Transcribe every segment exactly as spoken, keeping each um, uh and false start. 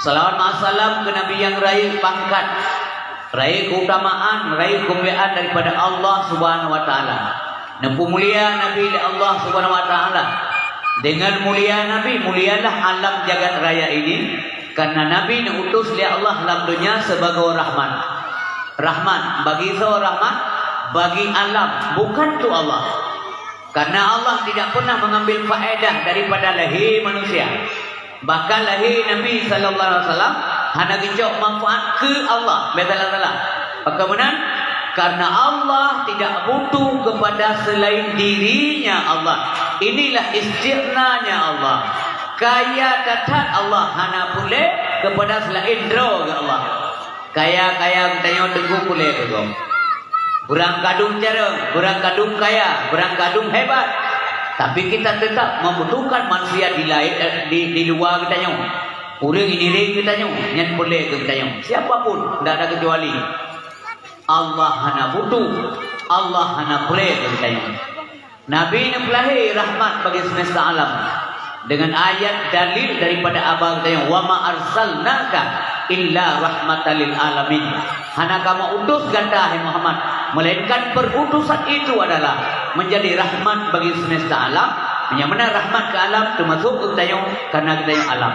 Salawat ma'as salam keu Nabi nyang rayeuk pangkat, rayeuk keutamaan, rayeuk keumuliaan daripada Allah Subhanahu wa Taala. Neupeumulia Nabi lé Allah Subhanahu wa Taala. Dengan mulia Nabi, mulialah alam jagat raya ini, karena Nabi neuutus lé Allah lam donya sibagoe rahmat. Rahmat bagi soe? Rahmat bagi alam, bukan untuk Allah. Karena Allah tidak pernah mengambil faedah daripada lahé manusia. Bahkan lahé Nabi sallallahu alaihi wasallam hana geucok manfaat keu Allah. Bèk salah-salah. Pakon meunan? Karena Allah tidak butuh kepada selain dirinya Allah. Inilah istighnanya Allah. Kaya that-that Allah, hana peureulèe kepada selain droe geuh Allah. Kaya-kaya geutanyoe teungku peureulèe keu gob. Beurangkadung carông, beurangkadung kaya, beurangkadung hebat. Tapi kita tetap membutuhkan manusia di lain, eh, di, di luwa geutanyoe. Ureueng nyang ngieng geutanyoe, nyan peureulèe keu geutanyoe. Siapa pun, tidak ada kecuali. Allah hana butuh, Allah hana peureulèe keu geutanyoe. Nabi neupeulahé rahmat bagi semesta alam. Dengan ayat dalil daripada Aba geutanyoe, "Wa ma arsalnaka illa rahmatan lil alamin." Hana kamoe utus gata, hai Muhammad, melainkan perutusan itu adalah menjadi rahmat bagi semesta alam. Nyang meunan rahmat keu alam, teumasuk keu geutanyoe, karena geutanyoe alam.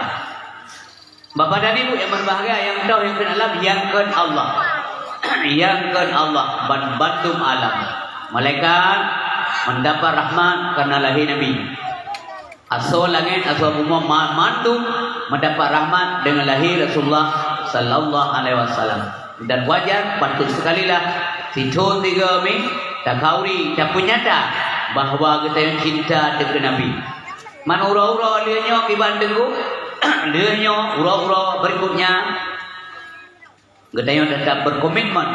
Bapak dan Ibu yang berbahagia, nyang toh nyang kheun alam, nyang kheun Allah. Nyang kheun Allah ban bandum alam. Malaikat mendapat rahmat karena lahé Nabi. Asoe langét, asoe bumoe, ma-, mandum mendapat rahmat dengan lahé Rasulullah sallallahu alaihi wasallam. Dan wajar, patut sekalilah sithôn sigoe mi takhauri, tapeunyata bahwa geutanyoe cinta teuh keu Nabi. Man uroe-uroe lheueh nyoe kiban teungku, lheueh nyoe uroe-uroe berikutnya, geutanyoe tetap berkomitmen.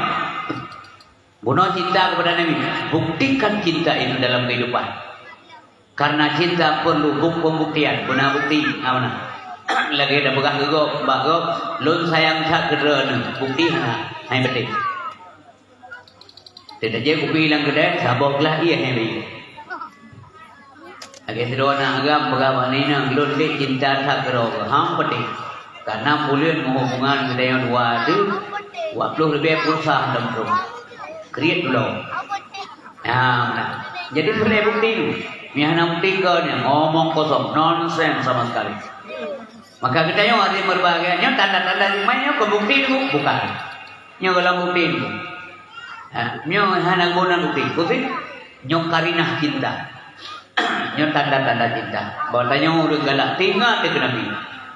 Bunoe cinta kepada Nabi, buktikan cinta itu dalam kehidupan. Karena cinta perlu buk-, pembuktian, beuna bukti, ha, beuna. Lagèe tapeugah keu gob, bak gob, "Lôn sayang that keu droeneuh," bukti hana, hai beutôi. Teutajak kupi lam keudè, saboh glah ié nyang lé. Lagèe sidroe na agam peugah bak inong, "Lôn lé cinta that keudroe keuh." Hang peudeh. Ka nam buleuen meuhubungan geutanyoe dua deuh, dua ploh leubeh pulsa lam troh. Kriet dulo. Nah, nah. Jadi peureulèe bukti tu. Meuh hana bukti keu nyan, ngomong kosong, nonsens sama sekali. Maka geutanyoe hadirin berbahagia, nyoe tanda-tanda iman nyoe keu bukti tu? Bukan. Nyoe goh lom bukti nyoe. Ha, nyoe hana guna bukti. Bukti? Nyoe karinah cinta. Nyoe tanda-tanda cinta. Bahwa tanyoe ureueng galak teuingat keu Nabi.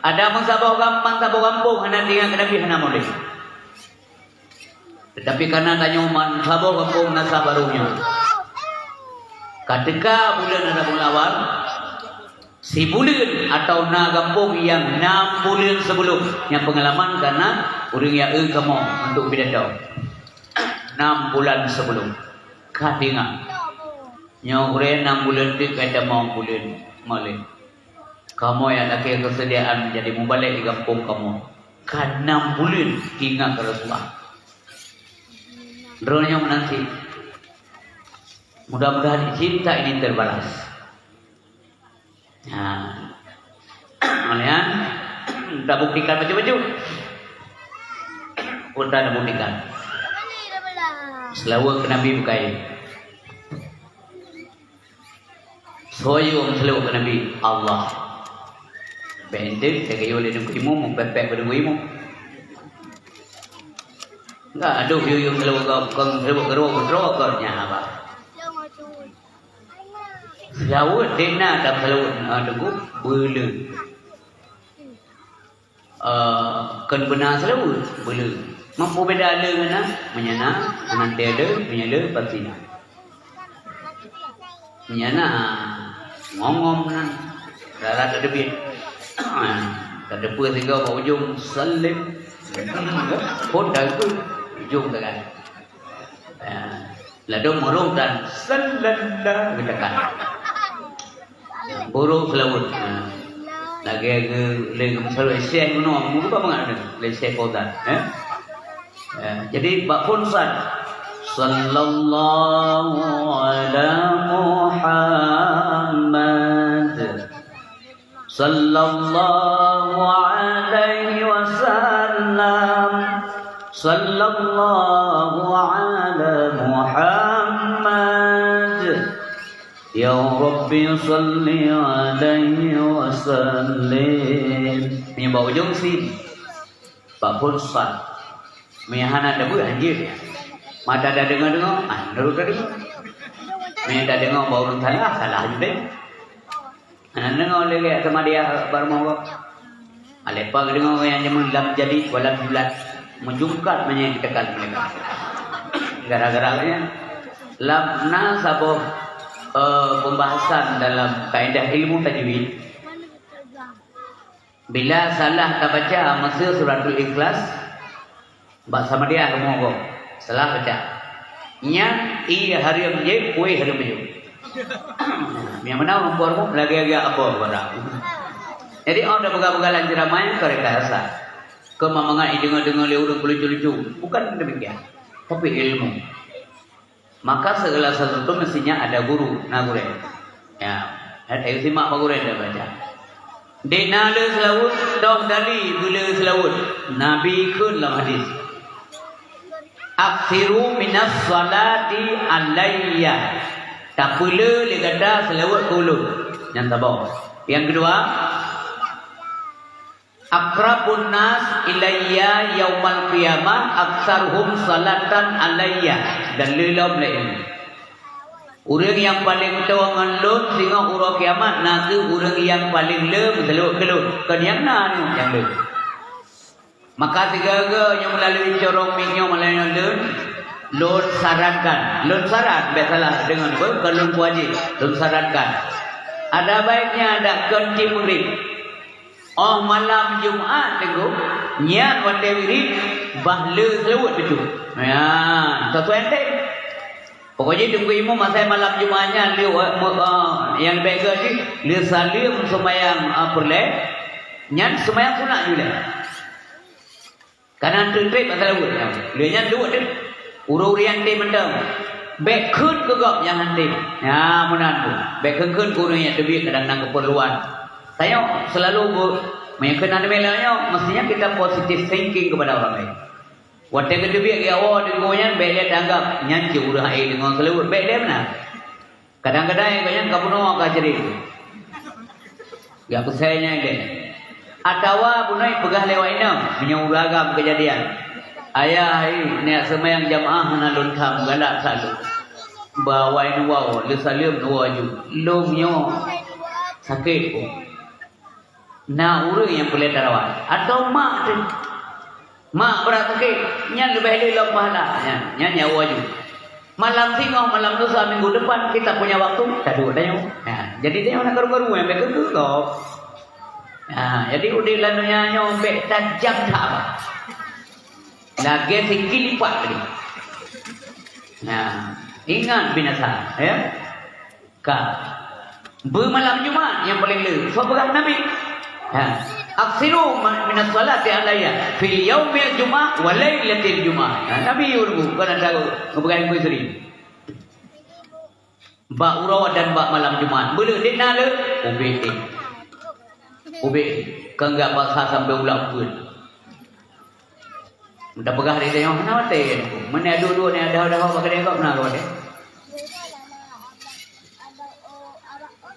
Ada meusaboh gampang, saboh gampông hana teuingat keu Nabi, hana model. Tetapi karena tanyoe man saboh gampông na sa barô nyoe. Ka teuka buleuen Rabiul Awal, Sibuleuen atawa na gampông nyang nam buleuen sibeulom, nyang peungalaman ka na ureueng jak eu kamoe untuk pidato. Nam bulan sibeulom, ka teuingat. Nyoe gurèe nam buleuen teuk ka tamong buleuen malèe. Kamoe jak lakèe keuseudiaan jadi mubalek di gampông kamoe. Ka nam buleuen teuingat keu Rasulullah. Droeneuh nyoe meunan cit. Mudah-mudahan cinta ini terbalas. Nah, meunan, tabuktikan bacut-bacut. Pun tabuktikan. Seulaweuet keu Nabi bukai. Soe yue seulaweuet keu Nabi? Allah. Bèk ente, teuka yue lé Teungku Imum, meupèpèk bak Teungku Imum. Enggak, aduh, yue, yue seulaweuet keu, keu, seulaweuet keu droe, keu droe, keu nyan, apa? Seulaweuet deh na, tapi seulaweuet, ah, teungku, beuleu. Eh, kon beuna seulaweuet, beuleu. Mampu beda le ngon na, meunyoe na, meunanti le, meunyoe le, pasti na. Meunyoe na, ngom-ngom nan, rara teubiet. Tateupeue sigoe bak ujong, saleuem. Phôn dah ikôt, ujong teungoh. Ya. Ladôm meuruh dan sallallahu geutekan. Burung seulaweuet. Ha. Lagèe geu-, lé geuseulaweuet Syekh bunoe, meurupa bangat lé Syekh Fauzan, eh? Eh, jadi bak phôn san. Sallallahu ala Muhammad. Sallallahu alaihi wasallam. Sallallahu ala Muhammad. Ya Rabbi salli alaihi wasallim. Meunyoe bak ujong sin, bak phôn sad. Meunyoe hana tabeuet, hanjeuet. Mata tadeungoe-deungoe, ah, nurot tadeungoe. Meunyoe tadeungoe bak ureueng salah, salah judeh. Hana deungoe lé gét teuma dia baru mogok. Alepang deungoe nyang jameun lam jadi walam bulat. Meujungkat meunyoe geutekan mereka. Gara-gara nyan. Lam na saboh, eh, pembahasan dalam kaedah ilmu tajwid. Bila salah tabaca masa Suratul Ikhlas, bak Samadiyah rumoh gob, salah baca. Nyan ie hareuem jép, kueh hareuem jép. Nyang meunan rumpok-rumpok lagèe-lagèe abon barang. Jadi, oh, tapeugah-peugah lam ceramah nyan ka rasa. Keu mangat jideungoe-deungoe lé ureueng peulucu-lucu. Bukan demikian. Tapi ilmu. Maka segala sesuatu mestinya ada guru, na gurèe. Ya, eh, simak bak gurèe dah baca. Dek na le seulaweuet, toh dali beule seulaweuet. Nabi kheun lam hadis, "Aktsiru minas shalati alayya." Tapeule lé gata seulaweuet keu ulôn. Nyang saboh. Nyang keudua, "Aqrabun nas ilayya yaumal qiyamah aktsaruhum shalatan alayya." Dan lé lom lé. Ureueng nyang paleng toe ngon lôn singoh uroe kiamat na kheueh ureueng nyang paleng le meuseulaweuet keu lôn. Kon nyang na nyoe nyang le. Maka sigoe-goe nyoe meulalu corong miet nyoe meulalu lôn, lôn sarankan. Lôn saran, bèk salah deungon, beuh, kon lôn kuwajéb. Lôn sarankan. Ada baiknya dak kon cit meugréb. Oh malam Jumat, Teungku, nyan watèe wirit, bah le seulaweuet bacut. Nyan, sesuai enteng. Pokok jih Teungku Imum asai malam Jumat nyan le, eh, nyang leubeh gèt jih, le saleuem seumayang, eh, peureulèe, nyan seumayang sunat jih lé. Kana treb-treb asai laweuet nyan. Le nyan duek deh. Ureueng-ureueng nyang tem mantong. Bèk kheun keu gob nyang han tem. Nyan meunan tu. Bèk kheun-kheun keu ureueng nyang teubiet kadang-kadang keperluan. Tanyoe selalu bu-, meunyoe kheun aneuk miet nyoe, mestinya kita positive thinking kepada orang lain. Watèe geuteubiet geuwoe deungon nyan, bèk lé tanggap nyan cit ureueng hai deungon seulaweuet, bèk lé meunan. Kadang-kadang nyang gobnyan ka bunoe ka jadi. Gak peusai nyan deh. Atawa bunoe peugah lewat inong, meunyoe ureueng agam keujadian. Ayah, hai, neujak seumayang jamaah hana lôn tham, galak that lôn. Ba awai neuwoe, lé saleuem neuwoe aju. Lôn nyoe sakét pun. Na ureueng nyang peureulèe tarawat. Atau mak teuh. Mak brat sakét, nyan leubeh lé lom pahala. Nyan, nyan nyawa ju. Malam singoh, malam lusa, minggu depan, kita punya waktu, taduek tanyoe. Ha, jadi tanyoe na karu-karu nyang bèk keu-keu gob. Ha, jadi udép lam donya nyoe bèk tajam that bah. Lagèe siki lipat tadi. Nah, ingat binasa, ya. Ka. Beumalam Jumat nyang paleng le. Soe peugah Nabi? Ha. Aksiru ma-, minas salati alayya fil yaumil Jumat wa lailatil Jumat. Ha, Nabi ureueng kon ata geupeugah Ibu Sri. Bak uroe dan bak malam Jumat. Beuleuh dek na le? Ubit deh. Ubit. Keu enggak paksa sampai ulang pun. Tapeugah lé tanyoe, hana watèe. Meunyoe duek-duek nyoe daho-daho bak keudè gob na watèe.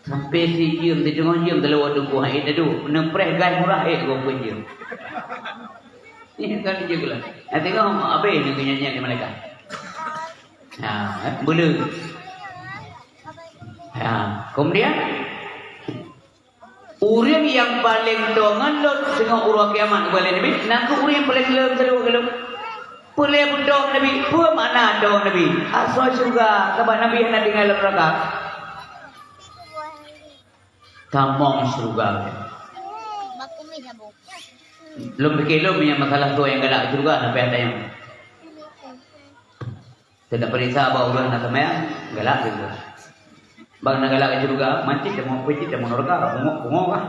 Sampai sijeuem, siteungoh jeuem teuleuwat teungku hai teuduk. Neupreh gas murah, eh, gob pun jeuem. Nyan kan jeuem lah. Nah, tengok abéh nyoe nyan-nyan di malaikat. Ha, beuleuh. Ha, kemudian Ureueng nyang paleng toe ngon lôn singoh uroe kiamat, kheun lé Nabi, na kheueh ureueng nyang paleng lom saluweuet keu lôn. Peue lé beutôi Nabi? Peue makna toe Nabi? Asoe syeuruga, sabab Nabi hana tinggai lam neuraka. Tamong syeuruga. Lôn pike lôn meunyoe masalah soe nyang galak syeuruga, sampai ata nyang Teuka peuriksa bak ureueng na seumayang, galak keu geuh. Bak na galak keu syeuruga, mancit teumo, peucit teumo neuraka, pungo, pungo kah?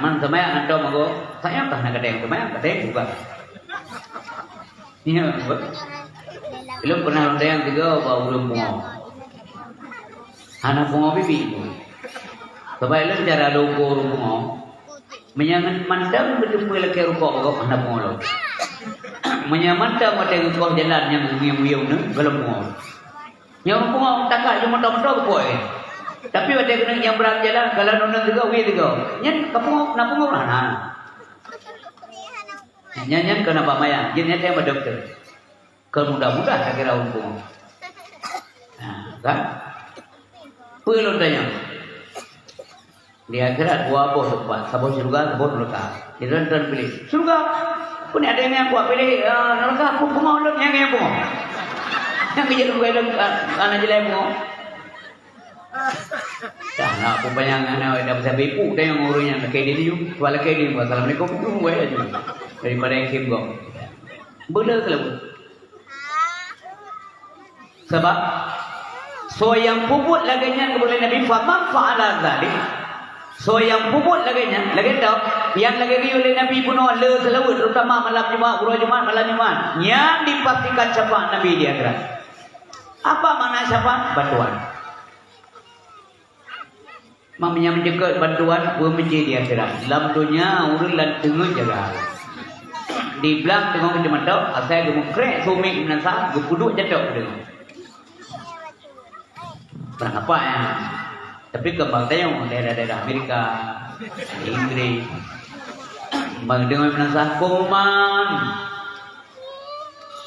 Man seumayang hantom ago, sayang tah na kadang seumayang, kadang syeuruga. Iya, betul. Ilôn pernah lôn tanyong tiga bak ureueng pungo. Hana pungo bibi. Sabab ilôn cara lôn uko ureueng pungo. Meunyoe ngon mantong beuteupeue lakèe rukok gob hana pungo lom. Meunyoe mantong watée geukoh jalan nyang uyueng-uyueng nyoe, gohlom pungoh. Nyang pungoh takat jeuet moto-moto geupoh. Tapi watée keuneuk nyang brat jalan, kalau nonton tiga, wih tiga. Nyan ka pungoh, na pungoh lah, na. Nyan, nyan keu na bak maya, jeuet nyan teuh bak dokto. Keu mudah-mudah takira ureueng pungoh. Nah, kan? Peue lôn tanyong? Di akhirat dua boh teumpat, saboh syeuruga, saboh neuraka. Di dalam, dalam pilih. Syeuruga. Peue ni ada nyang kuat pilih, eh, neuraka, peue pungoh lôn nyang, nyang pungoh. Nyang geujak lôn, lôn, ah, aneuk jilai pungoh. Dah nak peupanyang aneuk dah pasal ibu tanyong ureueng nyang lakée di nyoe, tuan lakée di nyoe, assalamualaikum, tu weh laju. Daripada ikim gong. Beuna keu lôn. Sabab soe nyang peubuet lagée nyan keubeulée Nabi, faman fa'ala dzalik. Soe nyang peubuet lagée nyan, lagée toh, nyang lagée geuyue lé Nabi bunoe le seulaweuet, terutama malam Jumat, uroe Jumat, malam Jumat, nyan dipastikan syafaat Nabi di akhirat. Apa makna syafaat? Bantuan. Meunyoe meucukot bantuan, peue meucit di akhirat. Lam donya, ureueng lam teungeut jaga. Di blang teungoh geuceumatok, asai geumeukrek sumiek meunasah, geupeuduek jatok deungon. Pernah nampak, ya? Tapi keu bang tanyoe, daerah-daerah Amerika, Inggris, bang deungon meunasah, "Kuman,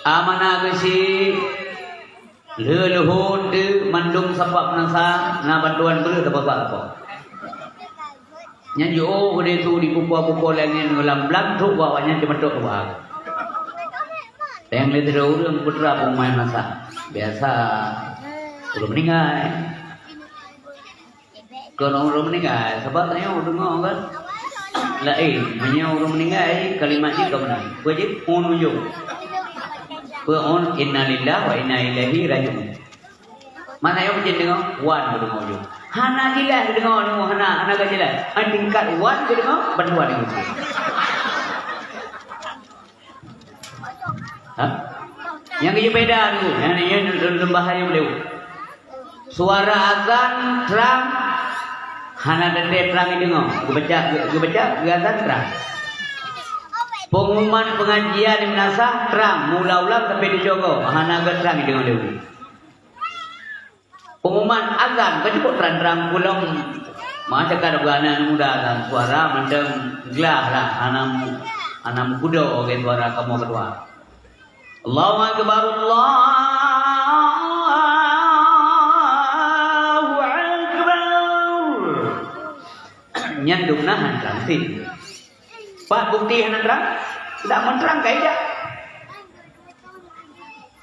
amanah geusyik." Lheueh leuhon teuk mandum sabab meunasah, na bantuan breueh teubasak saboh. Nyan jiôh keudeh su di bukon-bukon laén ngon lam blang trok bak awaknyan teumatok dua. Nyang lé sidroe ureueng putra peumai meunasah. Biasa ureueng meuninggai. Kon ureueng meuninggai, sabab tanyoe deungoe kan. Laén, meunyoe ureueng meuninggai, kalimat jih ka meunan. Peue jih? Ôn ujong. Peue ôn, innalillahi wa inna ilaihi raji'un. Masa nyoe meucen deungoe, wan geudeungoe ujong. Hana jeulaih geudeungoe, hana, hana ka jeulaih. Ai tingkat wan geudeungoe, bantuan geudeungoe. Ha? Nyang geujeuet beda tu, nyang ni lôn, lôn bahai ulée. Suara azan trang, hana teuntée trang jideungoe. Geubaca, geubaca, geuazan trang. Pengumuman pengajian di meunasah trang, mula-mula sampai di jogo, hana geutrang jideungoe lé ureueng. Pengumuman azan ka cukup trang-trang pulang. Masa ka ada aneuk muda azan, suara mantong glah lah, hana mu-, hana meukudo lagée suara kamoe keudua. Allahu akbar, Allahu akbar. Nyan dumna han trang sit. Pat bukti hana trang? Dak meutrang ka ijak.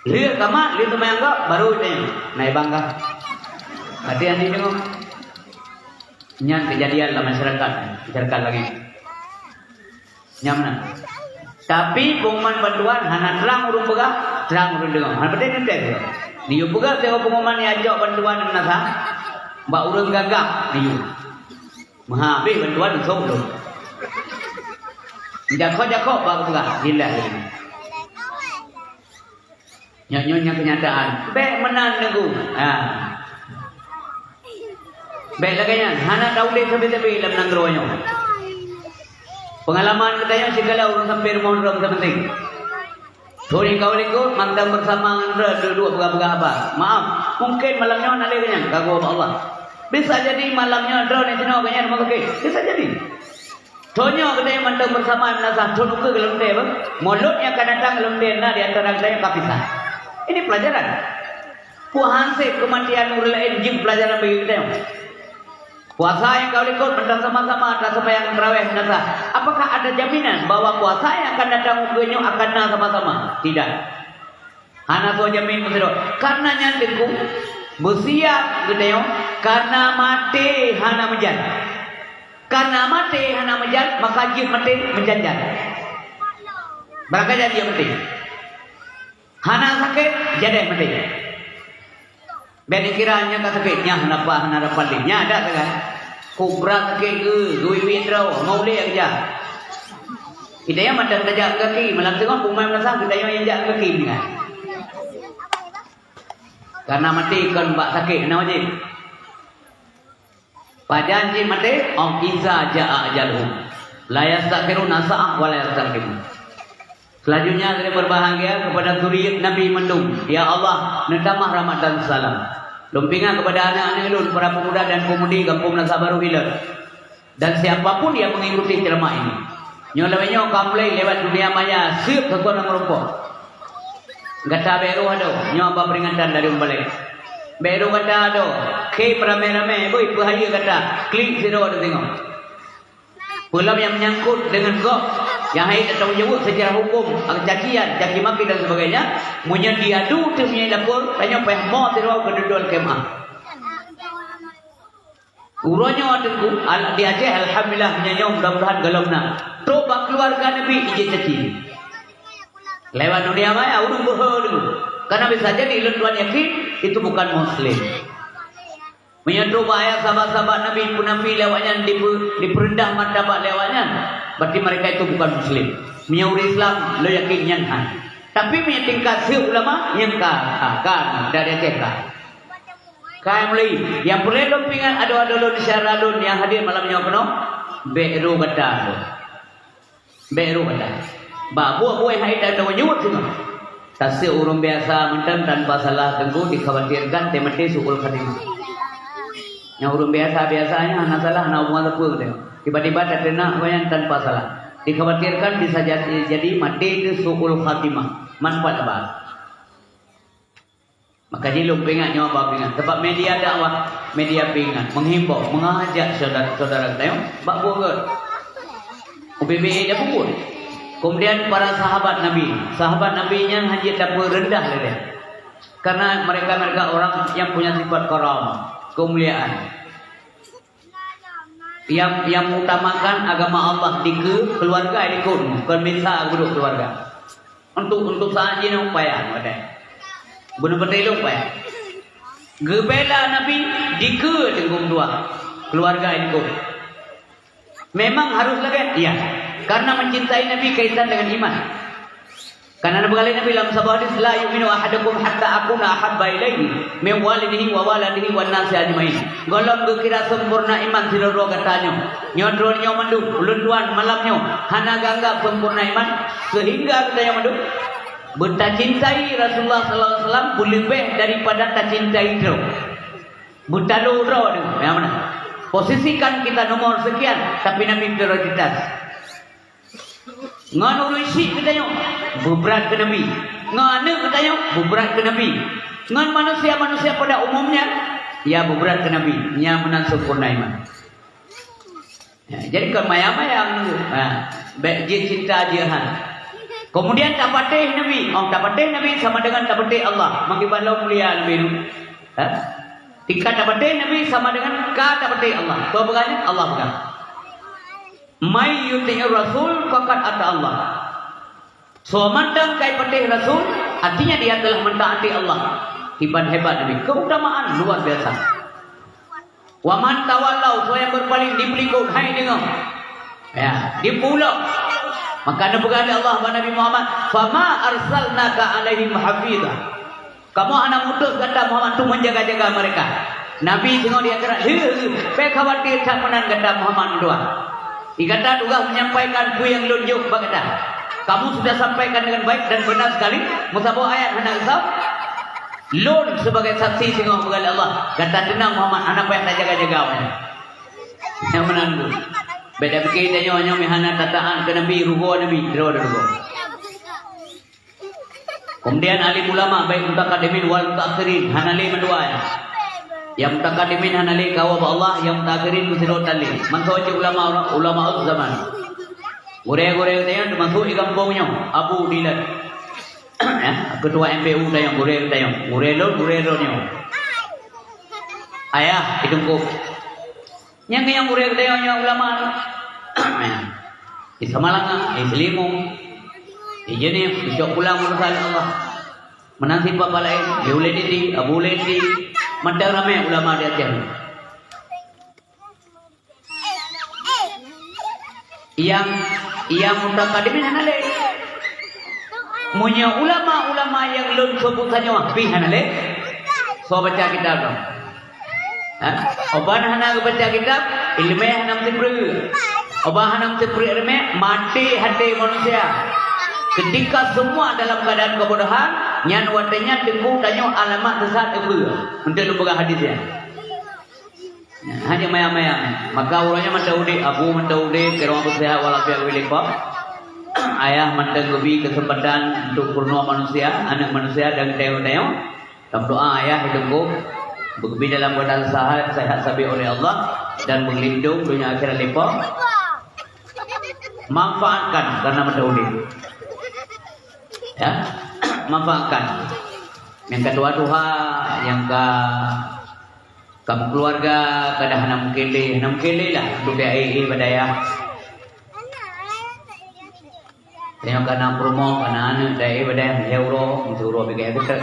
Lheueh kamat, lheueh seumayang gob, baru tanyong, "Na ibang kah?" Até hana deungoe. Nyan keujadian lam masyarakat, masyarakat langét. Nyan meunan. Tapi pengumuman bantuan hana trang ureueng peugah, trang ureueng deungoe. Hana patéh teuntée keudroe. Neuyue peugah sigoe pengumuman nyang jok bantuan meunasah bak ureueng gagah neuyue. Meuhabéh bantuan neusok lom. Jakot-jakot bak peugah, jeulaih lom. Nyoe, nyoe nyang keunyataan. Bék meunan, Teungku. Ha. Bék lagée nyan. Hana taulée sabe-sabe lam nanggroe nyoe. Peungalaman geutanyoe sigohlom ureueng sampoe rumoh droe meusapeue. Thôn nyang ka likot, mantong beusama ngon droe duek-duek peugah-peugah haba. Maaf, mungken malam nyoe na lé geuh nyan, ka geuwoe bak Allah. Bisa jadi malam nyoe droeneuh sinoe geuh nyan rumoh sakét. Bisa jadi. Thôn nyoe geutanyoe mantong beusama meunasah thôn ukeue geuleuntée beuh. Mulod nyang akan datang geuleuntée na di antara geutanyoe ka pisah. Ini pelajaran. Peue han sép keumatian ureueng laén jeuet peulajaran bagi geutanyoe. Puasa nyang ka likot mantong sama-sama taseumbahyang tarawih meunasah. Apakah ada jaminan bahwa puasa nyang akan datang ukeue nyoe akan na sama-sama? Tidak. Hana soe jamin meusidroe. Karena nyan Teungku, beusiap geutanyoe, karena maté hana meujan. Karena maté hana meujan, maka jeuet maté meujan-jan. Barangkajan jeuet maté. Hana sakét, jadeh maté. Bék neukira nyang ka sakét, nyan hana apa, hana rapat lé. Nyan adak kan? Kubra sakét keu, geuiwit droe, mau lé keujah. Geutanyoe mantong tajak keu gaki, malam teungoh peumaén meunasah geutanyoe nyang jak keu gaki meunan. Karena maté kon bak sakét, hana wajéb. Pajan jih maté? Ong iza jaa ajaluhum. La yastakhiruna sa'ah wa la yastaqdimun. Selanjutnya, saya berbahagia kepada zuriat Nabi mandum. Ya Allah, neutamah rahmat dan salam. Lôn pingat kepada aneuk-aneuk lôn, para pemuda dan pemudi Gampông Meunasah Barô Ilot, dan siapa pun yang mengikuti ceramah ini. Nyoe lawét nyoe ka mulai lewat dunia maya, seuek keu kona meurumpok. Gata bèk roh adoe, nyoe haba peringatan dari Mubalek. Bèk roh gata adoe, khém ramé-ramé, beuh, peuhayeue gata, klik sidroe teuh singoh. Peue lom nyang menyangkut deungon gob, nyang hana tanggung jaweueb secara huköm, cacian, caci maki dan sebagainya, meunyoe diadu teuh meunyoe lapor, tanyoe payah mo sidroe keu dudoe L K M A. Uroe nyoe Teungku, al-, di Aceh, alhamdulillah, meunyoe nyoe mudah-mudahan gohlom na. Trok bak keuluwarga Nabi ijak caci. Lewat dunia maya, ureueng beuhe Teungku. Karena bisa jadi lôn tuan yakin, itu bukan muslim. Meunyoe trok bak ayah sahabat-sahabat Nabi, peunafi lé awaknyan, dipe-, dipeureundah martabat lé awaknyan, berarti mereka itu bukan muslim. Meunyoe ureueng Islam, lôn yakin nyan han. Tapi meunyoe tingkat seuek ulama, nyan ka, ka, ka, dari Aceh ka. Ka mulai, nyang peureulèe lôn peuingat adoe-adoe lôn, syedara lôn nyang hadir malam nyoe keunoe, bèk roh gata. Bèk roh gata. Bak buet-buet hai that teumeujeuet singoh. Taseuek ureueng biasa mantong tanpa salah Teungku dikhawatirkan teumaté su'ul khatimah. Nyang ureueng biasa-biasa nyan hana salah, hana hubungan sapeue teuh. Tiba-tiba tateunak gobnyan tanpa salah. Dikhawatirkan bisa jadi, jadi maté teuh su'ul khatimah. Man pat haba. Maka jih lôn peuingat nyoe haba peuingat. Sabab media dakwah, media peuingat, menghimbau, mengajak syedara-syedara geutanyoe bak buet gét. Ubé-bé dak peubuet. Kemudian para sahabat Nabi. Sahabat Nabi nyan hana jeuet tapeureundah lé. Karena mereka-mereka orang yang punya sifat karamah, kemuliaan. Nyang, nyang mengutamakan agama Allah dikeue, keuluwarga dikeue, kon meusa geuduek keuluwarga. Untuk, untuk saat jinoe payah, wadai. Bunoe peutrok lôn payah. Geubela Nabi dikeue Teungku dua, keuluwarga dikeue. Memang harus lagèe? Iya. Karena mencintai Nabi kaitan dengan iman. Karena neupeugah lé Nabi lam saboh hadis, "La yu'minu ahadukum hatta akuna ahabba ilaihi min walidihi wa waladihi wan nasi ajmain." Gohlom geukira sempurna iman sidroe-droe gata nyoe. Nyoe droeneuh nyoe mandum, ulôn tuan malam nyoe hana geuanggab sempurna iman, sehingga geutanyoe mandum beutacintai Rasulullah sallallahu alaihi wasallam beuleubeh daripada tacintai droe. Beutalo droe nyoe, nyang mana? Posisikan kita nomor sekian, tapi Nabi prioritas. Ngon ureueng syiek geutanyoe, beubrat keu Nabi. Ngon aneuk geutanyoe, beubrat keu Nabi. Ngon manusia-manusia pada umumnya, ya beubrat keu Nabi. Nyan meunan sempurna iman. Ya, jadi kon maya-maya, ha, bèk jeuet cinta jeuet han. Kemudian tapatéh Nabi. Oh, tapatéh Nabi sama dengan tapatéh Allah. Makin balo mulia Nabi tu. Ha? Tingkat tapatéh Nabi sama dengan ka tapatéh Allah. Peue peugah nyan? Allah peugah. "May yuti'ir Rasul faqad ata Allah." Soe mantong ka jipatéh Rasul, artinya dia telah mentaati Allah. Kiban hebat Nabi, keutamaan luar biasa. "Wa man tawallau," soe nyang beupalieng, dipeulikot, hai deungoe. Ya, dipulok. Maka neupeugah lé Allah bak Nabi Muhammad, "Fama arsalnaka 'alaihim hafiza." Kamoe hana mutus gata Muhammad untuk menjaga-jaga mereka. Nabi singoh di akhirat, "Heu, heu, bèk khawatir that meunan gata Muhammad meutuah. Di gata tugaih menyampaikan peue nyang lôn jok bak gata. Kamu sudah sampaikan dengan baik dan benar sekali, meusaboh ayat hana geusab. Lôn sebagai saksi singoh beugalak Allah, gata teunang Muhammad, hana payah tajaga-jaga." Nyang meunan tu. Bèk tapike tanyoe nyoe meuhana tataat keu Nabi, rugoe Nabi, droe rugoe. Kemudian alim ulama, baik mutakadimin wal mutakhirin, hana lé mandua nyan. Nyang mutakadimin hana lé kawa bak Allah, nyang mutakhirin meusidroe tan lé. Mantong cit ulama, ulama zaman. Gurèe-gurèe geutanyoe teumasuk di gampông nyoe, Abu Dilan. Ya, ketua M P U tanyoe, gurèe geutanyoe. Gurèe lôn, gurèe lôn nyoe. Ayah, di Teungku. Nyang, nyang gurèe geutanyoe nyoe ulama. Di Samalanga, di Seulimong, di Jeunieb, di Cok Pulang, Madrasah Al-Ikhlas. Meunan cit papa laén, di Ulee Diti, Abu Ulee Diti. Mantong ramè ulama di Aceh. Nyang, nyang mutakadimin hana lé. Meunyoe ulama-ulama nyang lôn seubut tanyoe pih hana lé, soe baca kitab nyoe? Ha? Óh ban hana geubaca kitab, ileumèe hana meuteupeue. Óh ban hana meuteupeue ileumèe, maté haté manusia. Ketika semua dalam keadaan kebodohan, nyan watée nyan teungku tanyoe alamat sesat teubeu. Untuk lôn peugah hadis nyan. Hana manyang-manyang. Maka uroe nyan mantong udeb, abu mantong udeb, keureueng beuseuhat walafiat geubi limpah. Ayah mantong geubi keuseumpatan untuk peurunoe manusia, aneuk manusia dan tanyoe-tanyoe. Lam doa ayah itu, Bu, beugeubi dalam keadaan sehat, sehat sabe oleh Allah dan beulindong dunia akhirat limpah. Manfaatkan karena mantong udeb. Ya, manfaatkan. Nyang ka tuha-tuha, nyang ka, ka beukeuluwarga, ka dah hana mungken lé, hana mungken lé lah untuk piak éh-éh bak dayah. Nyang ka na peurumoh, ka na aneuk, dayah bak dayah, meuhé uroe, meuhé uroe bak gaya beutôi.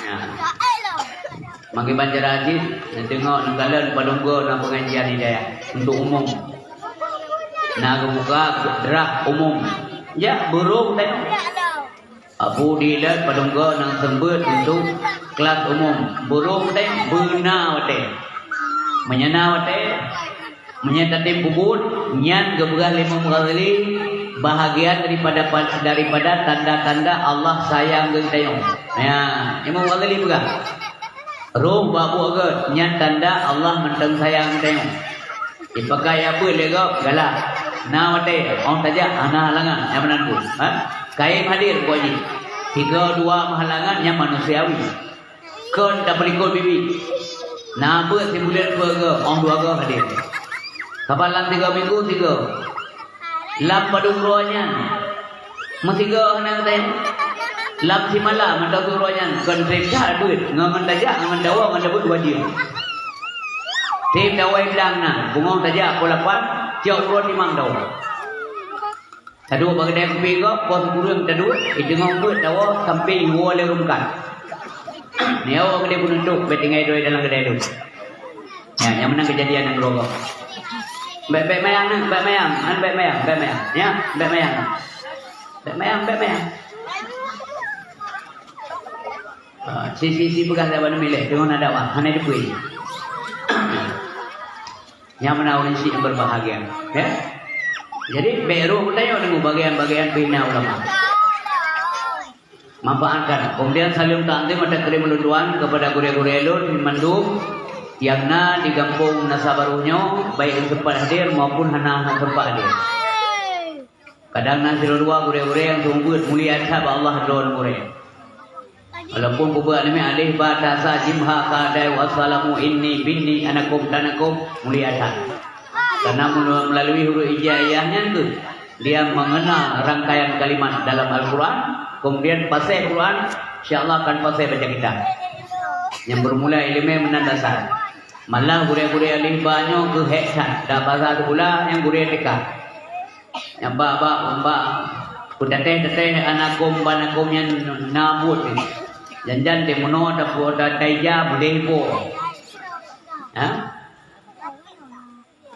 Nah. Mangkeubang cara cit, neudeungoe, neukalon padum goe na pengajian hidayah untuk umum. Na geubuka draft umum. Ya, burung tadi. Abu dilat padum goe na seumeubeuet untuk kelas umum. Burung tadi beuna watée. Meunyo na watée, Meunyo tatem peubuet, nyan geupeugah lé Imam Ghazali bahagian daripada, daripada tanda-tanda Allah sayang keu geutanyoe. Ya, Imam Ghazali peugah, roh bak buet gét nyan tanda Allah mantong sayang keu geutanyoe. Dipakai abeuet lé gob galak. Na watée, óh tajak hana halangan, nyan meunan tu. Ha? Kayém hadir buet jih. Tiga dua meuhalangan nyan manusiawi. Kon tapeulikot bibi. Na beuet sibuleuen dua goe, óh dua goe hadir. Kaban lam tiga minggu, sigoe. Lam padum droe nyan, meusigoe hana geutem. Lam simala mantong droe nyan, kon treb that beuet, ngon, ngon tajak, ngon tawoe, ngon tabeuet dua jeuem. Treb tawoe blang na, bungong tajak pukon lapan, cok uroe timang tawoe. Taduek bak keudè kupi gob, poh sikureueng taduek, iteungoh beuet tawoe sampoe jiwoe lé ureueng meukat. Nyoe keudè peunutôk, bèk tinggai droe dalam keudè lôn. Nyan, nyang meunan keujadian nyang keudroe gob. Bèk, bèk manyang, bèk manyang, han bèk manyang, bèk manyang. Nyan, bèk manyang. Bèk manyang, bèk manyang. Ah, si, si, si peugah lewat miléh, deungon na dakwah, hana dipeue. Nyang meunan ureueng syiek nyang berbahagia, ya. Jadi, bèk rôh geutanyoe deungoe bagian-bagian peuhina ulama. Manfaatkan. Kemudian, saleuem takzim meutakrim ulôn tuan kepada gurèe-gurèe lôn mandum nyang na di gampông Nasa Baru nyoe, baik nyang sempat hadir maupun hana, hana sempat hadir. Kadang na sidroe-droe gurèe-gurèe nyang seumeubeuet mulia that bak Allah droe gurèe. Walaupun peubeuet aneuk miet alif ba ta sa jim ha kha dai wa salamu inni binni anakum tanakum mulia that. Karena meula-, melalui huruf hijaiyah nyan kheueh dia mengenal rangkaian kalimat dalam Al-Quran, kemudian fasih Quran, insya Allah akan fasih baca kitab. Nyang bermula ileumèe meunan dasar. Malah gurèe-gurèe alif ba nyoe kheueh hék that, dak basa sikula nyang gurèe teuka. Nyang bak, bak, bak peutatèh-tatèh anakum banakum nyan na buet nyan. Jan-jan teuh meunoe tapu-, ta-, taija meudeh po. Ha?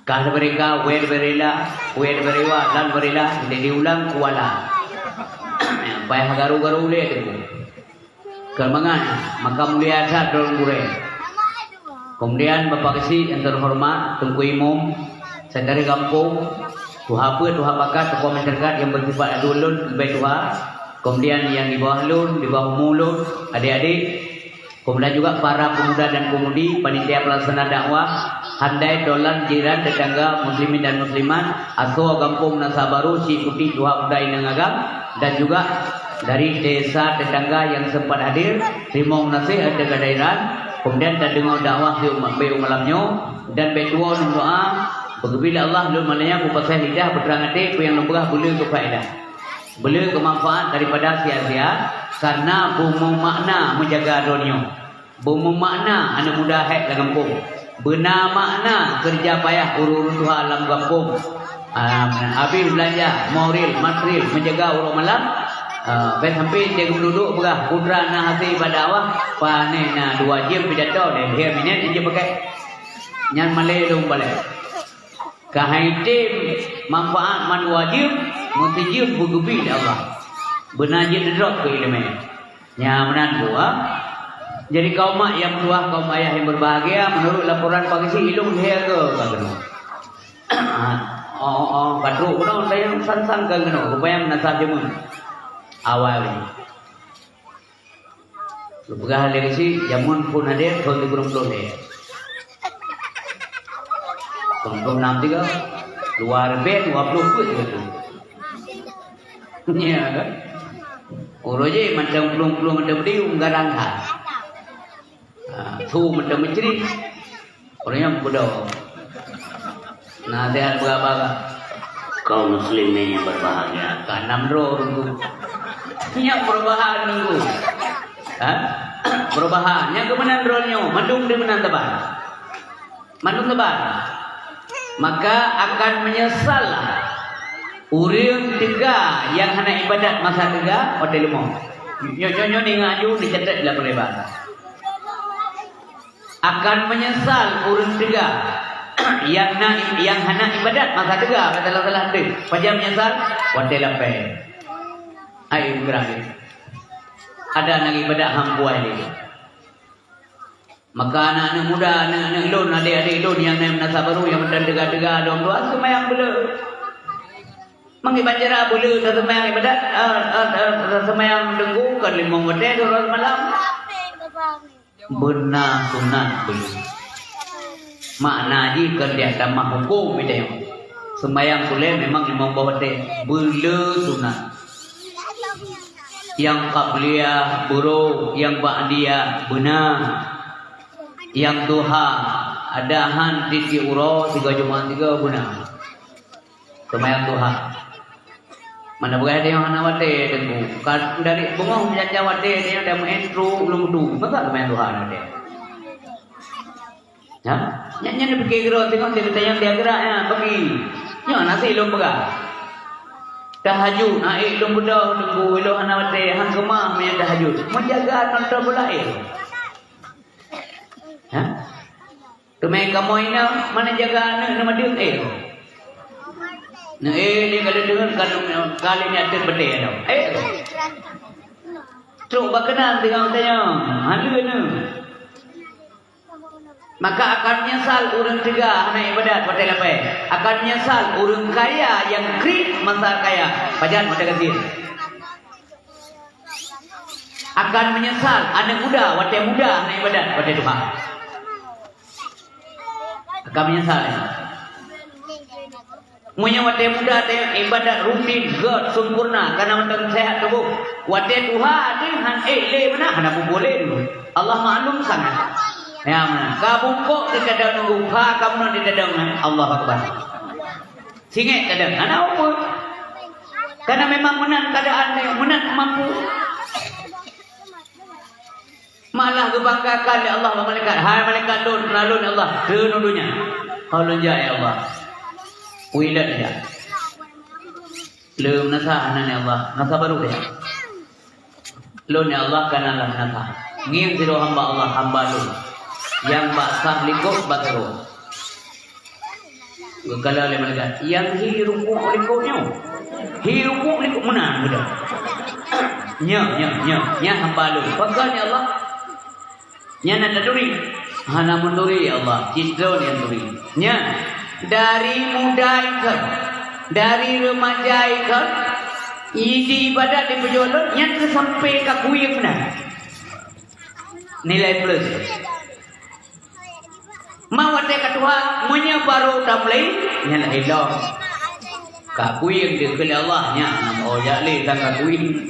Kah leubeh ka, wèe leubeh rila, wèe leubeh riwa, lan leubeh rila, jadi diulang kuala. Payah garu-garu lé tu. Keumangat, maka mulia that droe gurèe. Kemudian Bapak Geuchik yang terhormat, Teungku Imum, Sekretaris Gampông, tuha peuet, tuha pakat, tokoh masyarakat yang bersifat aduen lôn, leubeh tuha. Kemudian yang di bawah lôn, di bawah umu lôn, adik-adik. Kemudian juga para pemuda dan pemudi, panitia pelaksana dakwah, handai tolan jiran tetangga muslimin dan muslimat, asoe gampông Nasa Baru, si putik tuha muda inong agam, dan juga dari desa tetangga yang sempat hadir, teurimong gaséh ateueh kehadiran, kemudian tadeungoe dakwah di umat beu malam nyoe, dan beu tuwoe lôn doa, beugeubri lé Allah lôn malam nyan beupaséh lidah, beutrang até, peue nyang lôn peugah beuleu keu faedah, beuleu keu manfaat daripada sia-sia, karena beumeumakna meujaga droeneuh. Beumeumakna aneuk muda hék lam gampông. Beuna makna keureuja payah ureueng-ureueng tuha lam gampông. Ah, habéh beulanja, moril, matril, meujaga uroe malam. Ah, bèk sampoe teuh geumeududuk peugah, putra na hase bak dakwah, pané na dua jeuem pidato, lhèe minèt jeuem pakai. Nyan malèe lôn balèe. Ka hai tem manfaat mandua jeuem, meusijeuem beugeubri lé Allah. Beuna jeuet neudrob keu ileumèe. Nyan meunan buet. Jadi kaum mak nyang meutuwah, kaum ayah nyang berbahagia, menurut laporan Pak Geuchik, ilôn lhèe goe ka keunoe. Oh, oh, ka trok keunoe, tanyong san-san ka keunoe, rupanya meunasah jameun. Awai. Lôn peugah lé geuchik, jameun phon hadeh thon sikureueng ploh lhèe. Sikureueng ploh nam tiga, luar biasa dua ploh peuet laju. Nya kan? Uroe jih mantong plueng-plueng mantong beudiu, garang that. Ha, su mantong meucrit. Ureueng nyan beudôh. Nasihat beuraba, kaum muslimin yang berbahagia. Ka nam droe ureueng tu. Nyak perubahan nunggu. Ha? Perubahan. Nyang keumeunang droe nyoe, mandum di meunan teban. Mandum teban. Maka akan meunyeusal ureueng teuga nyang hana ibadat masa teuga watèe leumô. Nyoe, nyoe, nyoe, ingat aju, dicatat lam leubah. Akan meunyeusal ureueng teuga nyang na, nyang hana ibadat masa teuga, ka salah-salah teuh. Pajan meunyeusal? Watèe lapèe. Hai, geurang. Ada nyang ibadat han puai lé. Maka aneuk-aneuk muda, aneuk-aneuk lôn, adék-adék lôn nyang na meunasah barô, nyang mantong teuga-teuga lom dua, seumayang beuleu. Mangat banjara beuleu, taseumayang ibadat, eh, eh, eh, taseumayang teungku, kon limong watèe, dua watèe seumalam. Beuna sunat beuleu. Makna jih kon di atas mah hukôm, beda. Seumayang suleh memang limong boh watèe, beuleu sunat. Nyang qabliyah, beurô, nyang ba'diyah, beuna. Nyang duha, ada han tiep-tiep uroe, tiga Jumat tiga beuna. Seumayang duha. Mana beureukat tanyoe hana watèe, Teungku. Ka dari beungoh meujanjan watèe, tanyoe dah meu'en trok lôn meudu. Masa seumayang duha hana watèe? Ha? Nyan, nyan pike keudroe singoh, dia kata nyang dia gerak nyan, pagi. Nyoe nasi lôn peugah. Tahajud, na ék lôn beudôh Teungku, ilôn hana watèe, han keumah meunyo tahajud. Meujaga nonton bola ék. Ha? Teumé kamoe inoe, mana jaga aneuk neumadeueng ék. Neu ék lé ka lheueh deungon ka lheueh nyan ateueh batèe nyoe. Ék. Trok bak keunan teungoh tanyoe, han lheueh neu. Maka akan meunyeusal ureueng teuga hana ibadat watèe lapèe. Akan meunyeusal ureueng kaya nyang kriet masa kaya. Pajan watèe gasien. Akan meunyeusal aneuk muda watèe muda hana ibadat watèe tuha. Akan meunyeusal. Meunyoe watèe muda teuh ibadat rutin, gèt, sempurna, kana mantong seuhat tuboh. Watèe tuha teuh han ék lé meunan, hana peue-peue lé. Allah maklum sangat. Ya, meunan. Ka bungkôk di dadong nunggu, pha ka meunan di dadong, eh. Allahu Akbar. Singèt dadong, hana peue-peue. Kana memang meunan keuadaan, meunan mampu. Malah geubanggakan lé Allah bak malaikat, "Hai malaikat lôn, peuralôn ya Allah, keunoe donya." "Ho lôn jak ya Allah." Uilat jak. Lôn meunasah hana ya Allah, meunasah barô jak. "Lôn ya Allah, kana lam meunasah. Ngieng sidroe hamba Allah, hamba lôn. Nyang bak saf likôt bak keudroe." Geukala lé malaikat, "Nyang hi rukuk likôt nyoe. Hi rukuk likôt meunan beudôh." "Nyoe, nyoe, nyoe, nyan hamba lôn." "Pakon ya Allah?" "Nyan na taturi." "Hana meuturi ya Allah, cit droe nyang turi." "Nyan, dari muda ikot, dari remaja ikot, i-, di ibadat di pujoe lôn, nyan keuh sampoe ka kuieng meunan." Nilai plus. Ma watèe ka tuha, meunyoe barô tameulai, nyan lagèe lom. Ka kuieng dikeue lé Allah, nyan nam oh jak lé sang ka kuieng.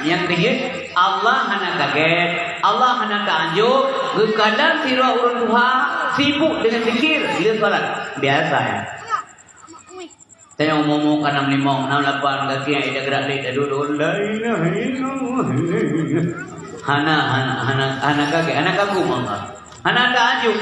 Nyang keujeuet, Allah hana kagèt, Allah hana taanjôk, geukalon sidroe ureueng tuha sibuk deungon zikir, le salat. Biasa, ya. Tanyoe umu-umu ka nam limong, nam lapan, gaki nyang ida gerak lé, taduek-duek, "La ilaha illallah." Hana, hana, hana, hana kagèt, hana kagum Allah. Hana taajub.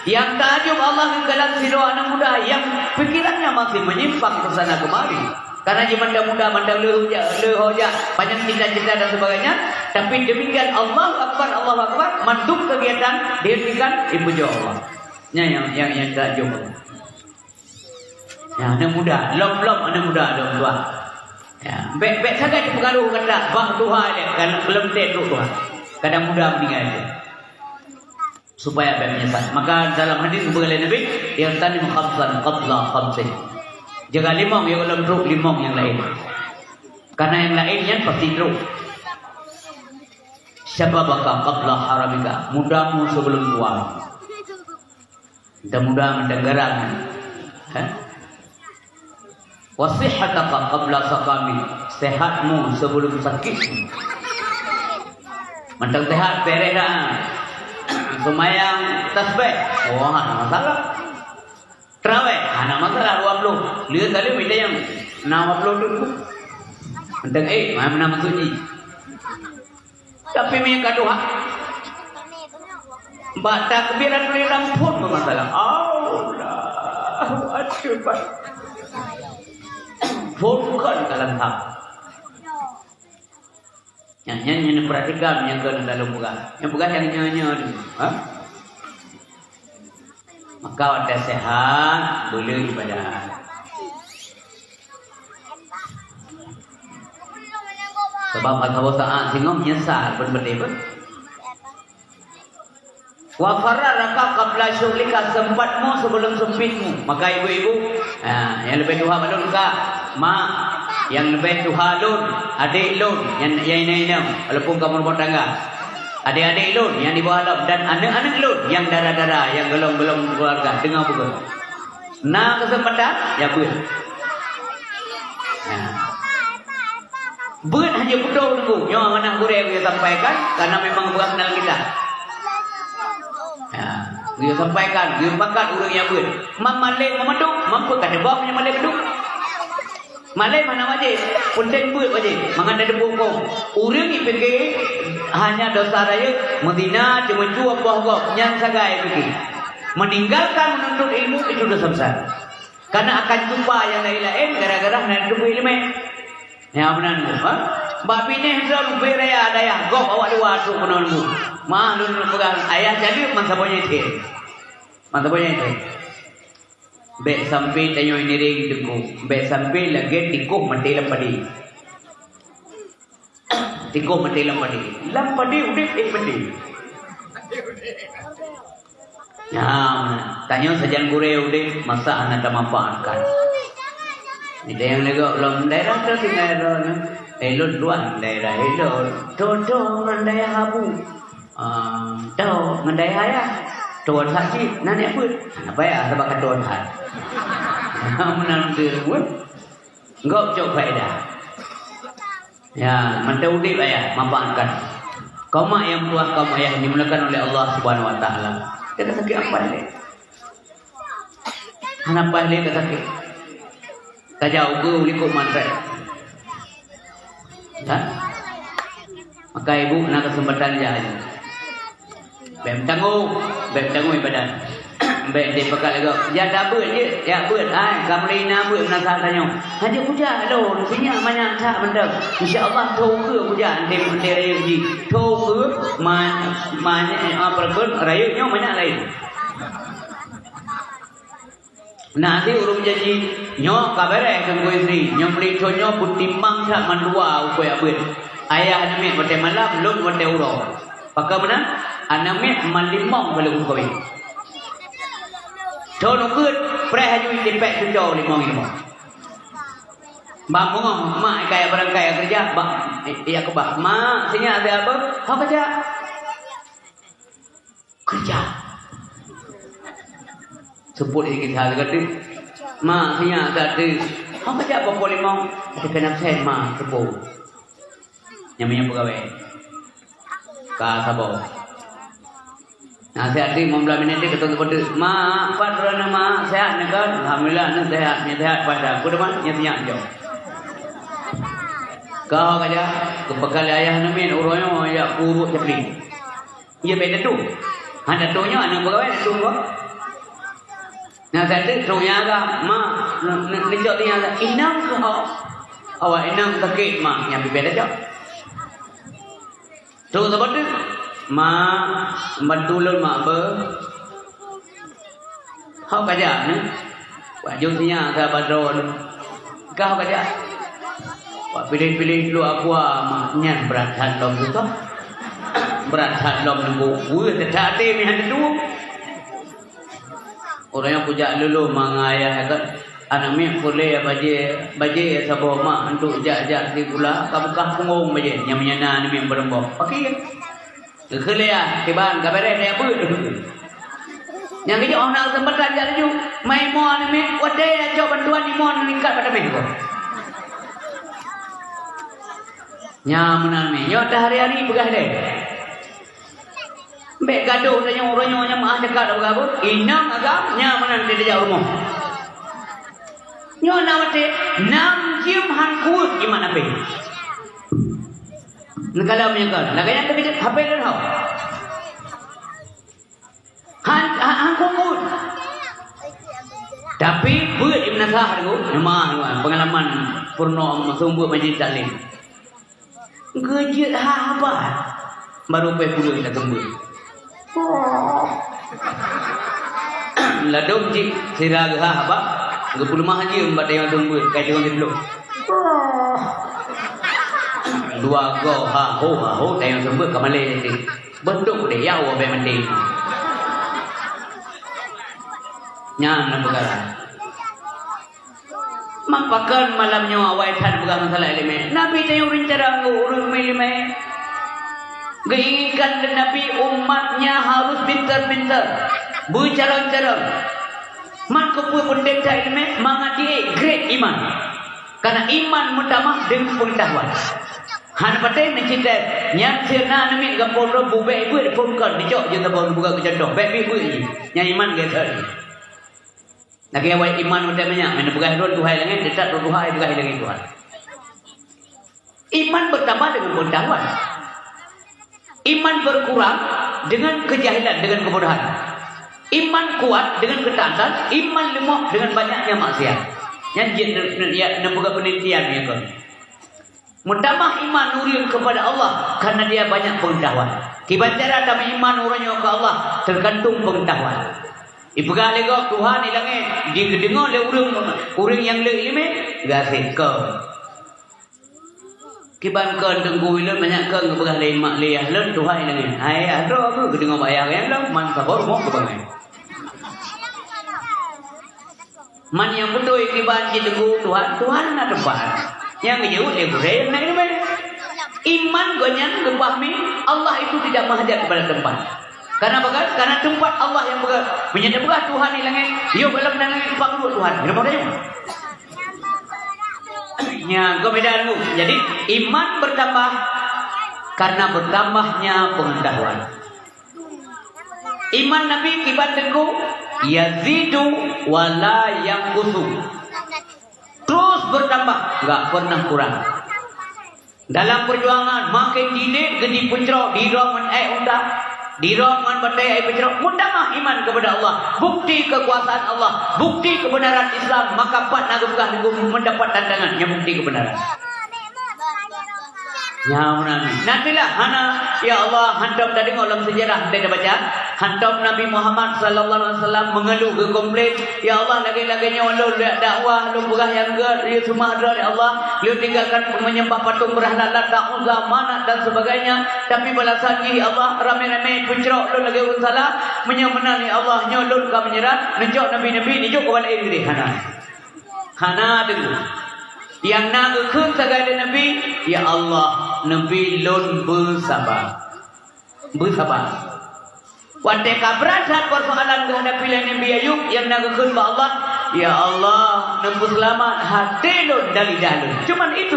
Nyang taajub Allah geukalon sidroe aneuk muda nyang pikirannya masih menyimpang ke sana kemari. Karena jih mandang muda, mandang leuho jak, leuho jak, banyak cita-cita dan sebagainya. Tapi demikian, Allahu Akbar, Allahu Akbar, mandum kegiatan dihentikan, dipujoe Allah. Nyan nyang, nyang, nyang taajub Allah. Ya, aneuk muda, lom-lom aneuk muda lom tuan. Ya, bèk, bèk sagai teupeugah gata, bah tuha lé, kan, lom teuh trok tuha. Kadang muda meuninggai lé. Supaya bèk meunyeusal. Maka dalam hadis geupeugah lé Nabi, "Ightanim khamsan qabla khamsin." Jaga limong nyang gohlom trok limong nyang laén. Karena nyang laén nyan pasti trok. Syababaka qabla haramika, mudamu sebelum tuamu. Muda-muda mantong garang. Hah? Wa sihhataka qabla saqami, sehatmu sebelum sakit. Mantong sehat, beres dah. Seumayang tasbih, oh, hana masalah. Traweh, hana masalah dua puluh. Lihat kali mita nyang enam puluh tu. Mantong, eh, mana maksud ni? Tapi meunyoe ka duha, bak takbiratul ihram phon bermasalah. Allahu Akbar. Phon kon ka lantak. Nyan, nyan, nyan perhatikan nyang keu dalam peugah. Nyang peugah nyang nyoe-nyoe tu. Ha? Maka watèe sehat, boleh ibadat. Sabab saboh saat singoh meunyeusal, beubeudôh. Wa faragaka qabla syughlika, sempatmu sebelum sempitmu. Maka ibu-ibu, ha, nyang leubeh tuha bak lôn ka, mak, nyang leubeh tuha lôn, adék lôn, nyang, nyang inong-inong, walaupun ka meurumoh tangga. Adék-adék lôn nyang di bawah lom dan aneuk-aneuk lôn nyang dara-dara nyang gohlom-gohlom keuluwarga, deungoe beugöt. Na keuseumpatan, ya beuet. Ya. Beuet hana putôh teungku. Nyoe amanah gurèe geuyue sampaikan, karena memang beuet dalam kitab. Ya. Geuyue sampaikan, geuyue pakat ureueng nyang beuet. Mam malém meumandum, mampu ka teuboh nyang malém meudum. Malém hana wajéb, peunteng beuet wajéb, mangat na teupeu hukôm. Ureueng jipike hanya dosa rayeuk, meuzina, ceumeucue, poh gob, nyan sagai pike. Meninggalkan menuntut ilmu itu dosa besar. Karena akan jumpa nyang laén-laén gara-gara hana teupeu ileumèe. Nyan meunan, ha? Bak binéh droe leubeh raya dayah gob awak luwa trok keunoe lôn. Mah lôn peugah ayah jadi masa boh nyan thèe. Masa boh nyan thèe. Bèk sampai tanyoe ngiréng teungku. Bèk sampai lagèe tikoh maté lam padé. Tikoh maté lam padé. Lam padé udép, eh, maté. Nah, tanyoe sajan gurèe udép, masa hana tamanfaatkan. Di dayah lagèe lom daerah tu tinggai droeneuh. Eh, lôn tuan daerah ilôn. Tho-tho ngon dayah abu. Ah, tho ngon dayah ayah. Tho that cit, na nyan beuet. Hana payah, sabab ka tho that. Meunan tu, weh. Gob cok faedah. Ya, mantong udép ayah, manfaatkan. Kaum mak nyang meutuah, kaum ayah yang dimuliakan oleh Allah Subhanahu Wa Taala. Dia kata sakit apa dia? Hana paih lé ka sakét. Tajak ukeue u likot mantrek. Kan? Maka ibu na keuseumpatan jak laju. Bèk meutanggong, bèk meutanggong ibadat. Bèk dipakat lagèe, "Jak tabeuet jeuet, jak beuet, hai, ka meurina beuet meunasah tanyoe." Hana kujak lôn, sinyak manyak that mantong. Insya Allah, tho ukeue kujak, antem, antem rayeuk jih. Tho ukeue, ma-, manyak, eh, apa, rayeuk nyoe manyak laén. Na si ureueng janji, nyoe ka bèrèh Teungku Yusri, nyoe meulintô nyoe beutimbang that mandua ukeue abeuet. Ayah aneuk miet watèe malam, lôn watèe uroe. Pakon meunan? Aneuk miet malimong ka lheueh meukawen. Thôn ukeue, preh aju jipèk cuco limong-limong. Bak beungoh, mak kaya barangkaya keureuja, bak, ya keubah. Mak, sinyak siapa? Ho keujak. Keujak. Seupôt di kisah teuka teuh. Mak, sinyak that teuh. Ho keujak poh limong. Teuka absen, mak, seupôt. Nyang meunyoe peugawée. Ka saboh. Nah, siat teuh, limong blaih minét teuh, keutong seupôt teuh. Mak, pat droeneuh, Mak? Siat neuh kon? Alhamdulillah, neuh siat. Nyang siat pada. Peue teuma? Nyang siat jok. Ka ho keujak, geupeukalon ayah aneuk miet, uroe nyoe jak peuruek capli. Iya, bèk teutôh. Han teutôh nyoe, aneuk peugawée teutôh ngon. Nyang ka teutôh, trok nyang agam, "Ma, ne-, ne-, neucok di nyang agam." "Inong keuh ho." "Awak inong sakét, Ma." Nyan pih bèk tacok. Trok saboh teuk, "Ma, bantu lôn, Ma, beu." Ho keujak neuh. Wak jok sinyak sabat droe neuh. Ka ho keujak. Wak piléh-piléh pluek aqua, mak, nyan brat that lom teuh. Brat that lom neuh, weueh teuh that até meuhan teuh. Ureueng nyang kujak lôn mangat ayah kan. Aneuk miet peureulée bajée, bajée saboh mak untuk jak-jak sikula, ka beukah punggong bajée, nyang meunyana aneuk miet beurumoh. Pakri? Geukheun lé ah, kiban, ka béreh, neubeuet. Nyang geujok hana keuseumpatan jak laju. Mai imoe aneuk miet, watée jak cok bantuan imoe neulingkat bak tameh gob. Nyan meunan mi, nyoe teuhari-hari peugah lé. Bék gadôh tanyoe uroe nyoe nyang meuah cakap lam gabeuet, inong agam, nyan meunan teuh tajak rumoh. Nyoe na watée, nam jeuem han kuweuet iman apé. Neukalon meunyoe kon, lagée nyan teukeujot hapé lôn ho. Han, han, han kuweuet. Tapi beuet Ibn Nasah tu, memang peungalaman peurunoe meusumbeuet majlis taklim. Geujeuet ha haba. Baru pih puluh dah keumbeuet. Oh. Ladôm cit sira geuha haba, geupeuleumah jeuem bak tayong seumbeuet, kai tayong seumbeuet. Oh. Dua go ha ho, ha ho, tayong seumbeuet ka malée cit. Beutôi deh, ya Allah, bèk mandi. Nyan na peukara. Mak pakon malam nyoe awai that peugah masalah ileumèe. Nabi tanyoe ureueng carông, ureueng meuileumèe. Geuinginkan lé Nabi umatnya harus pintar-pintar, beucarông-carông. Man keupeue peunteng that ileumèe? Mangat jiék grade iman. Karena iman meutamah deungon peungetahuan. Hana patéh neucit lé, nyan siat na aneuk miet gampông droe bubé ibeut phôn kon dicok jeuet saboh geupeugah keu contoh, bèk beuet jih. Nyan iman gét that. Lagèe awai iman watèe manyak, meunan peugah droe Tuhan langèt, teutab droe Tuhan peugah langèt Tuhan. Iman bertambah dengan pengetahuan. Iman berkurang dengan kejahilan, dengan kebodohan. Iman kuat dengan ketaatan, iman lemah dengan banyaknya maksiat. Nyan jeuet ne-, ne-, ya, neupeugah penelitian nyan kon. Meutamah iman ureueng kepada Allah karena dia banyak pengetahuan. Kiban cara tameuiman uroe nyoe keu Allah, tergantung pengetahuan. Ipeugah lé gob Tuhan di langèt, digeudeungö lé ureueng, ureueng nyang le ileumèe, gaséh kon. Kiban kon teungku ilôn manyak kon geupeugah lé mak lé yah lôn Tuhan di langèt. Hai yah droe geudeungö bak yah lôn, man saboh rumoh geubangai. Man nyang beutôi kiban cit teungku Tuhan, Tuhan na teumpat. Nyang geujeuet lé gurèe nyang na ileumèe. Iman gobnyan geupahami Allah itu tidak menghajat kepada tempat. Karena apa kan? Karena tempat Allah yang peugah. Meunyoe tapeugah Tuhan di langèt, yoh gohlom na langèt, pat geuduek Tuhan? Di rumoh tanyoe. Nyan, keu beda ilmu. Jadi, iman bertambah karena bertambahnya pengetahuan. Iman Nabi kiban teungku, yazidu wa la yanqusu. Terus bertambah, enggak pernah kurang. Dalam perjuangan, makin dilet geudi peucrok, didrop ngon èk unta, didrop ngon batèe èk peucrok, meutamah iman kepada Allah, bukti kekuasaan Allah, bukti kebenaran Islam, maka pat na geupeugah teungku mendapat tantangan nyang bukti kebenaran. Nyan meunan. Nabilah hana, ya Allah, hantom tadeungö lam sejarah, teubaca, hantom Nabi Muhammad sallallahu alaihi wasallam mengeluh, geukomplain, "Ya Allah, lagèe-lagèe nyoe lôn jak dakwah, lôn peugah nyang gèt, lôn seumah droe, ya Allah, lôn tinggalkan menyembah patung berhala Lat dan Uzza, Manat dan sebagainya, tapi balasan jih, ya Allah, ramé-ramé peucrok lôn lagèe ureueng salah, meunyoe meunan, ya Allah, nyoe lôn ka meunyeurah, neucok nabi-nabi, neujok keubalek diri." Hana. Hana deungoe. Nyang na geukheun sagai lé Nabi, "Ya Allah, neubi lôn beusaba." Beusaba. Watèe ka brat that persoalan geuhadapi lé Nabi Ayub, nyang na geukheun bak Allah, "Ya Allah, neupeuseulamat até lôn dari lidah lôn." Cuman itu.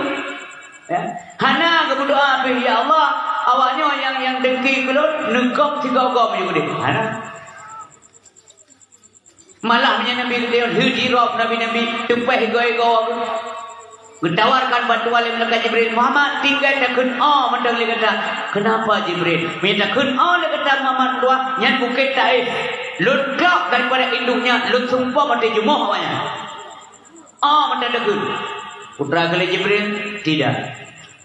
Ya. Hana geumeudoa pih, "Ya Allah, awak nyoe nyang, nyang dengki keu lôn, neugöm sigoe-goe meunyoe udép." Hana. Malah meunyoe Nabi geudeungon heuet jih droe nabi-nabi, teupèh igoe-igoe. Geutawarkan bantuan lé malaikat Jibril, "Muhammad, tinggai takheun 'oh' mantong lé gata." "Kenapa, Jibril?" "Meunyoe takheun 'oh' lé gata Muhammad dua, nyan Bukét Taif. Lôn klok daripada induknya, lôn sumpom até jumoh awaknyan." "Oh," mantong takheun. Peugah lé Jibril, "Tidak.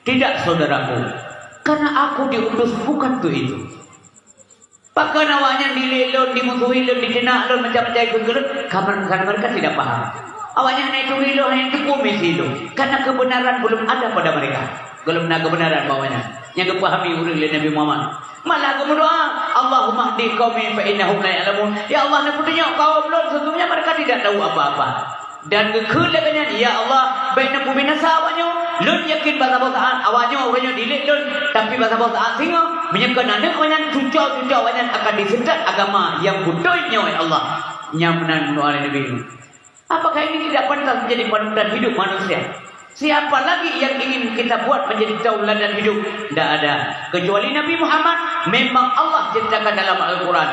Tidak, saudaraku. Karena aku diutus bukan untuk itu." Pakon awaknyan dilé lôn, dimusuhi lôn, diteunak lôn, macam-macam ikheun keu lôn, karena mereka tidak paham. Awaknyan hana turi lôn, hana teupeue misi lôn, karena kebenaran belum ada pada mereka. Gohlom na kebenaran bak awaknyan. Nyang geupahami ureueng lé Nabi Muhammad. Malah geumeudoa, "Allahumma hdi qaumi fa innahum la ya'lamun." "Ya Allah, neupeutunyok kaum lôn, sesungguhnya mereka tidak tahu apa-apa." Dan geukheun lé geuh nyan, "Ya Allah, bék neupeubinasa awaknyoe. Lôn yakin bak saboh saát awaknyoe uroe nyoe dilét lôn, tapi bak saboh saát singoh, meunyoe kon aneuk awaknyan, cucoe-cucoe awaknyan akan diseutôt agama nyang beutôi nyoe, ya Allah." Nyan meunan doa lé Nabi. Apakah ini tidak pantas menjadi panutan hidup manusia? Siapa lagi yang ingin kita buat menjadi tauladan hidup? Tidak ada. Kecuali Nabi Muhammad, memang Allah ceritakan dalam Al-Quran.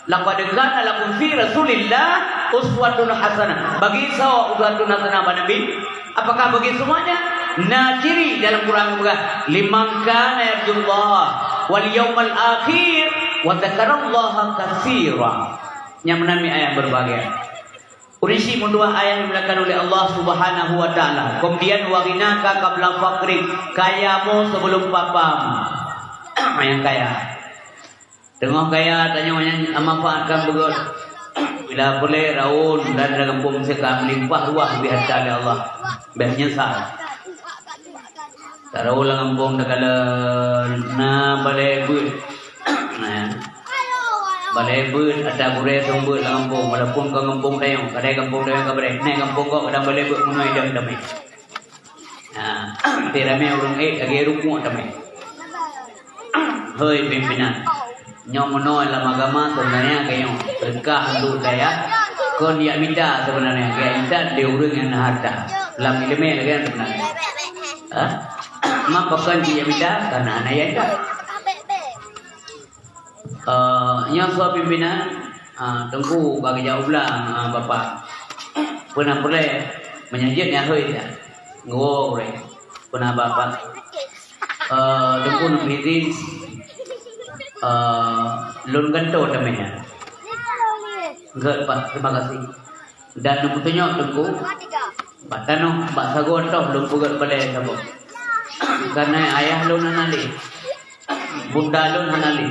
"Laqad kana lakum fi Rasulillah uswatun hasanah." Bagi soe uswatun hasanah bak Nabi? Apakah bagi semuanya? Na ciri dalam Quran geupeugah, "Liman kana yarjullah wal yaumal akhir wa dzakarallaha katsira." Nyang meunan mi ayah berbahagia. Ureuëng syiek meutuah ayah dimuliakan oleh Allah Subhanahu wa Taala. Kemudian, "Wa ghinaka qabla faqrik", kayamu sebelum papamu. Nyang kaya. Teungoh kaya, tanyoe nyang manfaatkan beugöt. Bila peureulée raun dan lam gampông seuka meulimpah ruah bri hareuta lé Allah. Bék meunyeusal. Taroe lam gampông takalon na balée beuet. Nah, balée beuet ata gurée seumeubeuet lam gampông, walaupun kon gampông tanyoe, kadai gampông tanyoe ka breh. Nah, gampông gob kadang balée beuet meunoe idong damé. Nah, tapi ramé ureuëng ék lagée rukuek damé. Hei pimpinan, nyoe meunoe lam agama sebenarnya kayoe, seudeukah untuk dayah, kon jak mita sebenarnya, jak mita di ureuëng nyang na hareuta. Lam iéleumé lagée nyan sebenarnya. Ha? Ma pakon jijak mita? Karena hana jak mita. Eh, nyoe soe pimpinan? Ah, Teungku ka geujak u blang, ah, Bapak. Peue na peureulée? Meunyoe jeuet nyan hôi dah. Geuwoe ureuëng. Peue na Bapak? Eh, Teungku neubri izin, eh, lôn gantoe tamé nyan. Gét, Pak. Terima kasih. Dan neupeutunyok Teungku, bak tanoh, bak sagoe toh lôn peugét balée saboh. Karena ayah lôn hana lé, bunda lôn hana lé.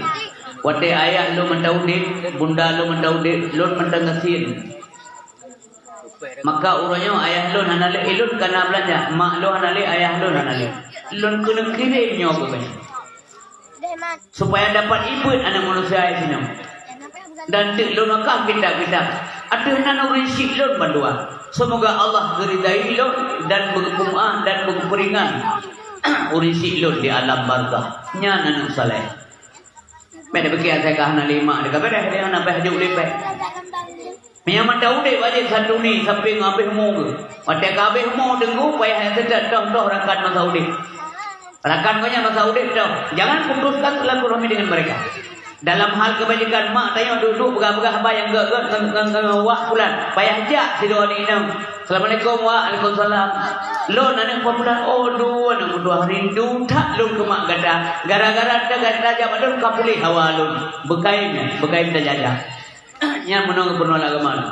Watée ayah lôn mantong udeb, bunda lôn mantong udeb, lôn mantong gasien. Maka uroe nyoe ayah lôn hana lé, eh, lôn ka na beulanja, mak lôn hana lé, ayah lôn hana lé. Lôn keuneuk kirém nyoe keu geuhnyan. Supaya dapat ibeuet aneuk manusia ayat nyoe. Dan teuk lôn akah kitab-kitab. Ateueh nan ureuëng syiek lôn bandua. Seumoga Allah geuridai lôn dan beugeupeumaáh dan beugeupeuringan ureuëng syiek lôn di alam barzakh. Nyan aneuk saleh. Bék tapike asai ka hana lé mak, ka beureh, dia hana beh jeuet lé beh. Meunyoe mantong udeb wajéb santuni sampai ngon habéh umu geuh. Watée ka habéh umu Teungku, payah nyang seutôt toh-toh rakan masa udeb. Rakan geuh nyan masa udeb toh, jangan putuskan silaturahmi dengan mereka. Dalam hal kebajikan, mak tanyoe duek-duek peugah-peugah haba nyang gét-gét ngon, ngon, ngon wak pulan, payah jak sidroe aneuk inong. "Assalamualaikum." "Waalaikumsalam." "Lôn aneuk pulan." "Oh, lôn aneuk meutuah, rindu that lôn keu mak gata. Gara-gara gata jak bak lôn ka puléh hawa lôn." Beukaém, beukaém tajak-jak. Nyan meunoe geupeureunoe agama lôn.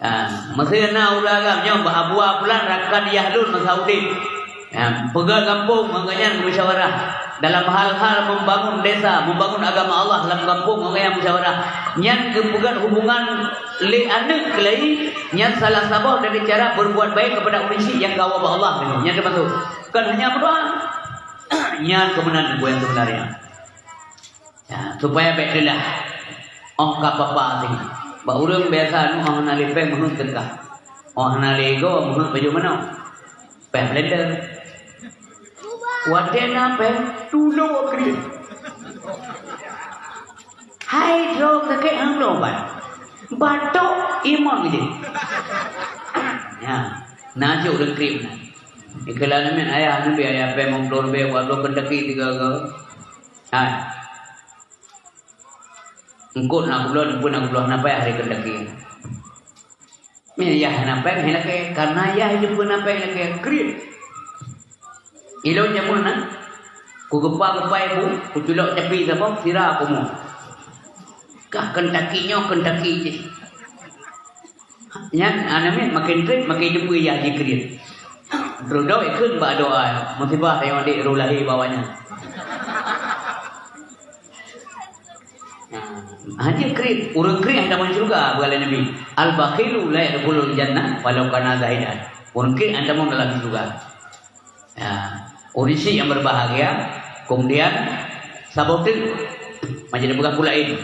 Ha, meusé na ureuëng agam nyoe bak Abu Abdullah rakan yah lôn masa udeb. Ha, peugét gampông ngon geuhnyan musyawarah. Dalam hal-hal membangun desa, membangun agama Allah lam gampông ngon geuhnyan musyawarah. Nyan geupeugét hubungan lé aneuk keulayi, nyan salah saboh dari cara berbuat baik kepada ureuëng syiek nyang ka woe bak Allah. Nyan teumasok. Kon hanya meudoá. Nyan keumeunan buet nyang seubeunarnya. Ya, supaya bék teulah. Óh ka papa singoh. Bak ureuëng biasa nu óh hana lé péng meuheuét teuka. Óh hana lé igoe meuheuét baju manok. Péng blender. Watée na péng, tulo kriet. Hai droe kakek hana bloe ubat. Batok imeung jih. Ya, na cok ureuëng kriet na. Ikeulan namiet ayah neubi ayah péng limong ploh ribée buat bloe keundaki tiga go. Hai. Eungkôt na keubloe, eungkôt na keubloe, hana payah lé keundaki. Meunan yah hana payah lé lakée, karena yah jeuet peue na payah lé lakée, kriet. Ilôn jameun na, kugeupa-geupa ibu, kuculok capi saboh, sira kumu. Kah keundaki nyoe, keundaki jih. Nyan, aneuk miet makin kriet, makin jeuet peue yah jikriet. Droe-droe ikheun bak doa, musibah nyang adik roh lahé bak awaknyan. Nah, hana kriet. Ureuëng kriet hana tamong syeuruga, peugah lé Nabi. "Al-bakhilu la yadkhulul jannah walau kana zahidan." Ureuëng kriet hana tamong dalam syeuruga. Ya, ureuëng syiek nyang berbahagia, kemudian saboh teuk, macam dia peugah pula ini.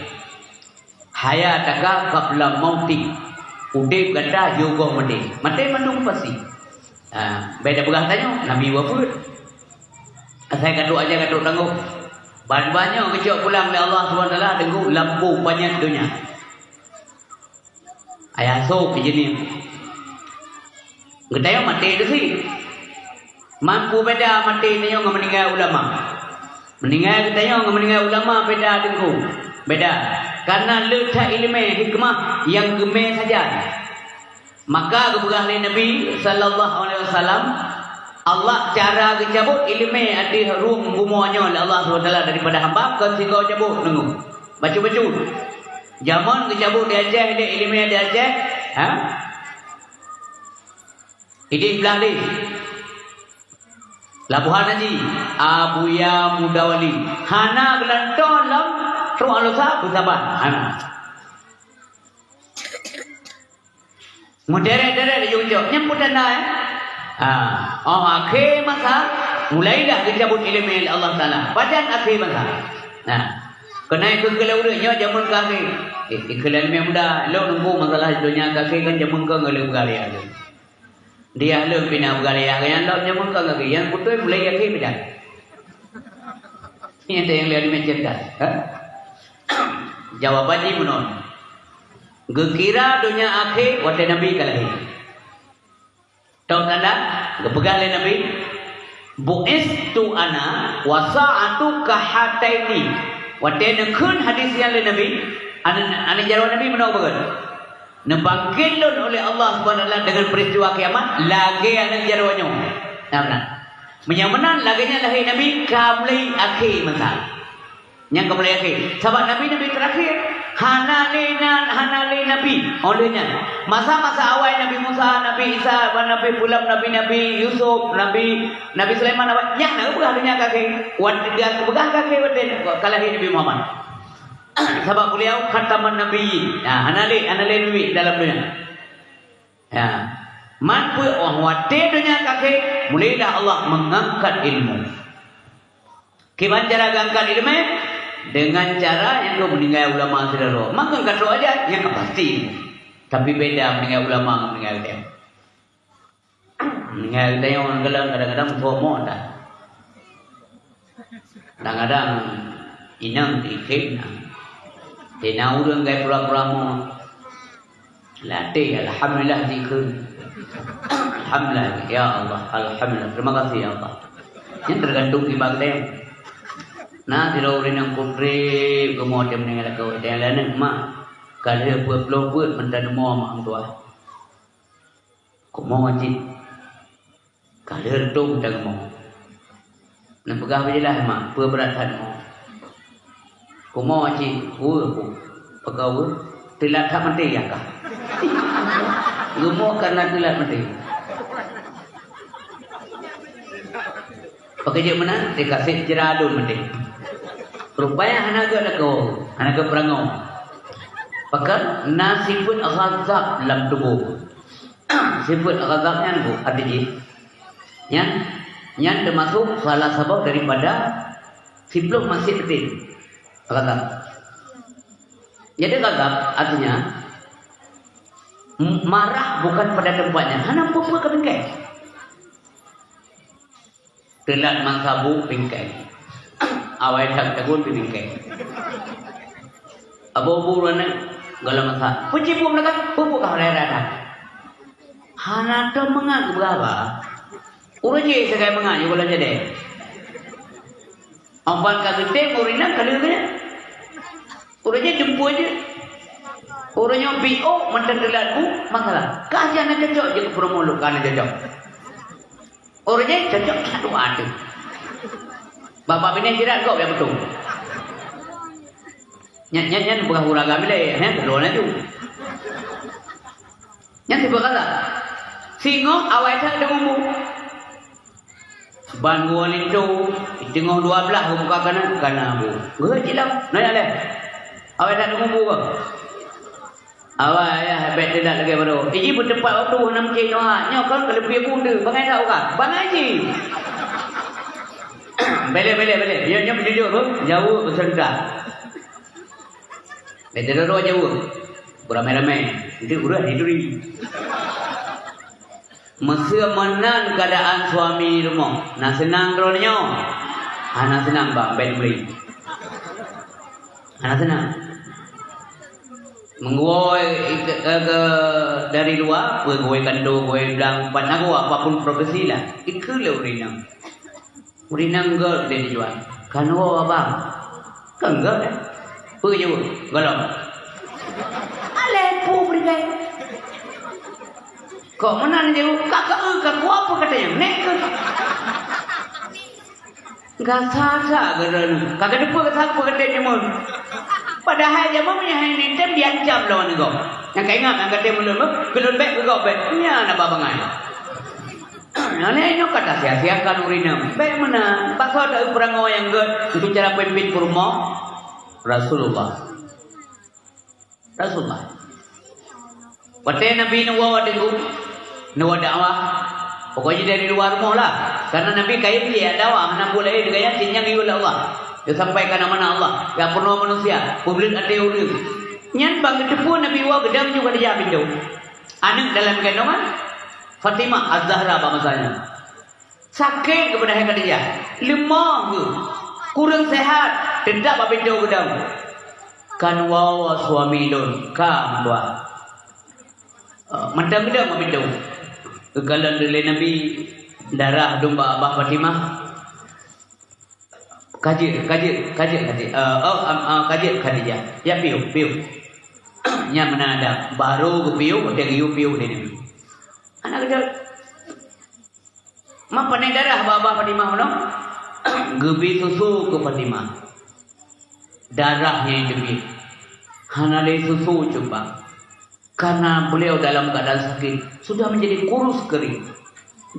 Hayataka qabla mautik. Udeb gata yoh goh maté. Maté mandum pasti. Ha, beda peugah tanyoe, Nabi wafeuet. Asai ka trok aja ka trok tanggong. Ban-ban nyoe geucok pulang lé Allah Subhanahu Wa Taala teungku lam bu panyöt donya. Ayah soe keu jeunieng. Geutanyoe maté teusi. Mampu beda maté tanyoe ngon meuninggai ulama. Meuninggai geutanyoe ngon meuninggai ulama beda teungku. Beda. Karena le that ileumé hikmah nyang geumé sajan. Maka geupeugah lé Nabi sallallahu alaihi wasallam, Allah cara geucabot ileumé ateueh rhueng bumoe nyoe lé Allah Subhanahu Wa Taala daripada hamba kon sigoe cabot teungku. Bacut-bacut. Jameun geucabot di Aceh, di ileumé di Aceh, ha? Idéh blaih deh. Labuhan Haji, Abuya Mudawali. Hana geulantoe lam trok alosa beusaban. Hana. Meuderet-deret laju geucok. Nyan peue tanda, eh? Ha. Oh, akhé masa, mulailah geucabot ileumé lé Allah Taala. Pajan akhé masa? Nah. Keunae keu keulah ureuëng nyoe jameun ka akhé. Eh, eh, keulah ileumé muda. Lôn nunggu masalah donya ka akhé kan jameun ka ngon lôn peugah lé. Dia lôn pih na peugah lé, nyan lom jameun ka akhé. Nyang beutôi mulai akhé beda. Nyan nyang lé ileumé cerdas. Ha? Jawaban jih meunan. Geukira donya akhé watée Nabi ka lahé. Toh tanda geupeugah lé Nabi, "Bu'istu ana wa sa'atu kahataini." Watée neukheun hadis nyan lé Nabi, aneuk, aneuk jaroe Nabi meunoe beugét, "Neubangkét lôn oleh Allah Subhanahu Wa Taala deungon peuristiwa kiamat lagée aneuk jaroe nyoe." Nah, meunan. Meunyoe meunan lagée nyan lahé Nabi ka mulai akhé masa. Nyang ka mulai akhé. Sabab nabi-nabi terakhir hana lé na, hana lé nabi. Óh lheueh nyan, masa-masa awai Nabi Musa, Nabi Isa, nabi pulam, nabi-nabi Yusuf, nabi, Nabi Sulaiman, nabi, nyan na geupeugah donya ka akhé. Wan, geupeugah ka akhé watée ka lahé Nabi Muhammad. Sabab beliau khataman nabiyyin. Ya, hana lé, hana lé nabi dalam donya. Ya. Man peue óh watée donya ka akhé, mulailah Allah mengangkat ilmu. Kiban cara geuangkat ileumé? Deungon cara nyang ka meuninggai ulama sidroe. Maka ka trok aja nyang ka pasti. Tapi beda meuninggai ulama ngon meuninggai geutanyoe. Meuninggai geutanyoe ngon geulang kadang-kadang soe mo dah. Kadang-kadang inong tikhém na. Tina ureuëng gai pura-pura mo. Latih, alhamdulillah zikir. Alhamdulillah, ya Allah, alhamdulillah. Terima kasih ya Allah. Nyan tergantung kiban geutanyoe. Na sidroe ureuëng nyang putri geumoe teuh meuninggai lakoe, teuh laneuk mak. Ka lheueh peuet ploh peuet meunan teuh mo mak meutuah. Kumoe cit. Ka lheueh reutôh meunan mo. Neupeugah beujeulaih mak, peue brat that mo. Kumoe cit, weueh ku. Peugah weueh, teulat that maté ya kah. Geumoe karena teulat maté. Pakon jeuet meunan, dikasih jira lôn maté. Rupanya hana geuh lakoe, hana geuh peurangoe. Pakon na sifeuet ghadab lam tuboh. Sifeuet ghadab nyan bu, arti jih. Nyan, nyan teumasok salah saboh daripada siplôh maksiet teuntée. Ghadab. Jadi ghadab artinya m-, marah bukan pada tempatnya. Hana peue-peue ka bingkai. Teulat masa bu bingkai. Awai that tagun bingkai. Abu-abu ureuëng nyan galak masa. Peucibuk meulekat, pupuk ka raya-raya that. Hana teuh mangat beuraba. Ureuëng jih sagai mangat yue bulan jadi. Amban ka geutem ureuëng nyan ka lheueh nyan. Ureuëng jih jumpa jih. Ureuëng nyoe B O mantong teulat bu, masalah. Kah jih hana cocok jih keu promo lôn, ka hana cocok. Ureuëng jih cocok that doa tu. Bapak bini sirat kok yang betul. Nyan, nyan, nyan bukan urang agam ilée, nyan keudroe laju. Nyan sifeuet ghadab. Singoh awai that deungon bu. Ban geuwoe linto, teungoh dua blaih geubuka kana, kana bu. Geuhot cit lam, nanya lé. Awai that deungon bu kah? Awai, ya, bèk teulat lagèe baroe. Iji beuteumpat waktu hana meucéh nyoe ha. Nyoe kon keuleupie bu teuh, bangai that uka. Bangai jih. Bèlèh, bèlèh, bèlèh. Nyoe, nyoe beujujur, beuh. Jaweueb beuseudeukah. Bèk teudodo jaweueb. Beuramé-ramé, di ureuëng di duri. Meuseu meunan keuadaan suami rumoh, na seunang droeneuh nyoe? Hana seunang, bah, bèk meuli. Hana seunang. Meuwoe ke, ke, ke dari luwa, peue gawai kantô, gawai blang, pat na gawai, apapun profesi lah. Ikeu lé ureuëng inong. Ureuëng inong gèt lé tujuan. Kan woe abang. Kan gèt, eh? Peue jaweueb? Gohlom. Alah peue peureugai. Kok meunan jaweueb? Ka keu, ka kuah peue kata nyang nek keu? Gasa-sa geureun. Ka geuteupeue gasa peue kata jameun. Padahai jameun meunyo hai neutem diancam lawan gob. Nyang ka ingat nyang kata mulôn, keulôn bèk keu gob bèk. Nyan na ba bangai. Nyan nyoe ka tasia-siakan ureuëng inong. Bèk meunan, bak soe taeu peurangoe nyang gèt untuk cara peumimpin peurumoh? Rasulullah. Rasulullah. Watèe Nabi neuwoe teungku, neuwoe dakwah, pokoknya dari luwa rumoh lah. Karena Nabi kayém jijak dakwah, hana peue laén gaya cit nyang geuyue lé Allah. Geusampaikan amanah Allah, geupeurunoe manusia, peubeuleut até ureuëng. Nyan ban geuteupeue Nabi woe geudong ju Khadijah pintoe. Aneuëk dalam gendongan, Fatimah Az-Zahra bak masa nyan. Sakét geuh padahai Khadijah, leumoh geuh, kureueng seuhat, teutap bak pintoe geudong. Kan woe suami lôn, ka meutuah. Eh, mantong geudong bak pintoe. Geukalon lé Nabi, darah dum bak babah Fatimah. Ka jeuet, ka jeuet, ka jeuet, ka jeuet. Eh, oh, am, ah, ka jeuet Khadijah. Ya piôh, piôh. Nyan meunan adab. Barô geupiôh, watèe geuyue piôh lé Nabi. Hana geujeuet. Ma pané darah babah Fatimah meunoe? Geubri susu keu Fatimah. Darah nyang teubiet. Hana lé susu cit bang. Karena beliau dalam keadaan sakit, sudah menjadi kurus kering.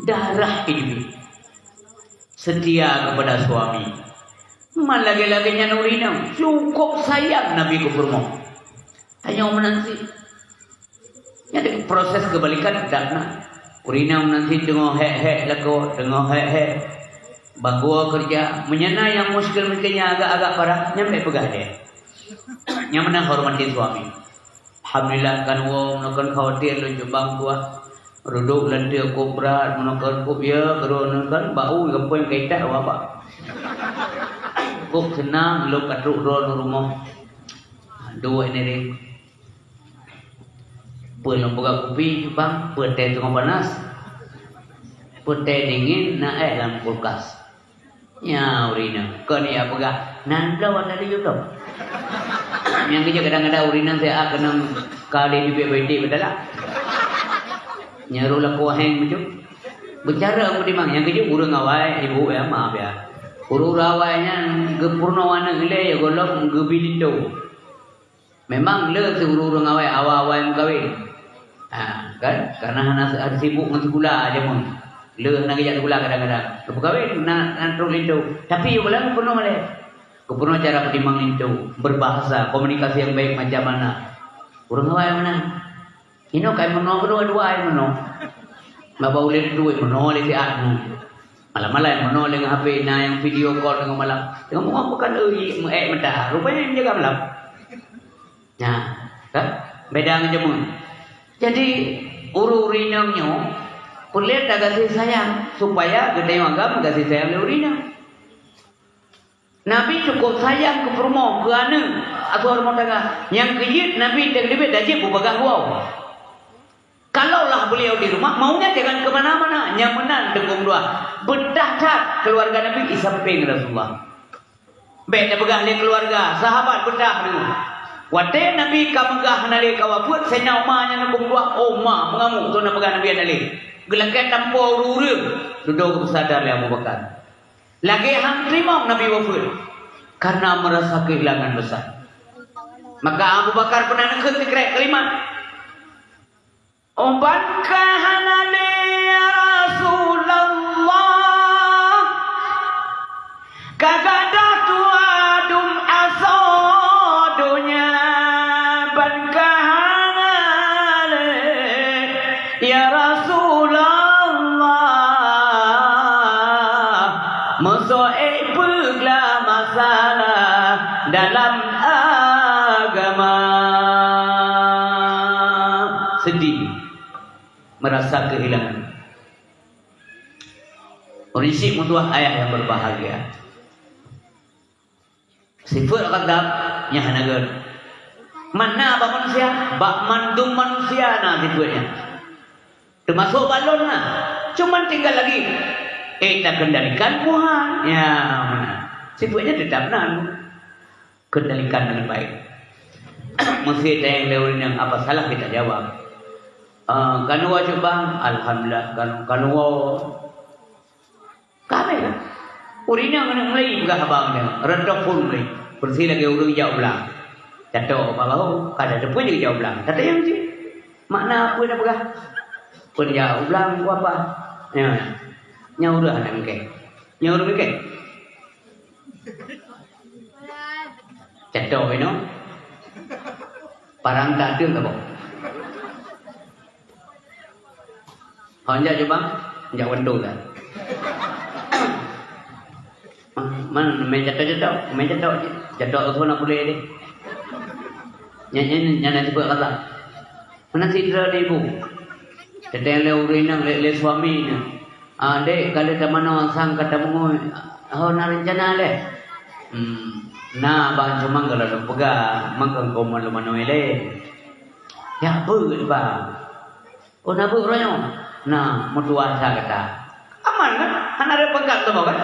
Darah teubiet. Setia kepada suami. Man lagèe-lagèe nyan ureueng inong, cukup sayang Nabi keu peurumoh. Tanyoe meunan cit. Nyan proses kebalikan dak na. Ureueng inong meunan cit teungoh hék-hék lakoe, teungoh hék-hék. Bagoe keureuja, meunyo na nyang muskil-muskil nyang agak-agak parah, nyan bèk peugah lé. Nyang meunan hormati suami. Alhamdulillah, kan woe, meunoe kan khawatir lôn cubang tuah. Rudok lanteu kop brat, meunoe kan kop ya, keudroe nyoe kan bau gampông kaitak wabah. Kop seunang lôn ka trok droe u rumoh. Duek nireng. Peue lôn peugah kupi, bang, peue teh teungoh panas. Peue teh dingin, na éh lam kulkas. Nyan ureueng inong, kon ya peugah, nan bloe ata laju bloe. Nyang keujeuet kadang-kadang ureueng inong siat keunong ka lé teubiet beuti beutala. Nyan roh lakoe héng bacut. Beucara meutimang, nyang keujeuet ureueng awai, ibu ya, maaf ya. Ureueng-ureueng awai nyan geupeurunoe aneuk ilèe ya gohlom geubi linto. Memang le si ureueng-ureueng awai, awai-awai meukawen. Ha, kan? Karena hana, hana sibuk ngon sikula jameun. Le hana geujak sikula kadang-kadang. Geupeukawen na, na trok linto. Tapi yôh lom geupeurunoe malèe. Geupeurunoe cara peutimang linto, berbahasa, komunikasi yang baik macam mana. Ureueng awai meunan. Inoe kai meunoe keudua-dua ai meunoe. Bak-bak ulèe duek meunoe lé siat nyoe. Malam-malam meunoe lé ngon H P na nyang video call teungoh malam. Teungoh meu'oh bukan eu ié meu'ék meuta. Rupanya nyang jaga malam. Nah, kan? Beda ngon jameun. Jadi, ureueng-ureueng inong nyoe, peureulèe tagaséh sayang, supaya geutanyoe agam gaséh sayang lé ureueng inong. Nabi cukup sayang keu peurumoh, keu aneuk, ateueh rumoh tangga. Nyang keujeuet Nabi teuleubeh tajeuet beubagaih woe. Kalaulah beliau di rumah, maunya jangan ke mana-mana. Nyang meunan teungku dua. Beutah that keuluwarga Nabi di sampéng Rasulullah. Bèk tapeugah lé keuluwarga, sahabat beutah deungoe. Watèe Nabi ka meugah hana lé ka wafeuet, Saidina Umar nyan teungku dua, oh ma, meungamuk, tu na peugah Nabi hana lé. Geulakèe tampo ureueng-ureueng, dudoe geupeusadar lé Abu Bakar. Lagèe han teurimong Nabi wafeuet karena merasa kehilangan besar. Maka Abu Bakar pernah neukheun sikrek kalimat, "Oh ban ka hana lé ya Rasulullah, ka gadôh tuha dum asoe donya, ban ka hana lé ya Rasulullah." Meusoe peugla masalah dalam agama. Rasa kehilangan. Ureuëng syiek meutuah ayah nyang berbahagia. Sifeuet ghadab nyan hana gét. Mana bak manusia? Bak mandum manusia na sifeuet nyan. Teumasok bak lôn na. Cuman tinggal lagi, eh, takendalikan Tuhan. Ya, mana? Sifeuet nyan tetap na. Kendalikan dengan baik. Meusé tanyong lé ureuëng nyan apa salah kita jawab. Ah, kanu woe cit bang, alhamdulillah, kanu, kanu woe. Ka habéh kan? Ureuëng nyan aneuk Melayu peugah haba nyan, reutôh phon Melayu. Peureulée lagée ureuëng jak u blang. Catok bak bahu, ka tateupeue jak u blang. Tatanyong cit. Makna peue na peugah? Peue jak u blang, peue apa? Nyan. Nyan ureuëng hana mungken. Nyan ureuëng mungken. Catok inoe. Parang tak ada ke, Bang? Hon jak je, Bang. Jak wantong dah. Man, main catok-catok, main catok je. Catok tu nak boleh deh. Nyan, nyan, nyan nak sebut kata. Meunan sidroe di ibu. Teuntèe lé ureueng inong, lé, lé suami nyan. "Ah, dek, ka lheueh tamanoe sang ka tameungui. Ho na reuncana lé?" "Hmm, na, Bang, cuma ka lôn peugah, mangkeueng kon lôn manoe lé." "Jak beuet, Bang." "Oh, na beuet uroe nyoe?" "Na, meutuah sa gata." Aman kan? Hana reuet peugah teuma kan?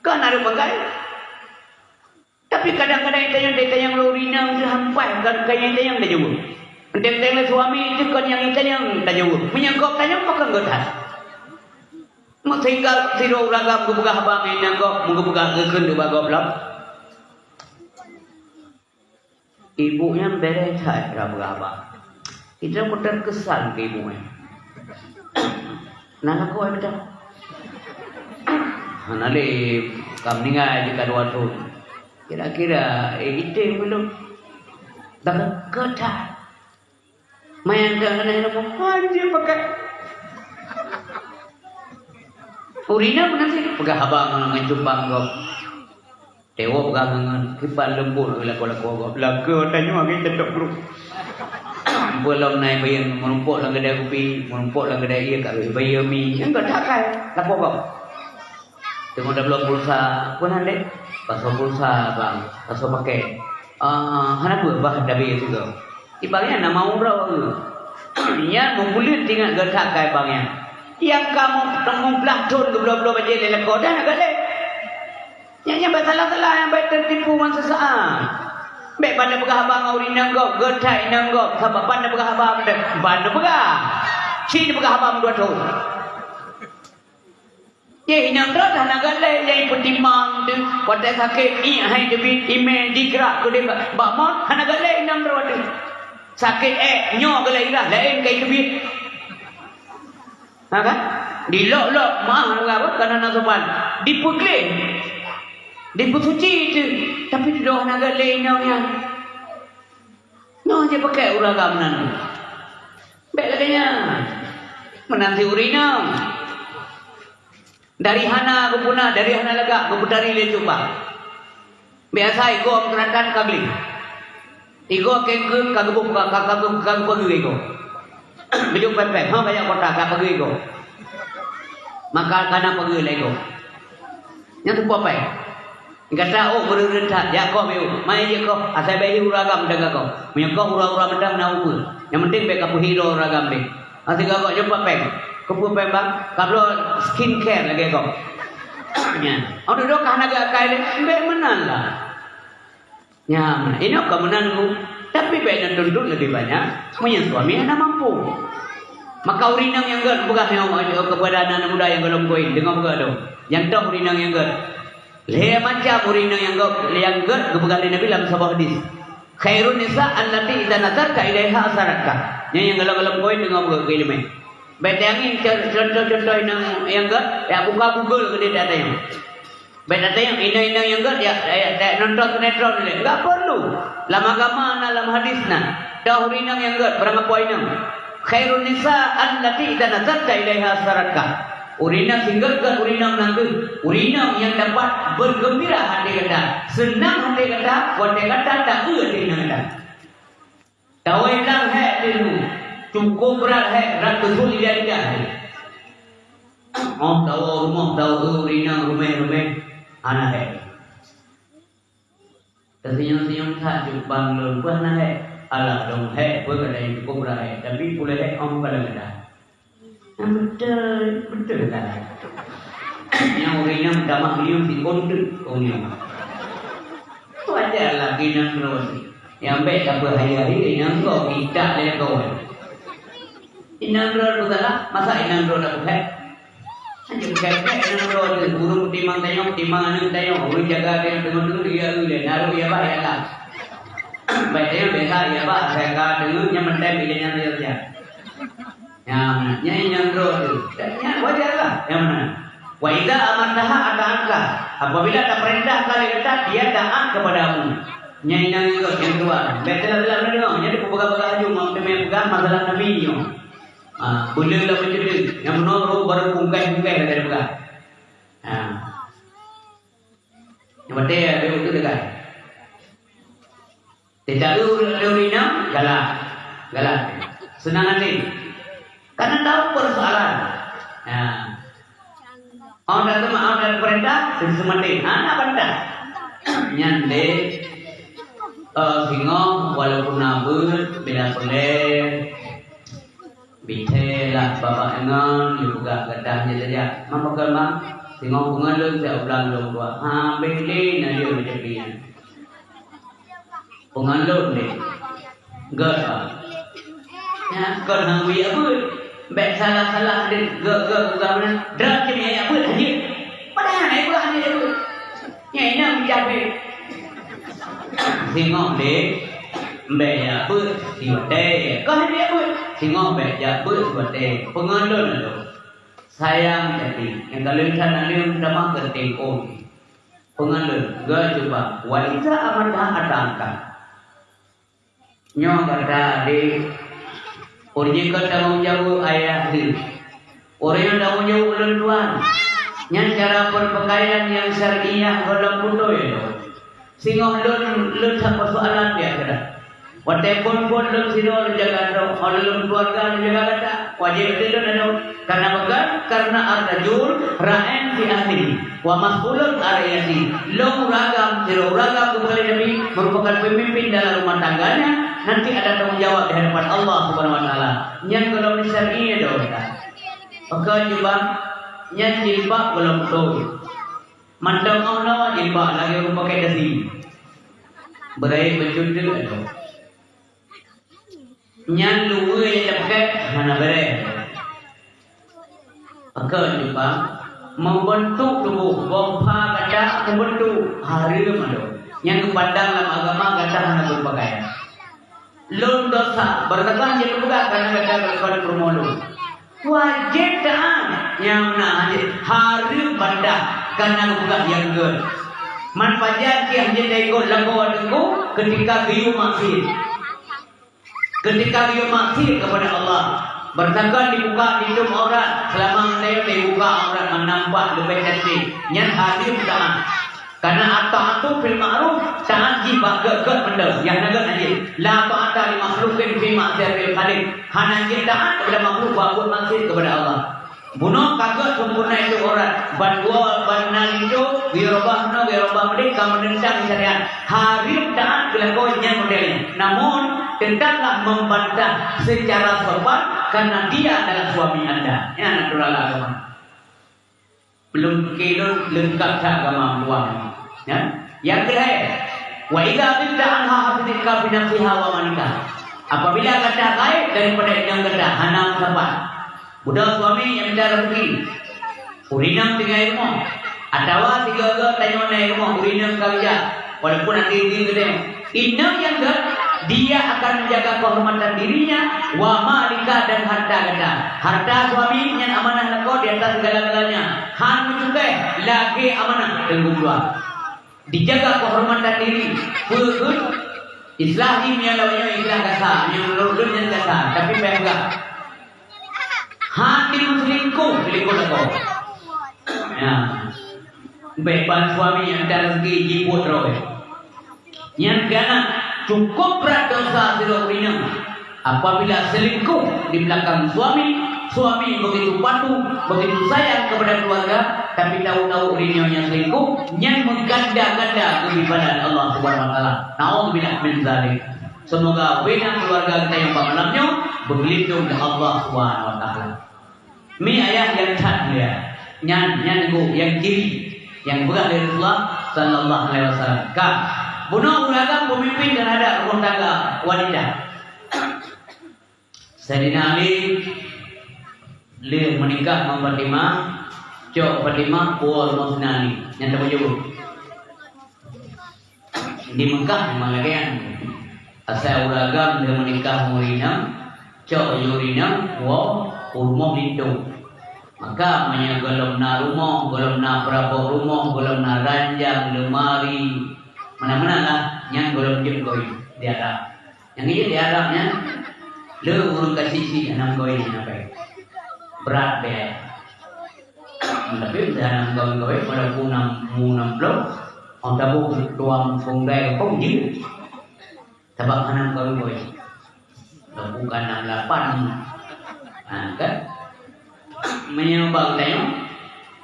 Kan hana reuet peugah. Tapi kadang-kadang itanyong, itanyong lé ureueng inong teuh hampai, kon, kon nyang itanyong tajaweueb. Enteng-enteng lé suami teuh kon nyang itanyong tajaweueb. Meunyoe gob tanyong, maka göt that. Meutinggai sidroe ureueng agam geupeugah haba ngon inong gob, meugeupeugah geukheun ubak gob lom. Ibu nyan bèrèh that cara peugah haba. Kita pun terkesan keu ibu nyan. Na lakoe mita. Hana lé, ka meuninggai jih ka dua thon. Kira-kira, eh, item ulôn. Dah keu that. Manyang ka keuneuk ilmu, hanjeuet pakai. Ureueng inong meunan cit, peugah haba ngon, ngon cumpang gob. Teuwoe peugah ngon, ngon kiban leumbot lakoe-lakoe gob. Lakoe tanyoe lagèe teutôk brôk. Peue lom na ié bayeue, meurumpok lam keudè kupi, meurumpok lam keudè ié, ka ié bayeue mi. Nyan ka that kai lakoe gob. Teungoh tabloe pulsa, "Peue nan, Dek?" "Pasoe pulsa, Bang. Pasoe pakèt." "Ah, hana peue, bah, dabé sigoe." Ibang nyan nama uroe. Nyan meubuleuen teuingat geutak kai bang nyan. Nyang ka meuteumé blah thon geubloe-bloe bajèe lé lakoe dah na galeh. Nyan, nyan bèk salah-salah, nyan bèk teutipu ngon seusaat. Bèk ban neupeugah haba ngon ureueng inong gob, geutak inong gob, sabab ban neupeugah haba, ban neupeugah. Ci neupeugah haba meudua thon. Jih inong rot hana galeh, jai peutimang teuh, watèe sakét ié hai teubiet, imè jigrak keudeh bak mot, hana galeh inong rot teuh. Sakét èk, nyoe galeh irah, laén kai teubiet. Ha kan? Dilok-lok, maah lagèe apa? Kana na sopan. Dipeugleh. Dipeusuci teuh. Tapi dudoe hana galeh inong nyan. Nyoe jih pakèk ureueng agam nan. Bèk lagèe nyan. Meunan cit ureueng inong. Dari hana geupuna, dari hana lagak, geupeutari lé cuba. Biasa igoe meukeuratan ka gleh. Igoe kengkeue ka geuboh, ka, ka, ka, ka geupeugöt igoe. Beujeuet pèng-pèng, ha, bajèe kota ka peugöt igoe. Maka kana peugöt lé igoe. Nyan teupeue pèng. Gata, oh, meureureuen that, jak koh beu. Mai jeuet koh, asai bèk hi ureueng agam teuga koh. Meunyoe koh ureueng-ureueng mantong na ubeut. Nyang penting bèk kapeuhi droe ureueng agam bèk. Asai teuga koh jumpa pèng. Keupeue pèng, Bang? Kabloe skincare lagèe koh. Nyan. Oh, dudoe ka hana geuakai lé. Bèk meunan lah. Nyan, inong ka meunan, Bu. Tapi bèk neutuntut leubeh banyak. Meunyoe suami hana mampu. Maka ureueng inong nyang gèt peugah nyoe, eh, keupada aneuk muda nyang gohlom kawén, deungö beugöt tu. Nyang toh ureueng inong nyang gèt. Lhèe macam ureueng inong nyang gèt, nyang gèt geupeugah lé Nabi lam saboh hadis. "Khairun nisa allati idza nazarta ilaiha asarratka." Nyan nyang gohlom-gohlom kawén deungö beugöt keu ileumèe. Bèk tanyong co-, contoh-contoh inong nyang gèt, ya buka Google keudéh that tanyong. Bèk tatanyong inong-inong nyang gèt, ya, ya, ya, nonton sinetron lé. Enggak perlu. Lam agama na, lam hadis na. Toh ureueng inong nyang gèt, barang apa inong. "Khairun nisa allati idza nazarta ilaiha asarratka." Ureueng inong singgeut-geut ureueng inong nanggroe. Ureueng inong nyang dapat bergembira hati gata, seunang hati gata, watèe gata taeu ateueh inong gata. Tawai blang hék teungku. Cukup brat hék, brat keusuet lidah-lidah. Oh, tawoe rumoh, tawoe ureueng inong, ruméh-ruméh, hana hék. Teusenyum-senyum that cut bang lôn, peue hana hék? Alah, lôn hék, peue kata nyang cukup brat hék, tapi puléh hék 'oh ka lôn geudah. Nyang beutôi, beutôi lah. Nyang ureueng inong tamah ngieng sikon teuk, oh ngieng. Wajar lah keu inong droe. Nyang bèk tapeuhayai inong droe, kita lé lakoe. Inong droe peusalah, masa inong droe tapeuhayai? Anjing kepek inong droe tu, ureueng timang tanyoe, timang aneuk tanyoe, ureueng jaga tanyoe, teungoh-teungoh dia ulèe, naru ia bah, ia lah. Baik tanyoe biasa, ia bah, saya ka deungoe, nyan mantap, ia nyan saja. Nyan, nyan inong droe tu. Dan nyan wajar lah, nyang meunan. "Wa idza amartaha ata'atka." Apabila tapeurintah ka lé gata, dia taat kepadamu. Nyan inong nyang keudua. Bèk telat-telat meudeungoe, nyan dipeugah-peugah laju, mau teumé peugah masalah Nabi nyoe. Ah, beuleueh lah meucedeuh. Nyang meunoe baru, baru bungkah-bungkah lagèe peugah. Ah. Nyang penting ya, dia betul dekat. Teucaru ureueng inong, galak. Galak. Seunang até. Karena tahu persoalan. Ya. Orang datang, orang datang perintah, seumaté. Hana bantah. Nyan deh. Eh, singoh walaupun na beuet, bila peureulèe, Bithé lah babah inong, jipeugah gata nyan saja. Mama keu ma, singoh peungeut lôn siat u blang lôn dua. Habéh lé na lé meucebri nyan. Peungeut lôn lé. Gèt, ah. Nyan kon hana geuyue beuet. Bèk salah-salah deuh gèt-gèt peugah meunan. Droe cit nyang beuet hanjeuet. Padahai na peugah hanjeuet beuet. Nyan inong jak beuet. Singoh lé, bèk jak beuet siwatèe. Kah bèk jak beuet? Singoh bèk jak beuet siwatèe. Peungeut lôn lôn. Sayang jadi, nyang ka lôn that naleueng tamah keu teuko. Peungeut lôn, geucuba. Wa idza amartaha ata'atka. Nyoe gata adék, ureueng jih kon tanggong jaweueb ayah deuh. Ureueng nyang tanggong jaweueb ulôn tuan. Nyan cara peurpakaian nyang syariah gohlom beutôi lôn. Singoh lôn, lôn that peusoalan di akhirat. Watèe phôn-phôn lôn sidroe lôn jaga droe, óh lheueh lôn keuluwarga lôn jaga gata. Wajéb teuh lôn aneuk. Karena peue? Karena ar-rajul ra'in fi ahlihi wa mas'ulun an ra'iyatihi. Lôn ureueng agam, sidroe ureueng agam keu Nabi, merupakan pemimpin dalam rumah tangganya, nanti ada tanggung jawab di hadapan Allah Subhanahu wa Taala. Nyan gohlom syar'i dosa. Maka jubah nyan jilbab gohlom beutôi. Mantong 'oh noe jilbab lagèe ureueng pakai dasi. Beurayeuk bacut teuk adoe. Nyan luweue nyang tapeugah hana bèrèh. Pakon teuma? Meubeuntuk tuboh, bak pha gata meubeuntuk, hareuem adoe. Nyang geupandang lam agama gata hana beupakaian. Lôn dosa, beureukat jeuet peugah karena gata geukon peurumoh lôn. Wajéb taát, nyang na jih hareuem bantah karena geupeugah nyang gèt. Man pajan cit hana jeuet taikot lakoe teungku keutika geuyue maksiet. Keutika geuyue maksiet keupada Allah, beureusakan dibuka, ditutup aurat, seulama geutanyoe teubuka aurat meunampak leubeh cantik, nyan hareuem taát. Karena at-ta'atu fil ma'ruf, taát jih bak gèt-gèt mantong, nyang hana gèt hana jih. La ta'ata li makhluqin fi ma'siyatil khaliq. Hana jeuet taát keupada makhluk bak buet maksiet keupada Allah. Bunoe ka gèt sempurna itu aurat, ban dua, ban na linto, geuyue robah meunoe, geuyue robah meudéh, ka meunentang syariat. Hareuem taát keu lakoe nyan model nyan. Namun, tetaplah membantah secara sopan karena dia adalah suami anda. Nyan aturan agama. Lôn pike lôn leungkap that agama meutuah nyoe. Ya? Nyang keulhèe, "Wa idza ghibta anha hafizhatka fi nafsiha wa malika." Apabila gata gaéb daripada inong gata hana meusapat. Bunoe suami nyang mita raseuki. Ureueng inong tinggai rumoh. Atawa sigoe-goe tanyoe na i rumoh ureueng inong ka geujak. Walaupun até jih geutanyoe. Inong nyang gèt, dia akan menjaga kehormatan dirinya, wa malika, dan harta gata. Harta suami nyan amanah lakoe di atas segala-galanya. Han meucukai, lagèe amanah teungku dua. Dijaga kehormatan diri. Peue keuh? Istilah jih meunyoe lawét nyoe istilah gasa, meunyoe meunurot lôn nyan gasa, tapi payah peugah. Hana meuselingkuh, selingkuh lakoe. Ya. Bèk ban suami nyang mita raseuki jibuet droe. Nyan keunan cukup brat dosa sidroe ureueng inong. Apabila selingkuh di belakang suami, suami begitu patuh, begitu sayang kepada keluarga, tapi tahu-tahu ureueng nyoe nyang selingkuh, nyan meuganda-ganda keubibalan Allah Subhanahu wa Taala. Naudzubillah min zalik. Seumoga ubena keluarga geutanyoe bak malam nyoe beugeulindong lé Allah Subhanahu wa Taala. Mi ayah nyang that mulia. Nyan, nyan geuh nyang kiri, nyang geupeugah lé Rasulullah sallallahu alaihi wasallam. Ka, bunoe ureueng agam peumimpin teuhadap rumoh tangga wanita. Saidina Ali lheueh meunikah ngon Fatimah, cok Fatimah puwoe rumoh Saidina Ali. Nyan tapeujeuet. Di Meukah memang lagèe nyan. Asai ureueng agam lheueh meunikah ngon ureueng inong, cok lé ureueng inong woe u rumoh linto. Maka meunyoe gohlom na rumoh, gohlom na peurabot rumoh, gohlom na ranjang, leumari, meunan-meunan lah, nyan gohlom jeuet keu ureueng di Arab. Nyang jeuet di Arab nyan, le ureueng ka syiek-syiek hana meukawen nyan apai. Brat bèe. Tapi meunyoe hana meukawen-kawen, pada pukul enam, enam belas, oh, taboh tuan penggai kong jeuet. Sabab hana meukawen-kawen. Pada pukul enam lapan. Ha, kan? Meunyoe bak geutanyoe,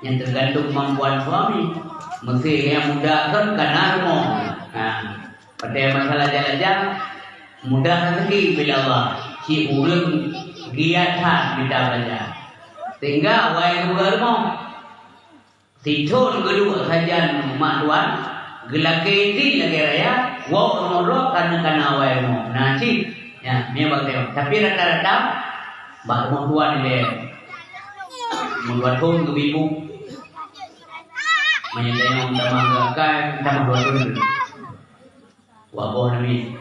nyan teugantung keumampuan suami. Meusé nyang muda kan ka na rumoh. Ha, padahai masalah lajang-lajang, mudah raseuki bila Allah. Cit ureueng giat that mita beulanja. Sehingga awai geupeugah rumoh. Sithon geuduek sajan mak tuan, geulakèe idin lagèe raya, woe rumoh droe ka na, ka na awai rumoh. Na cit, nyan, meunyoe bak geutanyoe. Tapi rata-rata, bak rumoh tuan ilèe, meudua thon keu ibu. Meunyoe tanyoe tamah geuakai, tamah dua thon. Wah, boh namiet.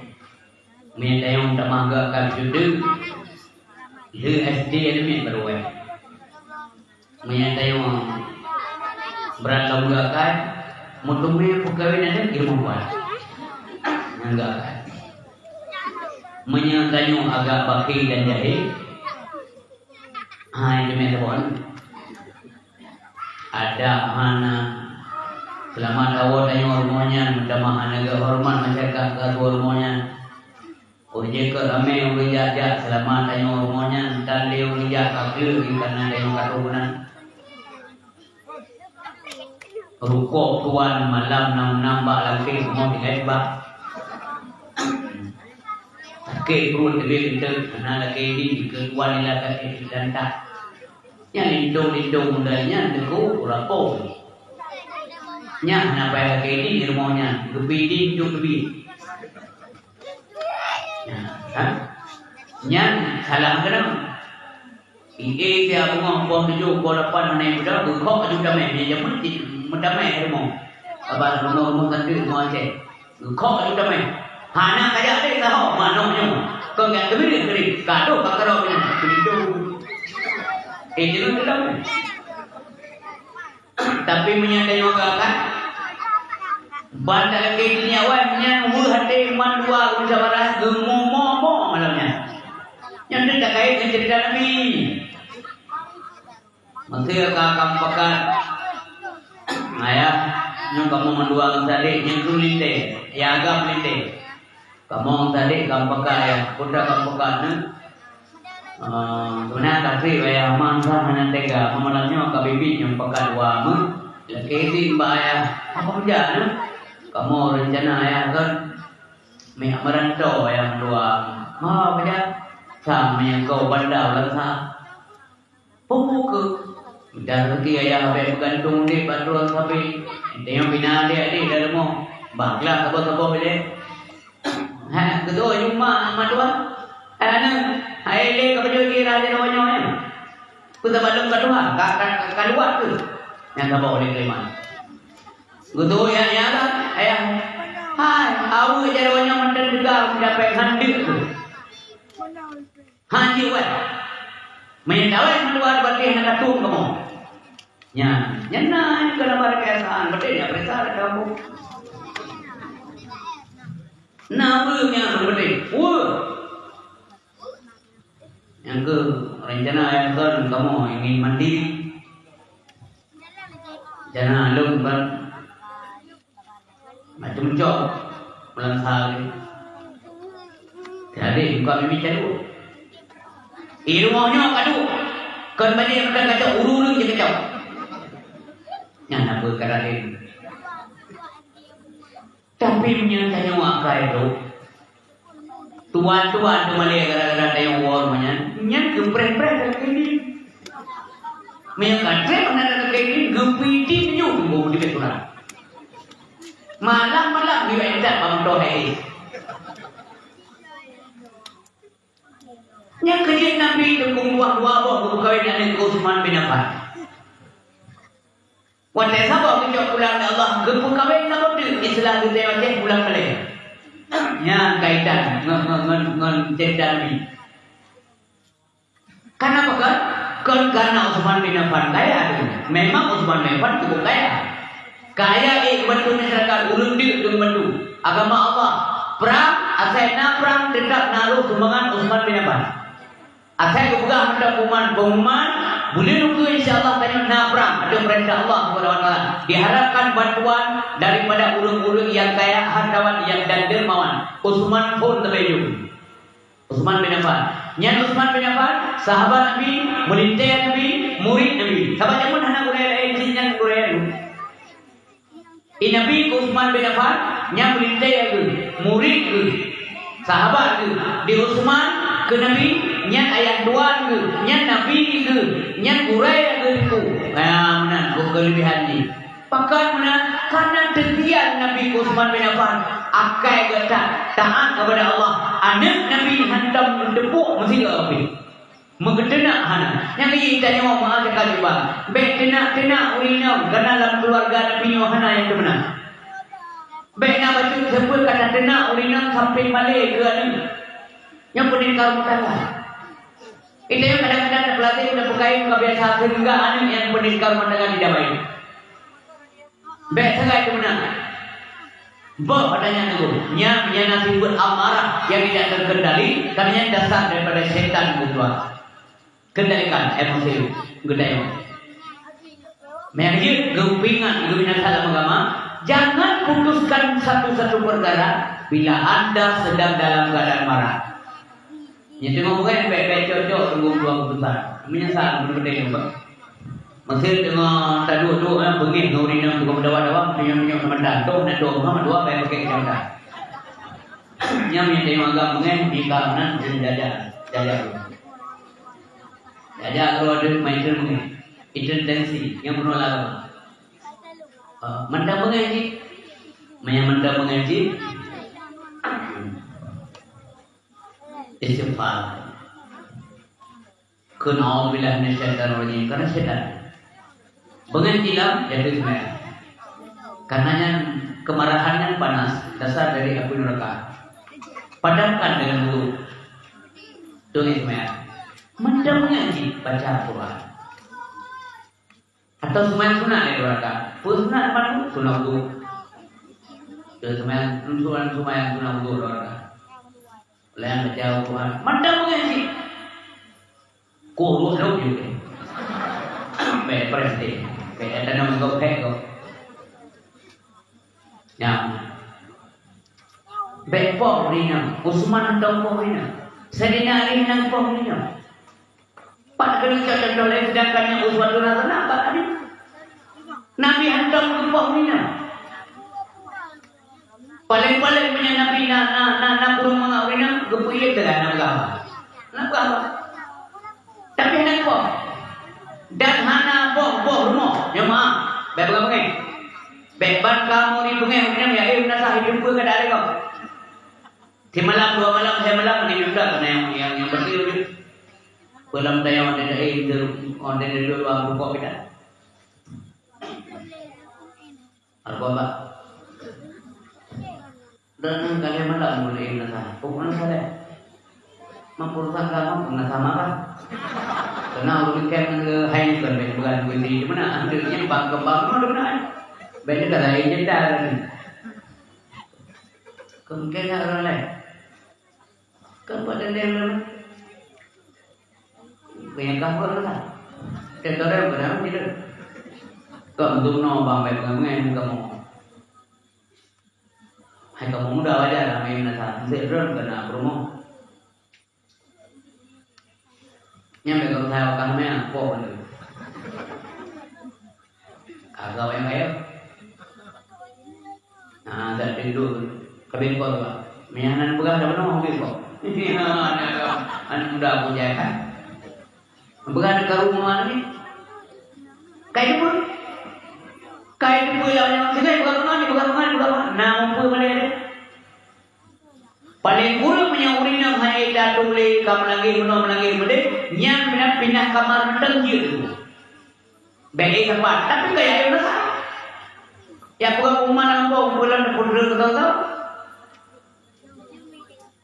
Meunyoe tanyoe tamah geuakai cuti, lheueh S D namiet baru wèh. Meunyoe tanyoe brat lom geuakai, meuteumé peukawen aneuk di rumoh tuan. Nyang geuakai. Meunyoe tanyoe agak bakhil dan jahil, hai, teumé teupon. Adab hana. Seulamat awai tanyoe rumoh nyan, meutamah hana geuhoreumat masyarakat ka tuwoe rumoh nyan. Ureueng jeuet keu ramè ureueng jak-jak, seulamat tanyoe rumoh nyan, dan lé ureueng jak ka kleuh, karena tanyoe ka tuwoe meunan. Rukok tuan malam nam-nam bak lakèe rumoh tinggai bak. Sakét pruet teubiet eunteuk, hana lakèe idin keu tuan nila sakét dan tak. Nyang lintông-lintông muda nyan teungku urapong. Nyan hana payah lakèe idin di rumoh nyan, geupidin duek teubiet. Nyan, ha? Nyan salah keunong. Ie siat beungoh, poh tujoh, poh lapan hana meuda, geukhok aju tamèh, meunyo jameun cit meutamèh rumoh. Saban rumoh-rumoh santri rumoh Aceh. Geukhok aju tamèh. Hana kajak lé saho manok nyoe. Kon nyan teubiet tadi. Gadoh bak keudroe nyan. Begitu. Eh, jeuet teutamèh. Tapi meunyo tanyoe agak kan, ban talakèe dunia wan nyan weueh até mandua geumusyawarah geumomo-mo malam nyan. Nyan teuh takait ngon ceurita Nabi. Meusé ka kam pakat, ayah, nyoe kamoe mandua ngon sadék nyang keu lintèe, ya agam lintèe. Kamoe tadi kam pakat, ya, peue dak kam pakat, nyan? Ah, sebenarnya kasih, ya, aman sah hana tega. Malam nyoe ka biet nyang pakat dua meuh. Lakèe idin bak ayah. Apa peujak, nyan? Kamoe rencana ayah kan. Meu'ah meurantau ayah mandua. Ma peujak? Sang meunyo keu banda u Langsa. Peue keuh? Dan rezeki ayah bèk meugantung udép bak droe sabe. Tanyoe bina adék-adék dalam rumoh. Bah, glah saboh-saboh ilèe. Ha, keutoe yum mak mandua. Hai aneuk, hai lé ka pajoh gira lé nyoe nyoe. Peue saban lôn ka tuha, ka, ka, ka luwat keuh. Nyang saboh lé keuliman. Geutoe ya, ya lah, ayah. Hai, aweuek jaroe nyoe mantong teuga meudapat handeuek keuh. Hana jiwèh. Meunyo tawèh mandua batéh na katueng kamoe. Nyan, nyan na nyang keu lamar keubiasaan, batéh nyan peuriksa lam kampung. Na ureueng nyang batéh, weueh. Nyang keu rencana nyang kon kamoe ingin mandiri. Rencana lôn ban Macam cok, meulang sehari. Jadi, buka mimi cari. Di rumoh nyoe ka duek, kon bajée meunan kacok, ureuëng-ureuëng jih kacok. Nyan na peue ka raden. Tapi meunyoe tanyoe akai tu, tuan-tuan tu malée gara-gara tanyoe woe rumoh nyan, nyan geupreh-preh ka keuneuk. Meunyoe ka treb hana ka keuneuk, geupeuidin nyoe tunggu di restoran. Malam-malam di entat bang toh hai. Nyang keujeuet Nabi teupeubuah dua boh geupeukawen aneuëk keu Utsman bin Affan. Watée saboh geucok pulang lé Allah, geupeukawen saboh teuk istilah geutanyoe Aceh pulang balée. Nyan kaitan ngon, ngon, ngon, ngon cerita Nabi. Kenapa kan? Kon karena Utsman bin Affan kaya. Memang Utsman bin Affan cukup kaya. Kaya, eh, bantu masyarakat, ureuëng deuk deungon bantu agama Allah. Prang, asai na prang, tetap na rôh sumbangan Utsman bin Affan. Asai geupeugah mantong pengumuman, pengumuman, buleuen ukeue insya Allah tanyoe na prang ateueh peurintah Allah Subhanahu wa Taala. Diharapkan bantuan daripada ureuëng-ureuëng nyang kaya, hartawan nyang dan dermawan. Utsman phon teubaju. Utsman bin Affan. Nyan Utsman bin Affan, sahabat Nabi, meulintée Nabi, murit Nabi. Sahabat jameun hana gurée laén, cit nyan gurée Nabi. Di Nabi keu Utsman bin Affan, nyan meulintée geuh, murit geuh, sahabat geuh. Di Utsman keu Nabi, nyan ayah tuan geuh, nyan Nabi geuh, nyan gurée geuh teungku. Ha, meunan, buet keuleubiehan jih. Pakon meunan, kareuna teugian Nabi keu Utsman bin Affan, akai geuh that, taát kepada Allah. Aneuëk Nabi hantom teupok meusigoe pih. Meugeuteunak hana. Nyang jih tanyoe meuah teuka cuba. Bék teunak-teunak ureuëng inong, kareuna lam keuluwarga Nabi nyoe hana nyang teumeunang. Bék na bacut sapeue ka tateunak ureuëng inong sampoe malée keu aneuëk. Nyoe peundeta rumah tangga. Di tanyoe kadang-kadang tapeulazém, tapeukayém ka biasa seuhingga aneuëk nyang peundeta rumah tangga tidak baik. Bék sagai teumeunang. Boh ata nyan teungku. Nyan, nyan na sifeuet amarah nyang tidak terkendali, karena nyan dasar daripada syaitan, teungku. Kendalikan emosi geutanyoe. Meunyoe jeuet geupeuingat, geubinasa lam agama, jangan putuskan satu-satu perkara bila anda sedang dalam keadaan marah. Nyan teungoh beungéh, bék-bék cok-cok teungku dua keuputusan. Meunyeusal, meunyoe geutanyoe, bah. Meusé teungoh taduek-duek, eh, beungéh ngon ureuëng inong teungoh meudawa-dawa, meunyoe-meunyoe meunan, toh na toh, meuhan dua, bék pakai kacamata. Nyan meunyoe tanyoe agam beungéh, di ka meunan, ureuëng jaja, jaja. Jaja keudroe deuek, meuitem beungéh. Item tensi, nyang bunoe lam agama. Eh, mantong beungéh jih. Meunyoe mantong beungéh jih, istighfar. Kheun, "A'udzubillahi minasyaitonirrajim," karena setan. Beungéh tilam, jatuh seumayang. Karena nyan, kemarahan nyan panas, dasar dari api neraka. Padamkan dengan wudu. Tulis seumayang. Mantong beungéh jih, baca Al-Quran. Atau seumayang sunat lé dua rakaat. Peue sunat teuma? Sunat wudu. Teu seumayang, seumayang, seumayang sunat wudu dua rakaat. Lheuh nyan baca Al-Quran. Mantong beungéh jih. Kurus lom jih. Bék preh teuh. Bék tanam gob, hék gob. Nyan. Bék poh ureuëng inong. Utsman hantom poh ureuëng inong. Saidina Ali hantom poh ureuëng inong. Pat keuneuk cok contoh laén, seudangkan nyang uswatun hasanah bak Nabi. Nabi hantom geupoh ureuëng inong. Paléng-paléng meunyoe Nabi na, na, na, na peurumoh ngon ureuëng inong, geupeuiet teuh hana peugah haba. Hana peugah haba. Tapi hana geupoh. Dan hana boh-boh rumoh. Nyoe meuah, bék peugah beungéh. Bék ban kamoe di beungéh ureuëng inong, ya, eh, meunasah, eh, jumpa keu adak lé gob. Simalam, dua malam, saya malam, ni juga kena yang, yang, yang bersih tu. Peue lam dayah orang dada, eh, orang dada dua, dua rukok kita. Apa, Pak? Dan kalian malam mulai nasa. Pokoknya saya. Mampu rusak kamu, nasa marah. Karena orang ikan ke hai bukan baik, bukan, bukan di mana? Ambilnya bang kembang, mana mana? Baik, kata saya jeda tadi. Kemungkinan orang lain. Kan buat dendam dulu. Keu nyang ka phôn lah. Teutorong beurang jih. Kok meutunoe bang, bèk peungeut-ngeut kamoe. Hai kamoe muda wajar ramé meunasah. Meuseuk droen keu na peurumoh. Nyan bèk geupeugah ka meunan, poh lé. Agam nyang kaya. Nah, dan dulu kabin poh juga. Meunan peugah dah penuh kabin poh. Ya, anak muda punya kan. Peugah dekat rumah ni. Kai debu. Kai debu ya, yang sini bukan rumah ni, bukan rumah ni, bukan rumah. Nah, umpama dia. Paléng bureuek meunyoe ureueng inong hana tatuléh ka meulagèe meunoe meulagèe meudéh, nyan pinah, pinah kamar mantong jeuet. Bèk lé sapat, tapi ka yakin rasa. Ya peugah uma lam boh, bulan peureuleueng tau-tau.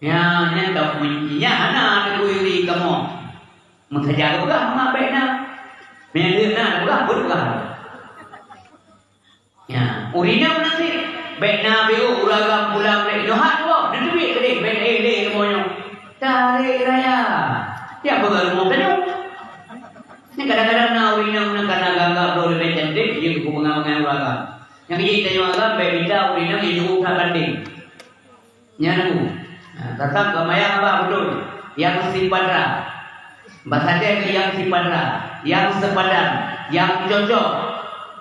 Ya, nyan ka kunci. Nyan hana teupeue kamoe. Meusaja geupeugah, mak bèk na. Meunyoe na geupeugah, buet peugah. Ya, ureueng inong meunan cit. Bèk na beu uragam pulang lé nyoe hat boh, neuteubiet keudeh bèk éh lé rumoh nyoe. Tarék raya. Tiep peugah rumoh tanyoe. Nyan kadang-kadang na ureueng inong meunan kana gagah bloe leubeh cantik, jeuet keu peungagai uragam. Nyang jih tanyoe agam bèk mita ureueng inong nyang jeuet that bandeng. Nyan aku. Nah, tatap geumayang haba beutôi. Nyang sipadra. Bahasa Aceh tu nyang sipadra. Nyang sepadan. Nyang cocok.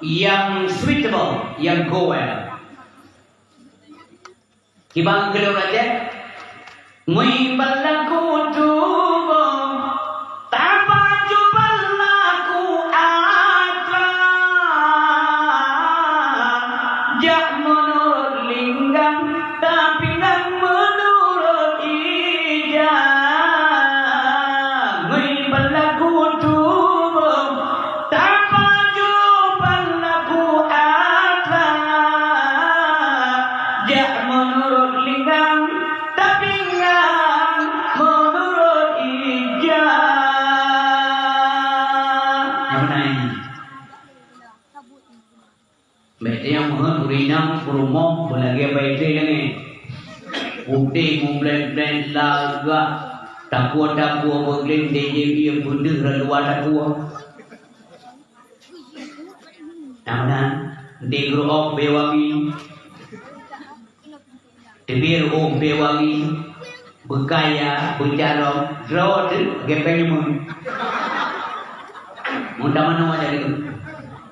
Nyang suitable. Nyang go well. Kiban keu lôn Aceh. Ngui balaku tuboh. Tapaju balaku atra, jak meunurot linggang, tapi ngon meunurot ija. Ngui balaku tuboh, tapaju balaku atra, jak meunurot linggang, tapi ngon meunurot ija. Nyang meunan nyan. Bèk teunyang meuheuet ureueng inong peurumoh beulagèe baitée langèt. Putéh mublét-blét lagak, takue-takue beugleng dejeng ié beudeuh lam luwa takue. Nyang meunan, di grup beu wangi. Teubiet ru'ueng beu wangi, beukaya, beucarông, droe teuh gepeng nyeumeung. Meuntamanoe jadi teuh.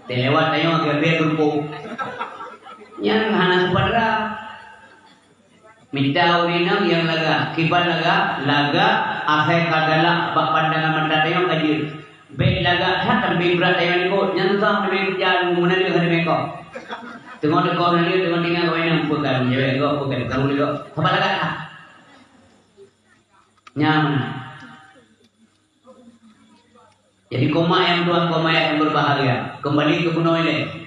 Teulewat tanyoe gepeng beureumpok. Nyan hana seupadra. Mita ureueng inong nyang lagak, kiban lagak, lagak asai ka galak bak pandangan mata tanyoe ka jeuet. Bèk lagak that sampai brat tanyoe likot, nyan susah leubeh keureuja meunan lé hana meuko. Teungoh teuka hana lé, teungoh tinggai kawai nang peue ka meujaweueb lé gob, peue ka karu lé gob. Sabab lagak that. Nyan meunan. Jadi, kaum nyang tuan, kaum nyang berbahagia, kembali ke bunoe ilèe.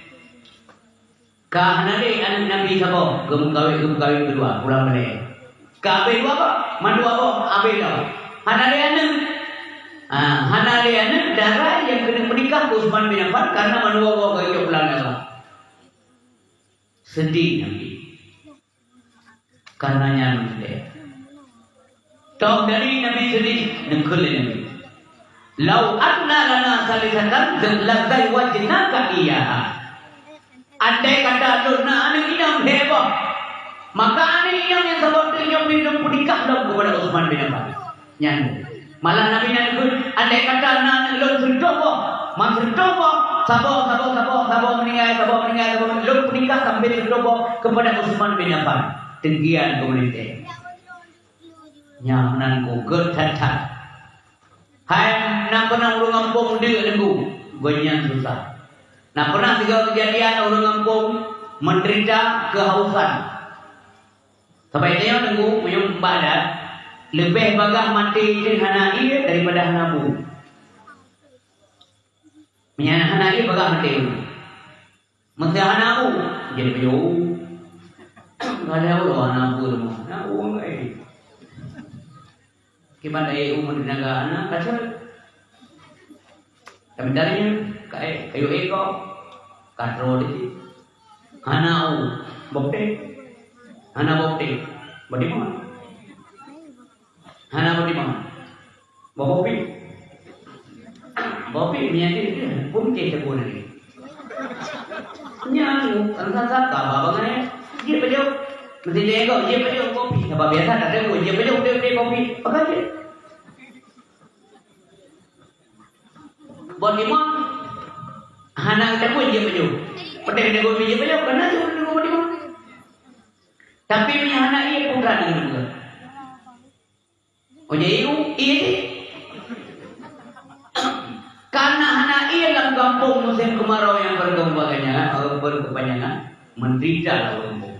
Ka hana lé aneuk Nabi saboh, geumeukawen, geumeukawen keudua, pulang balèe. Ka abéh dua boh, mandua boh abéh lom. Hana lé aneuk. Ah, hana lé aneuk dara nyang keuneuk meunikah Utsman bin Affan, karena mandua boh ka geujok pulang dara. Seudeh Nabi. Karena nyan lé. Toh dari Nabi seudeh, neukheun lé Nabi. "Lau anna lana salisatan lazawwajnaka iyyaha." Andai kata lôn na aneuk inong lhèe boh, maka aneuk inong nyang saboh teuk nyoe pih lôn peunikah lom keupada Utsman bin Affan. Nyan. Malah Nabi nyan geukheun, "Andai kata na aneuk lôn sireutôh boh, man sireutôh boh, saboh, saboh, saboh, saboh meuninggai, saboh meuninggai, saboh meuninggai, lôn peunikah sampoe sireutôh boh keupada Utsman bin Affan." Teugian keu meulintèe. Nyan nan keu gèt that-that. Hai na peunah ureueng gampông deuk deungon, gobnyan susah. Na peunah sigoe keujadian ureueng gampông meudeurita keuhausan. Sabab tanyoe Teungku, meunyoe bak adat, leubeh bagaih maté jeuet hana ié daripada hana bu. Meunyoe hana ié bagaih maté. Meunyoe hana bu, jeuet bajôh. Galak uroe hana bu rumoh, hana bu ngon kayèe. Kiban dayé u meutenaga aneuk ka cot. Tapi dari nyan, ka ék, kayu ék kok, ka troh di cit. Hana u, bukti. Hana bukti. Bukti mana? Hana bukti mana? Bukti. Bukti menyakit dia. Bukti teguh lagi. Nyan, entah siapa, abang ayah. Dia baju. Mesti dia kok, dia baju kopi. Sebab biasa tak ada, dia baju, dia beli kopi. Pakai dia. Bon Timon hana geutanggong jeuet pajoh. Patéh geutanggong jeuet pajoh, kana jeuet pajoh Bon Timon. Tapi meunyo hana ie, peue keuran geutanggong. Oh, jadi ie, ie. Kana hana ie lam gampông musim kemarau nyang berkepanjangan, eh, berkepanjangan, menderita lah ureueng gampông.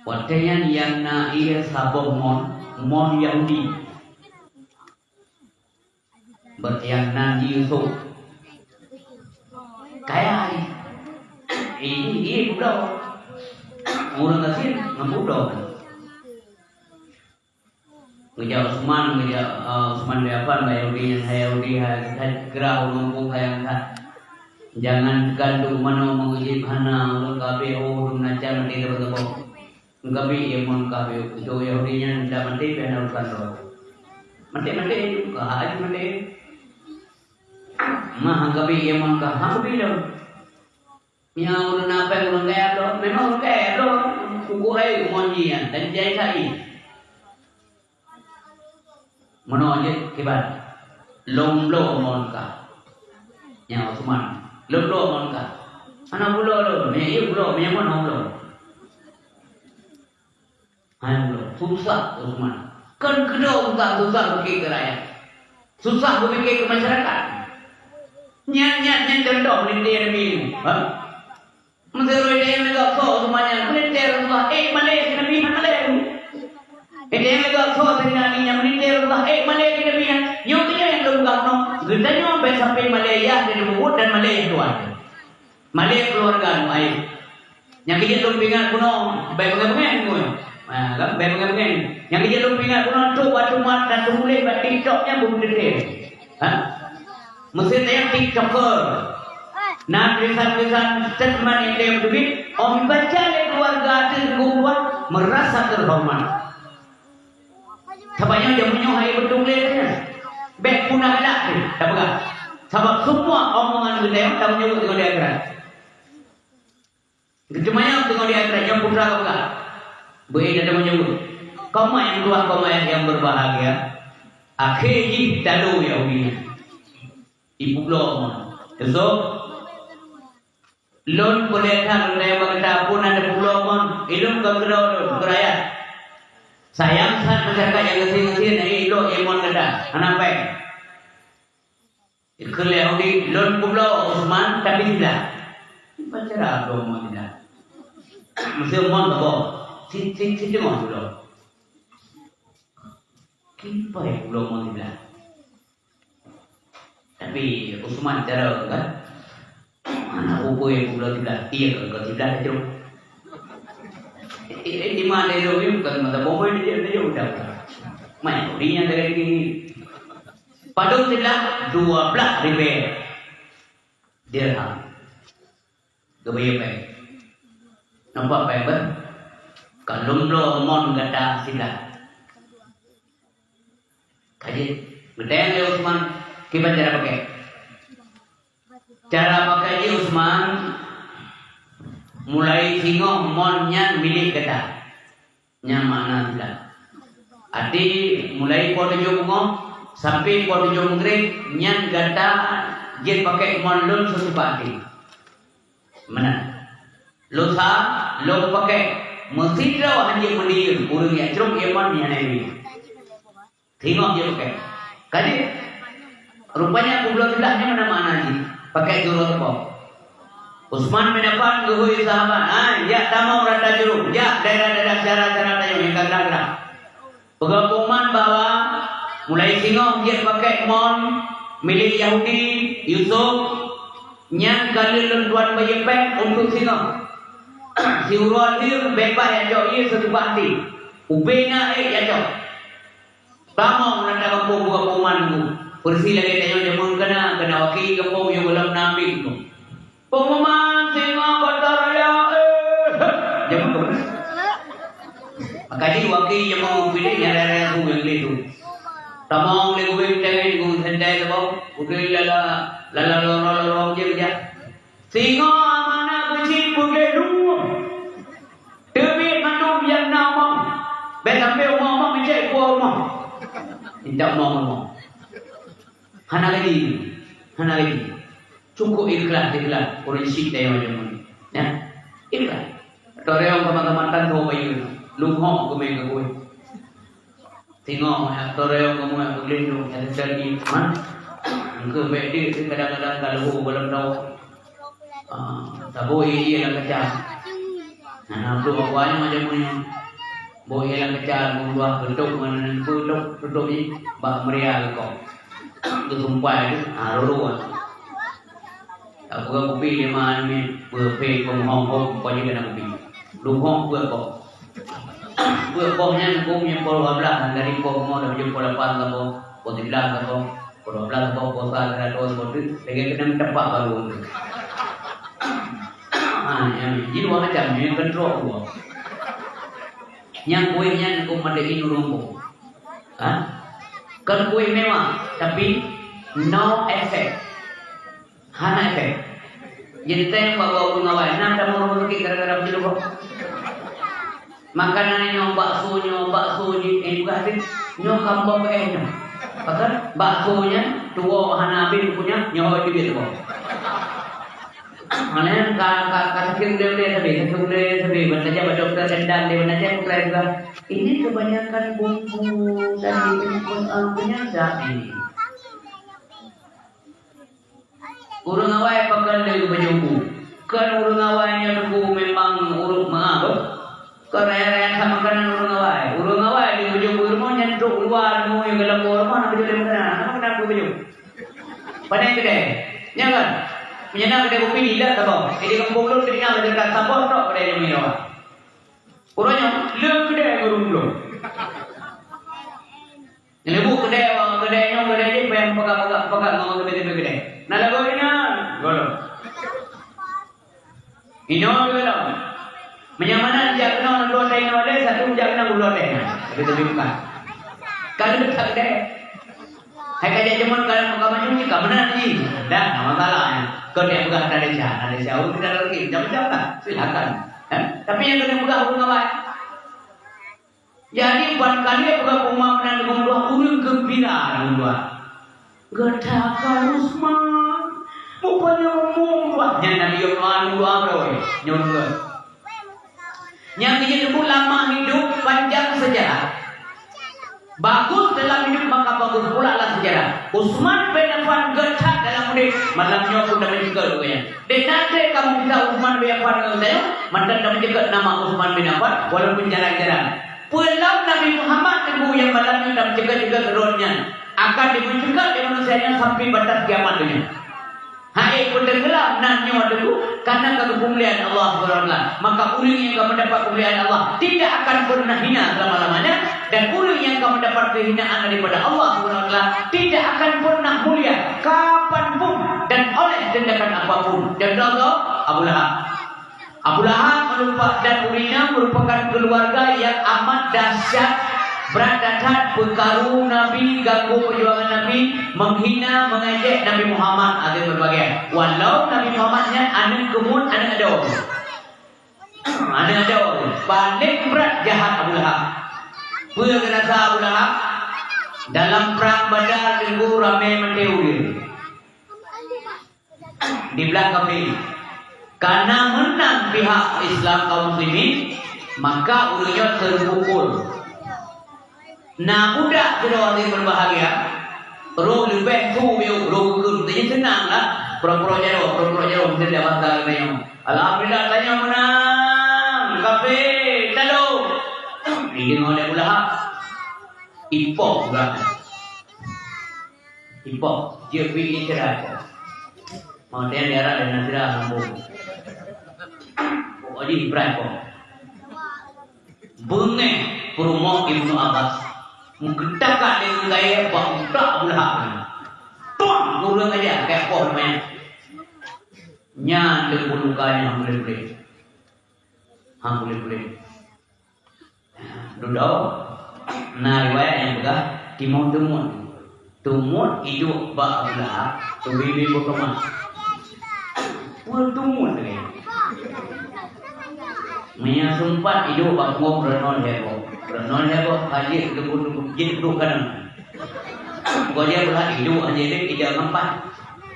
Watèe nyan nyang na ie saboh mon, mon Yahudi. Beuet nyang nan jih Yusuf. Kaya jih. Ini ie publoe. Ureueng gasien ngon publoe. Geujak Utsman, geujak, eh, Utsman bin Affan, bak Yahudi nyan, hai Yahudi, hai, hai, geurah ureueng muphom hai nyan that. Jangan teugantung manoe meungeujib hana, ulôn ka abéh, oh, dum na can maté teupeu-teupeu. Ka abéh ie mon ka abéh, untuk Yahudi nyan dak maté pih hana urusan droe. Maté-maté, ka abéh maté. Mah ka abéh ie mon ka, ha, ka abéh lom. Nyan ureueng na péng ureueng kaya lom, memang ureueng kaya lom. Ukur ai mon jih nyan, dan jai sai. Meunoe jeuet kiban. Lôn bloe mon kah. Nyan Utsman. Lôn bloe mon kah. Hana bloe lôn. Meunyo ie bloe, meunyo mon hana bloe. Hana bloe. Susah Utsman. Kon keudroe susah, susah pike keu rakyat. Susah pike keu masyarakat. Nyan, nyan, nyan contoh meulintèe Nabi. Ha? Meuseu ureueng laén lagak soe seumanya, meulintèe Rasulullah, ék malèe keu Nabi hana lé. Ureueng laén lagak soe Saidina Ali nyan, meulintèe Rasulullah, ék malèe keu Nabi nyan. Nyoe keuh nyang lôn peugah keunoe, geutanyoe bèk sampai malèe yah dari mubuet dan malèe Tuhan. Malèe keuluwarga nyoe, ayo. Nyang keuh jeuet lôn peuingat keunoe, bèk beungèh-beungèh nyoe. Ha, kan? Bèk beungèh-beungèh. Nyang keuh jeuet lôn peuingat keunoe, trok bak teuma dan teumuléh bak TikTok nyan beumeuteuteu. Ha? Meuseu tayang TikToker. Na tulisan-tulisan statement nyang teubiet, oh, baca lé keuluwarga ateueh geuh luwa, meurasa teuhoreumat. Sabab nyoe jameun nyoe hai beutôi lé nyan. Bèk puna galak teuh tapeugah. Sabab seumua omongan geutanyoe tameujaweueb deungon di akhirat. Geuteumanyong teungoh di akhirat nyoe putra geupeugah, beu-i na teumanyong, "Kaum nyang tuha, kaum nyang berbahagia, akhé jih talo Yahudi nyan." Ipubloe mon. Teusok, lôn peureulèe that lôn rayeuk bak gata, peue na teupubloe mon? Ilôn ka keudroe lôn, keu rakyat. Sayang that masyarakat nyang gasien-gasien, na ilok ie mon gata, hana péng. Ikheun lé Yahudi, "Lôn peubloe Utsman, tapi siblah." Kiban cara bloe mon siblah? Meuseu mon saboh, si, si, si teungoh bloe. Kiban bloe mon siblah? Tapi Utsman cara kan? Aneuk bubui peubloe siblah, iya kan, keu siblah jroh. Eh, eh, di mana dia jroh? Bukan mata bubui dia, dia jroh dah. Main Yahudi nyan dari sini. Padub siblah dua blaih ribèe dirham. Geubri péng. Nampak péng beuh? Ka lôn bloe mon gata siblah. Ka jeuet. Geutanyong lé Utsman, kiban cara pakai? Cara pakai jih Utsman, mulai singoh mon nyan milék gata. Nyan makna siblah. Até mulai poh tujoh beungoh sampai poh tujoh meugréb, nyan gata jeuet pakai mon lôn sisuka até. Meunan. Lôn sa, lôn pakai. Meusidroe han jeuet meudiyeueng, ureueng jak crok ie mon nyan hana jeuet. Singoh jeuet pakai. Ka jeuet. Rupanya peubloe siblah nyan meunan makna jih. Pakai keu uroe teupeu. Utsman bin Affan geuhôi sahabat, "Hai, jak tamong rata jroh, jak daerah-daerah syara-syara tanyoe nyang ka grah-grah. Peugah keu umat bahwa mulai singoh jeuet pakai mon milék Yahudi, Yusuf, nyan ka lheueh lôn tuan bayeue péng untuk singoh. Siuroe lheueh beubaih jak cok ie sisuka até. Ubé na ék jak cok." Tamong rata gampông buka pengumuman tu. Persis lagèe tanyoe jameun keuna, keuna waki gampông nyang gohlom na pih tu. Pengumuman singoh kota raya, eh, jameun tu. Maka jih waki jameun pilih nyang raya-raya tu nyang lé tu. Tamong lé gubeng tangai tu sendai tu bau. Udah lala, lala lorong-lorong je kerja. Singoh amanah keuchik beugèt luwah. Teubiet mandum nyang na umong. Bèk sampoe umong-umong meucèk kuah umong. Minta umoe-umoe. Hana gaji. Hana gaji. Cukup ikhlas, ikhlas. Ureueng syiek dayah macam mana? Ya? Ikhlas. Toreong kama-kama tan tho bayeue. Lunghok keume keu kueh. Singoh ya, toreong keume keu lindung. Ya, terjadi. Ha? Engkau baik dia, kadang-kadang kalau balam tau. Ah, saboh ie lam kaca. Nah, na ploh awaknyan macam nyoe. Boh ie lam kaca, meuduah tutup ngon peue, tutup, tutup jih bak meuria geukok. Geusumpai tu, ah, ruru ah. Tak peugah kupi lima menit, peue peuhong-hong, pokoknya kena kupi. Lunghok peue kok. Peue boh nyan, boh nyan poh dua belas, dari poh lima, dari poh lapan, poh, poh sibelas, poh Pukul dua belas saboh, pukul satu saboh, pukul tujuh, lagèe keuneuk teupak baru. Ha, nyang jih dua macam, nyang keudroe dua. Nyang kueh nyan keu mandai ureueng po. Ha? Kon kueh mewah, tapi no efek. Hana efek. Jadi teuntèe bak ureueng awai, na tamong rumah sakit gara-gara beujeuet boh. Makanan nyoe, bakso nyoe, bakso jih, eh, peugah teuh, nyoe ka boh eh nyoe. Pakon bakso nyan tuwoe hana habéh, rupanya nyoe jeuet boh. Hana ka, ka, ka sakét ulèe-ulèe sabe, sakét ulèe sabe, ban tajak bak dokto kandang, dia ban tajak, dokto peugah, "Ini kebanyakan bumbu dan penyakit, eh, penyakit ini." Ureueng awai pakon lé geupajoh bu. Kon ureueng awai nyan bu memang ureueng meu'ah beuh. Kon raya-raya that makanan ureueng awai. Ureueng awai lé geupajoh bu rumoh nyan trok luwa rumoh nyang galak rumoh na pajoh lé makanan. Nama keunan geupajoh? Pane keudè. Nyan kan? Meunyoe na keudè kupi di lat saboh. Jadi kampung lôn teuingat lagèe that saboh trok keudè nyang meunoe. Uroe nyoe lé keudè ureueng lôn. Nyang leubu keudè, wang keudè nyoe, keudè jih, payah peugah-peugah, peugah ngon keudè-keudè keudè. Na lagoe inan, gohlom. Inoe gohlom. Meunyoe meunan jak keunoe ngon dua teh inoe lé, satu jak keunoe dua teh. Tapi, tapi bukan. Kan dekat keudè. Hai ka jak jameun ka lam ka maju cit ka meunan jih. Dah, na masalah nyan. Keu dia peugah na desya, na desya. Oh, kita lagi, macam-macam lah. Silakan. Eh? Tapi nyang keuneuk peugah ureueng awai. Jadi, ban ka lheueh peugah peuma meunan deungon dua ureueng geumbira deungon dua. Gata ka Usman, rupanya umum dua. Nyan Nabi Usman dua beuroi. Nyoe dua. Nyang geujeuet teupeu lama hidup panjang sejarah. Bagus dalam hidup maka bagus pula lam sejarah. Usman bin Affan geuchat dalam udép. Malam nyoe pun dah mencegah rupanya. Dek nanti kamu kita Usman bin Affan ngon saya, mantan dah mencegah nama Usman bin Affan, walaupun jarang-jarang. Peue lom Nabi Muhammad teungku nyang malam nyoe tameuceukat-ceukat droe nyan akan dimeuceukat lé manusia nyan sampai batas kiamat donya. Hai peutenggelam nan nyoe teungku, karena ka geupeumuliaan Allah Subhanahu wa Taala. Maka ureueng nyang ka mendapat kemuliaan Allah tidak akan pernah hina selama-lamanya, dan ureueng nyang ka mendapat kehinaan daripada Allah Subhanahu wa Taala tidak akan pernah mulia kapan pun dan oleh tindakan apapun. Contoh Abu Lahab. Abu Lahab merupa-, dan ureueng nyan merupakan keluarga yang amat dahsyat, brat that-that, peukaru Nabi, ganggu perjuangan Nabi, menghina, mengejek Nabi Muhammad, ada berbagai. Walau Nabi Muhammad nyan aneuk keumuen, aneuk adoe. Aneuk adoe. Paling brat jahat Abu Lahab. Peue geurasa Abu Lahab? Dalam perang Badar teungku ramé maté ureueng. Di blah kafé. Karena menang pihak Islam kaum muslimin, maka ureueng nyoe teupukul. Na budak keudroe nyang berbahagia, roh leubeh su biôh, roh geukheun, jadi seunang lah. Pura-pura jaroe, pura-pura jaroe, meunan lam basa geutanyoe. Alhamdulillah, tanyoe meunang, kafé, talo. Dideungoe lé Abu Lahab. Ipoh ulang. Ipoh, jeuet bri ni cerai ipoh. Mau teuh diarah dan nasira lambung. Pokok jih Ibrahim ipoh. Beungéh peurumoh Ibnu Abbas. Meukeutakat lé gaya bak utak Abu Lahab nyan. Tuang ureueng aja kaya poh namanya. Nyan teupeu luka nyan hang boleh-boleh. Hang boleh-boleh. Dudoe, na riwayat nyang peugah, timoh teumon. Teumon iduek bak Abu Lahab, teubibi beukeumah. Peue teumon lagèe nyan? Meunyoe seumpat iduek bak punggong, peurunoe lhèe boh. Peurunoe lhèe boh, ka jeuet leubu-leubu, jeuet duek kanan. Gobnyan beulat iduek hana lé ija ngon pat.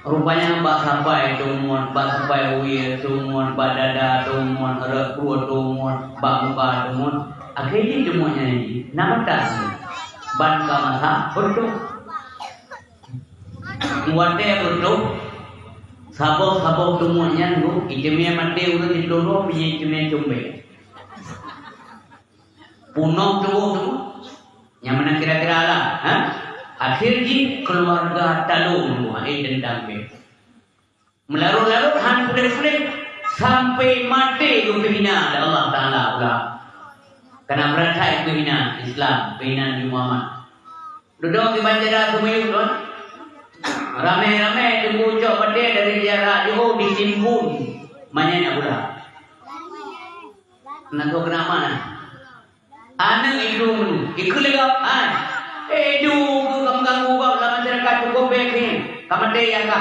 Rupanya bak sapai tumon, bak sapai wie tumon, bak dada tumon, rot pruet tumon, bak muka tumon. Akhé jih tumon nyan jih na mata. Ban ka masa beutôh. Watèe beutôh, saboh-saboh tumon nyan, Bu, iteumèe maté ureueng di Toro, pih iteumèe cumbek. Punoh tuboh tu. Nyang meunan kira-kira lah, ha? Akhé jih keuluwarga talô meuhai dendam bèk. Meularot-larot han puléh-puléh sampai maté geupeuhina lé Allah Taala pula. Kana brat that peuhina Islam, peuhina Nabi Muhammad. Dudoe di bandara Seumiyup tu, ramé-ramé teungku cok batèe dari jarak jiôh ditimbun manyang Abu Lahab. Na soe keunama na? Aneuk idong tu, ikheun lé gob, hai. Eh, idong tu ka meuganggu gob lam masyarakat, cukôp bèk kheun, ka maté nyang ka.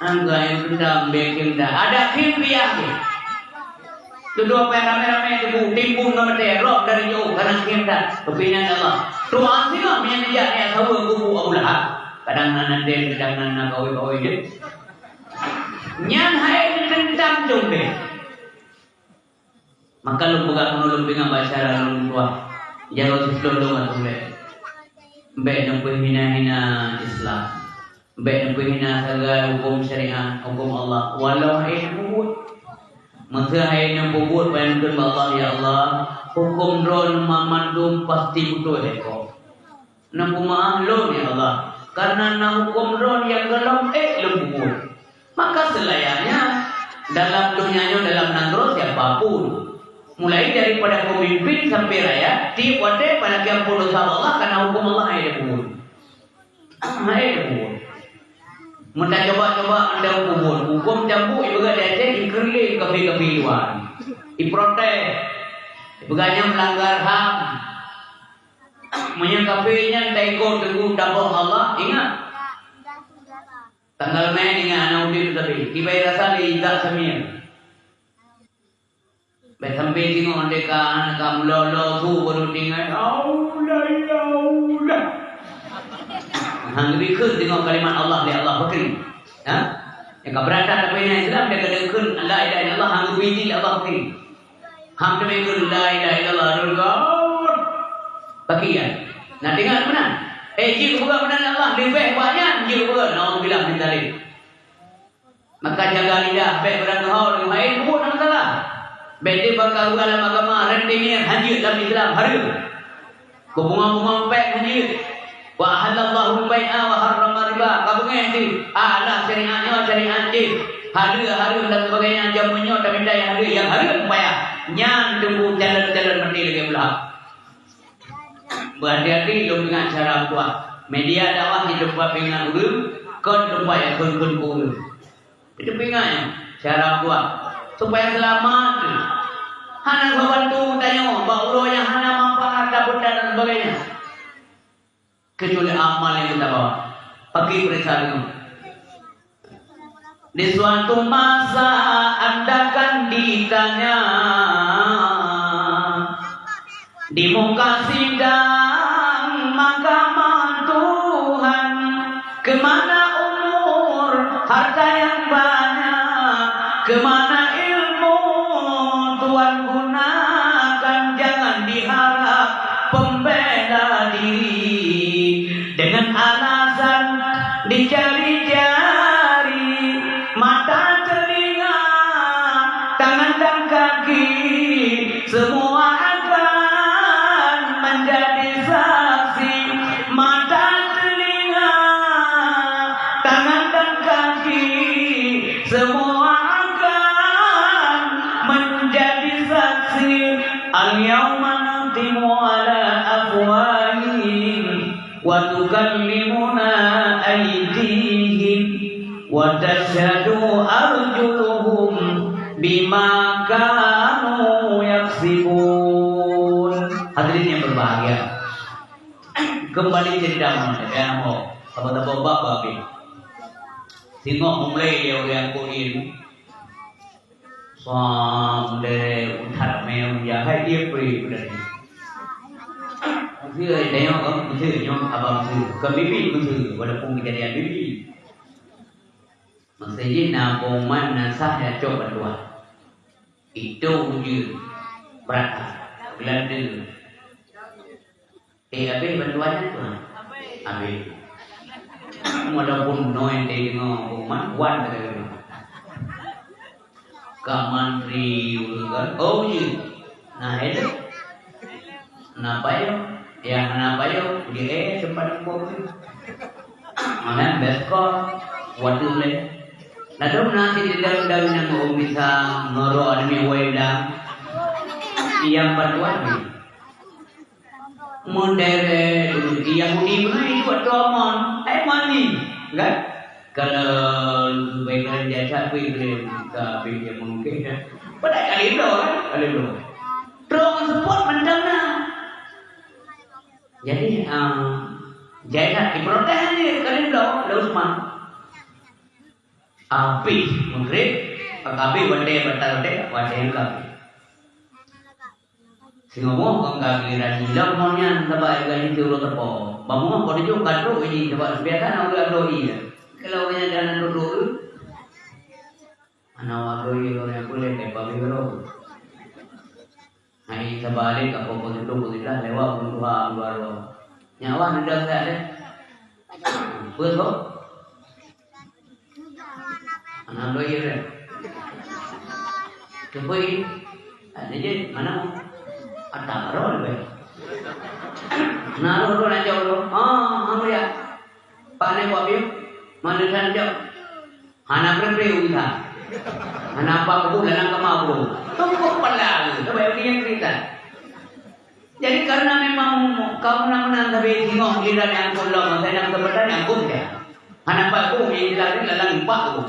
Anggai dendam bèk kheun dah. Ada kheun piah kheun. Dudoe pih ramé-ramé teungku, timbun ka maté, rot dari jiôh, kana kheun dah. Keupinan Allah. Doa singoh meunyan jak nyan saweue kubu Abu Lahab. Kadang na nadèe, kadang na, na kawé-kawé jeuet. Nyan hai dendam cong bèk. Maka lôn peugah keunoe lôn peuingat bak syedara lôn tuha, jaroe siplôh lôn ateueh ulèe. Bèk neupeuhina-hina Islam. Bèk neupeuhina sagai huköm syariat, huköm Allah, walau hai neupeubuet. Meuseu hai neupeubuet, pajan kheun bak Allah, "Ya Allah, huköm Droeneuh mandum pasti beutôi." Neupeumaáh lôn, ya Allah, kareuna na huköm Droeneuh nyang gohlom ék lôn peubuet. Maka seulayaknya, dalam donya nyoe, dalam nanggroe, siapa pun, mulai daripada peumimpin sampai rakyat, tiep watèe peunakian pun dosa bak Allah, kareuna huköm Allah hai lôn peubuet. Hai lôn peubuet. Meutacoba-coba meudong peubuet, huköm cambuk ipeugah di Aceh, ikheun lé kafé-kafé luwa. Iprotes. Ipeugah nyan meulanggar ham. Meunyoe kafé nyan taikot teungku tabôh Allah, ingat. Tanggal mei ingat hana udép sabe. Kiban rasa lé intat samia. Bèk sampai singoh teuka hana ka meulolo su baru tinggai. Aulah, aulah. Hana geubri kheun singoh kalimat Allah lé Allah pakri. Ha? Nyang ka beurata tapi na Islam dia kena kheun la ilaha illallah hana geubri lé Allah pakri. Ham teumé kheun la ilaha illallah, lôn gawat. Bagi ya. Nah, dengar meunan. Eh, jeuet keu peugah meunan Allah, leubeh banyak jeuet keu peugah. Naudzubillah min dzalik. Maka jaga lidah, bèk beurangkaho deungon hai buet nyang salah. Bèk teuh baka ureueng lam agama, rentenir, hanjeuet lam Islam, hareuem. Keu bunga-bunga pék hanjeuet. Wa ahallallahu al-bai'a wa harrama riba. Ka beungèh teuh. Ah, alah syariat nyoe, syariat jih. Hareuem, hareuem dan sebagainya. Jameun nyoe tamita nyang hareuem, nyang hareuem payah. Nyan teungku calon-calon maté lagèe Abu Lahab. Beuhati-hati lôn ingat syedara meutuah. Media dakwah di teumpat peuingat ureueng, kon teumpat nyang kheun-kheun keu ureueng. Itu peuingat nyoe, syedara meutuah. Supaya seulamat. Hana soe bantu tanyoe, bak uroe nyang hana manfaat, dapeut dan sebagainya. Kecuali amal nyang kita bawa. Paki peuriksa deungoe. Di suatu masa anda akan ditanya di muka sidang mahkamah Tuhan, kemana umur, harta yang banyak, kemana ilmu Tuhan gunakan, jangan diharap pembela diri. Dengan alasan dicari-cari, mata, telinga, tangan dan kaki, semua akan menjadi saksi. Mata, telinga, tangan dan kaki, semua akan menjadi saksi. Al-yauma nakhtimu ala afwahihim wa tukallimuna aidihim wa tasyhadu arjuluhum bima kanu yaksibun. Hadirin yang berbahagia, kembali cerita mana ya, ho, sabar-sabar bab habis. Singoh mulai dia orang kuil. Sampai utak meh, ya, hai dia pergi pada ni. Meuseu tanyoe kan, meuseu nyoe haba meuseu. Bukan bibi meuseu, walaupun keujadian bibi. Meuseu jih na pengumuman, na sah, ya cok bantuan. Itu ujeuen brat that. Geulande. Eh, habéh bantuan nyan, Tuan? Habéh. Walaupun noe teudeungoe pengumuman, wan teudeungoe. Ka mantri ureueng kan? Oh, iya. Na helm? Na payong? Ya, na payong. Dia, eh, sempat empuk tu. Mana beskor? Waduh leh. Lalu nasi di dalam-dalam yang mau bisa ngoro anemi wai dah. Yang bantuan ni. Meuderet Yahudi beuna itu atau Amon, hai mani, kan? Kalau baiklah dia capek dia ka habis dia mungkin dah. Padahal kali dua kan? Kali dua. Terus support mantap nah. Jadi, ah, jadi nak diprotes ni kali dua oleh Utsman. Habis maghrib, habis watèe batal watèe, watèe nyang ka habis. Singoh moh kon ka giliran jih lom mon nyan, sabab gaji siuroe teupok. Bangoh kon jeuet ka trok jih, sabab biasa na ureueng doi. Kalau ureueng nyan dana duduk tu, ana wadoi ureueng nyan pun lé tepa biro. Hai sabalik ka pokok situ pun sudah lewat pun dua, dua, dua. Nyawa nendang tak ada. Peue kok? Anak lawyer, eh? Keupeue? Ada je, mana? Ada roh lebih. Nah, roh, roh, nak jauh, roh. Ah, ah, ya. Pak ni buat biu. Mana sana jauh? Hana pre-pre urusan. Hana apa pun dalam kamar pun. Tunggu pala tu. Coba yang dia cerita. Jadi, karena memang kamoe na meunan sabe singoh giliran nyang angkut lom, masa nyang seubeutôi nyang angkut ya. Hana pat ku, nyang jeulaih lalang empat ku.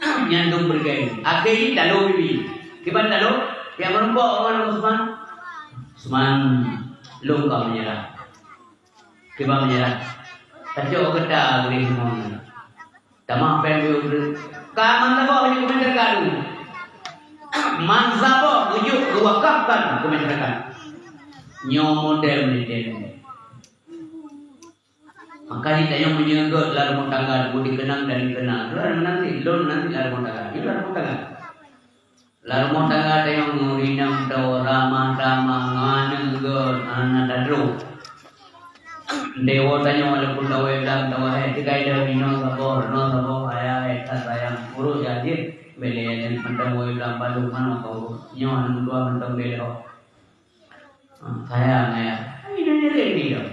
Nyan dum beureugèt. Akhé jih talo bibi. Kiban talo, nyang meurumpok ngon Usman. Usman, lôn ka meunyeurah. Kiban meunyeurah. Tacok geuta geuréh seumuanya. Tamah péng geuyue bri. Ka mansaboh geujok keu masyarakat tu. Mansaboh geujok geuwakafkan keu masyarakat. Nyoe model meunyoe. Maka di tanyoe meunyoe gèt lam rumoh tangga, dikenang dan dikenal. Lôn nanti, lôn nanti lam rumoh tangga. Nyoe lam rumoh tangga. Lam rumoh tangga tanyoe ngon inong, tawa ramah-ramah, ngon aneuk gèt, hana tadroe. Dewa tanyoe walaupun tawa ilang, tawa hai, tinggai dah inoe saboh, renoe saboh, ayah hai that sayang. Ureueng jadid, bèk lé nyan mantong wai blang balong manoe kau. Nyoe aneuk dua mantong bèk lé ho. Ah, sayang ayah. Ini nyan nyereng ni dah.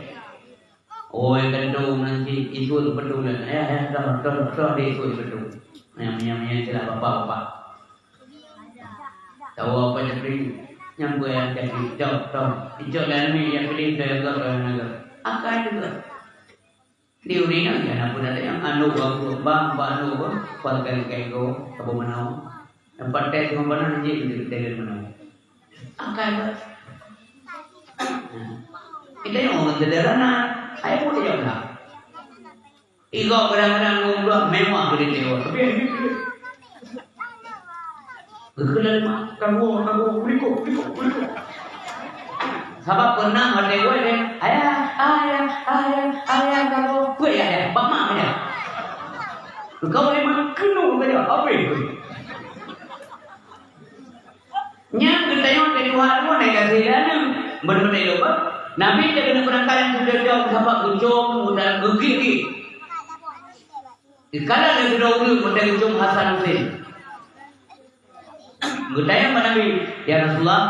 Oi, kandong nanti ikut betul. Ayah, ayah, dah, dah, dah, dah, dia ikut betul. Yang, yang, yang jelas bapak-bapak. Tahu apa jadi? Nyang buat yang jadi. Jom, jom. Ijok dan ni yang beli dah yang gak, yang gak. Akan juga. Di urina ya, nak pun ada yang anu aku, bang, bang anu aku, kuat kali kayak go, apa menau. Yang pakai cuma mana ni, jadi mana. Akan. Kita yang orang sederhana, ayah pun dia lah. Igok kadang-kadang ngomong mewah geude dewa. Tapi yang gitu. Geukeulan mak, kagoe, kagoe, kulikok, kulikok, kulikok. Sabab pernah watèe wai deh, "Ayah, ayah, ayah, ayah, kagoe." Peue ya, ya? Bak mak ya. Kau memang keunoe saja, habis. Nyang geutanyoe teutuha-tuha naik gaséh dana. Beuneuh lé lôn, Nabi teuh keuneuk beurangkat nyang teujoe-joe sabab geucom u dalam geugiek-giek. Dikala lé sidroe ureueng meutai geucom Hasan Husein. Geutanyong bak Nabi, "Ya Rasulullah,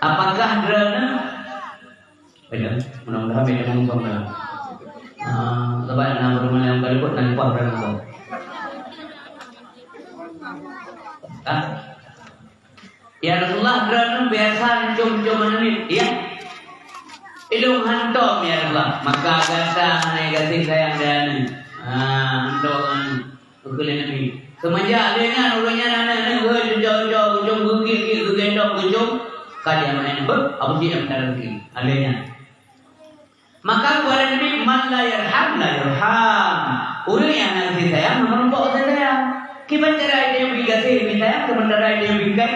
apakah droeneuh?" Beda. Mudah-mudahan beda langsung dah. Ah, sebab na beureumaih lam kalipot na leupah beureumaih langsung. Ah. "Ya Rasulullah, droeneuh biasa neucom-com aneuk miet?" "Iya." "Ilôn hantom, ya Rasulullah." "Maka gata hana gaséh sayang dan aneuk." Ah, hantom aneuk. Keu lé Nabi. Seumeunjak lheueh nyan, ureueng nyan aneuk-aneuk geuh jijok-jok, geucom geugiek-giek, geugendong, geucom. Ka dia main beuh, Abu Jahal meunan rezeki. Lheueh nyan. Maka geupeugah lé Nabi, "Man la yarham, la yurham." Ureueng nyang hana gaséh sayang, hana meurumpok gaséh sayang. Kiban cara tanyoe bri gaséh, bri sayang, seumeuntara tanyoe bri kai.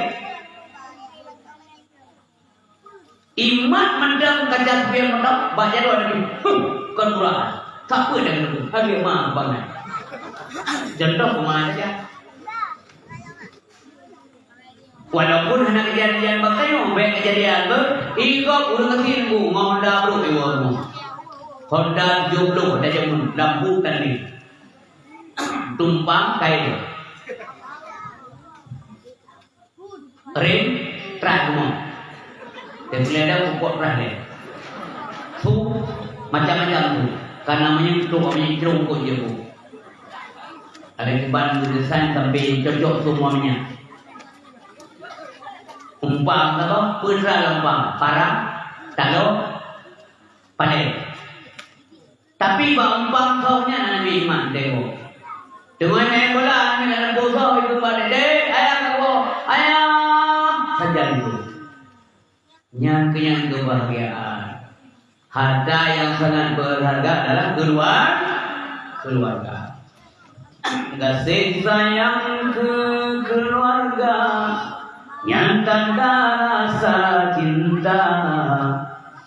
Imat mantong kaca spion mantong, bak jaroe Nabi. Huh, kon Quran. Sapeue dah keuneuk? Habéh ma bangai. Contoh peuma saja. Walaupun hana kejadian bak tanyoe, bèk kejadian beuh, i gob ureueng gasien bu ngon Honda brôk iwoe rumoh. Honda tujoh ploh dah jameun, lampu tandéng. Tumpang kain. Rem, trah rumoh. Dan seuleudang pupuk trah lé. Su, macam-macam su. Ka na minyeuk trok, minyeuk crông kot jeuet bu. Ada kiban geudesain sampai cocok semua minyak. Umpang apa? Peue trah umpang? Parang, taloe, paleng. Tapi bak umpang soe nyan Nabi Iman tengok. Teuma nyan bola Nabi lam poso itu pada dek ayah kawoe, ayah sajan itu. Nyan keuh nyang keubahgiaan. Harta yang sangat berharga adalah keluar-, keluarga. Gaséh sayang keu keuluwarga, nyan tanda rasa cinta.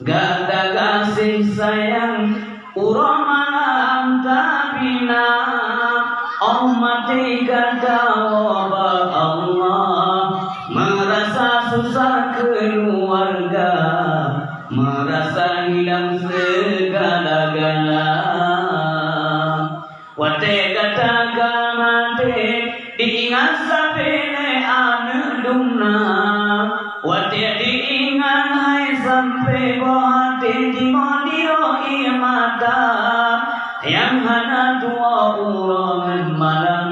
Gata gaséh sayang uroe malam tabina, óh maté gata woe bak Allah, meurasa susah keuluwarga, meurasa hilang seugala-gala. Watèe gata ka maté, diingat sabe lé aneuk dum na. Watèe diingat hai sampe boh até, timoh dirôh ie mata. Nyang hana tuwoe uroe ngon malam,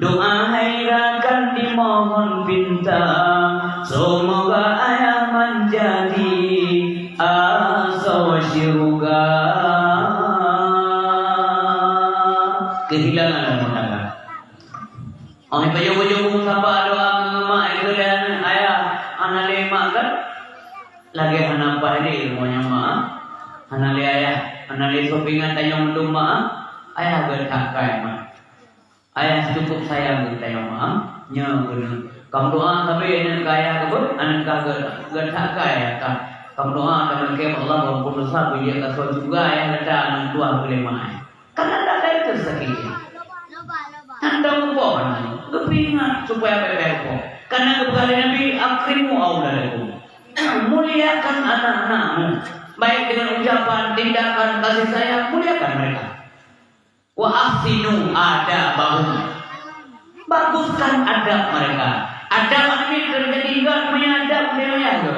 doa hai rakan dimohon pinta. Seumoga ayah manjadi asoe syeuruga. Kehilangan rumah tangga. Oh, bajôh-bajôh sapa doa ngon mak, itu dan ayah, hana lé mak kan? Lagèe hana paih lé rumoh nyan mak, hana lé ayah, hana lé sopingan tanyoe mandum mak, ayah geutak kai mak. Ayah cukup sayang geutanyoe mak, nyoe beuna. Kamoe doa sabe aneuk keu ayah keubeut, aneuk kah geu-, geutak kai ayah kah. Kamoe doa dan meulakèe bak Allah bak muphom desya, beujeuet asoe syeuruga ayah gata aneuk tuah keu lé mak. Karena tak ada itu sakitnya. Tanda muphom, geupeuingat supaya bèk-bèk muphom. Karena geupeugah lé Nabi, "Akrimu auladakum." Muliakan anak-anakmu, baik dengan ucapan, tindakan, kasih sayang, muliakan mereka. Wa ahsinu adabahum. Baguskan adab mereka. Adab Nabi terjadi enggak punya adab dia ya, tu.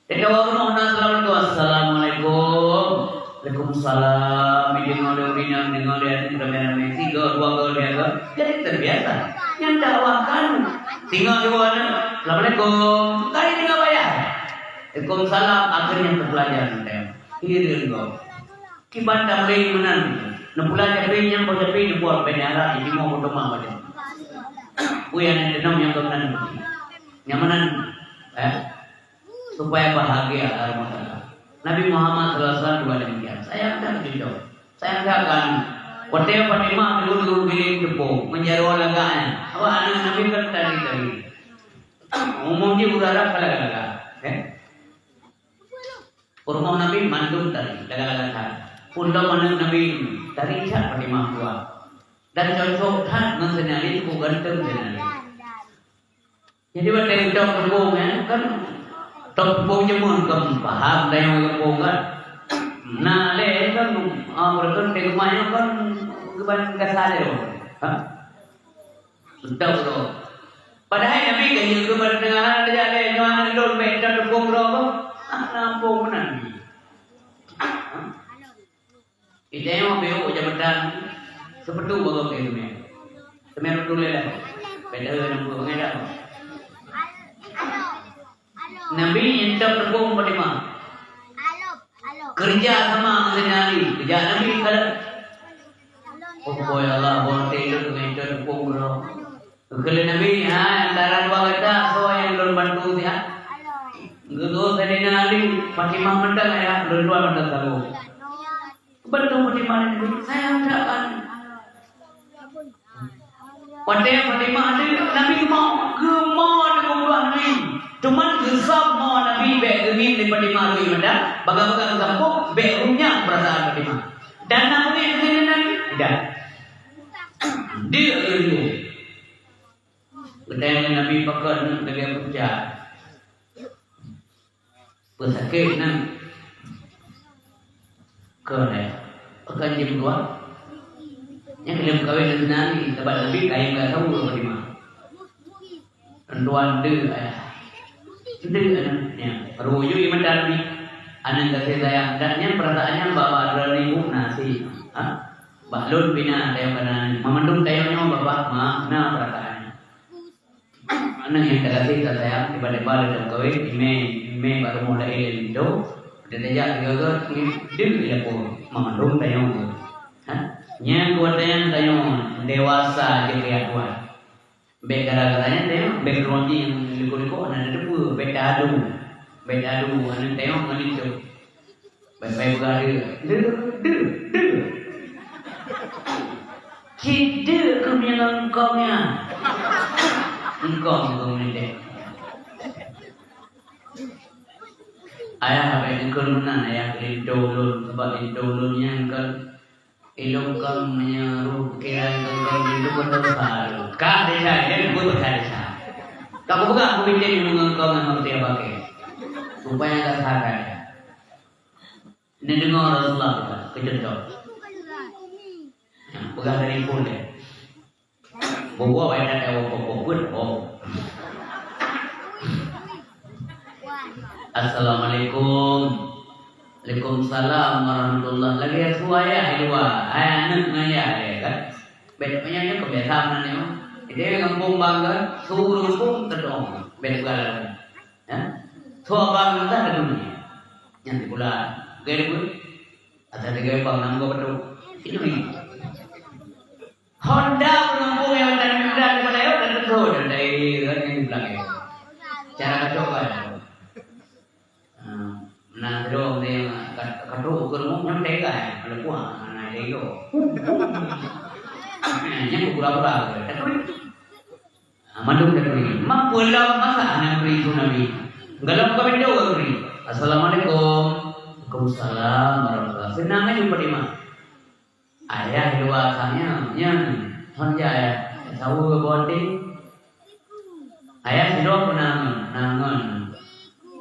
Kita waktu mau assalamualaikum. Assalamualaikum. Waalaikumsalam. Ini dengar dia urina, dengar dia itu ramai-ramai. Tiga, dua kali dia. Jadi terbiasa. Yang dakwahkan tinggal dua ni. Assalamualaikum. Kali dengar bayar. Waalaikumsalam. Akhirnya terpelajar nanti. Hirin kau. Kiban tamrin meunan. Neupula japri nyang boh japri neubuat bak Arab di timoh boh teuma baca. Ui aneuk teunom nyang keunan. Nyang meunan, eh, supaya bahagia dalam rumah tangga. Nabi Muhammad sallallahu alaihi wasallam juga demikian. Sayang tak cucok. Sayang tak kan. Watèe Fatimah dulu-dulu giling tepung, menjadi orang lagaknya. Awak aneuk Nabi kan tadi-tadi. Umum je urara kalau lagak. Eh? Rumoh Nabi mandum tari, lagak-lagak that. Pundong aneuk Nabi tari that Fatimah dua. Dan cocok that ngon Saidina Ali, cukup ganteng Saidina Ali. Jadi, watèe tôb teupeung, ya, kan, tôb teupeung jameun kan, paham dah nyang teupeung kan. Nah, lé kan, ah, beureukan teukeumah nyoe kan, keuban kasa lé, ha? Seutôt droe. Padahai Nabi ka jeuet keu bak teungoh hana tajak lé, nyoe aneuk lôn bèk teupeung droe. Ah, na peue meunan. Ide nyoe beuh jabatan seupeutôh bagoe keu teumé. Teumé rot tuléh dah. Beda nang peue ngai dah. Nabi nyang tôb teupeung Fatimah. Keureuja sama ngon Saidina Ali. Keureuja Nabi kalon. Oh, boh ya Allah, boh teuh lôn ngon tôb teupeung droe. Kheun lé Nabi, "Hai, antara dua gata, soe nyang lôn bantu siat?" Geukheun Saidina Ali, "Fatimah mantong, ya, lôn dua mantong sagoe." Bantu Fatimah lé Nabi, "Sayang that kan." Watèe Fatimah ada, Nabi geumoe, geumoe deungon buah ni. Cuman geusab moe Nabi bèk Lé Fatimah rhot ie mata, baga-baga meusampôh, bèk runyang peurasaan Fatimah. Dan na ureueng nyang kheun Nabi? Tidak. Deuk laju. Geutanyong lé Nabi, "Pakon lagèe pucak? Peue sakét na?" "Kon, eh, pakon jeuem dua?" Nyang lheueh meukawen lé Nabi, sabab Nabi kayém gata saweue Fatimah. Tuan deuk ayah. Deuk ayah. Ya, rhot ie mata Nabi. Aneuk gaséh sayang. Dan nyan peurasaan nyan bak-bak droeneuh ibu na sit. Ha? Bak lôn pih na tayong keunan. Meumandum tayong nyoe bapak, ma, na peurasaan nyan. Aneuk nyang teugaséh teusayang, tiba-tiba lé teukawen, imè, imè bak rumoh laén lé linto. Teutajak sigoe-goe, deuk di dapur. Meumandum tayong geuh. Ha? Nyan kuat tayong, tayong dewasa jeuet keu tuan. Bèk gara-gara nyan teuh, bèk rumoh jih nyang likot-likot hana tateupeue, bèk taadu. Bèk taadu, aneuk teuh ngon linto. Bèk pai peugah deuk. Deuk, deuk, deuk. Cit deuk keu meunyoe ngon eungkông nyan. Eungkông keu meunyoe. Ayah, bèk eungkông meunan, ayah, linto ulôn, sabab linto ulôn nyan kan Ilôn kon meunyoe roh pikiran kon, kon jeuet keu dosa lôn. Ka desya, jadi buet ka desya. Ka kupeugah keu bintéh nyoe ngon kon ngon manusia bakée. Rupanya ka sadar. Neudeungoe Rasulullah peugah, keu cuntoh. Nyang peugah dari phon deh. Bubuet wai that ewa pokok pun, oh. Assalamualaikum. Waalaikumsalam warahmatullah. Lagèe su ayah di luwa. Hai aneuk ngon ayah dia kan. Bèk meunyoe nyoe kebiasaan nyoe. Jadi gampông bang kan, su gampông teudoh. Bèk gala. Ya. Su abang dah ke dunia. Nyang di bulan. Gaya pun. Asal tiga bang nanggo betul. Itu ni. Honda menampung yang dan muda di Melayu dan betul dari kan yang di belakang. Cara kacau kan. Nah, terus dia kata ukur mau nyampe kan, kalau puang anak dia itu. Yang pura-pura tapi. Mandum dari. Mampu lah masa anak beri tsunami. Kalau kami tahu beri. Assalamualaikum. Waalaikumsalam warahmatullahi. Senang aja Fatimah. Ayah dua akannya, nyan, hon ja ayah, saweue boh até. Ayah sidroe pun nangon, nangon.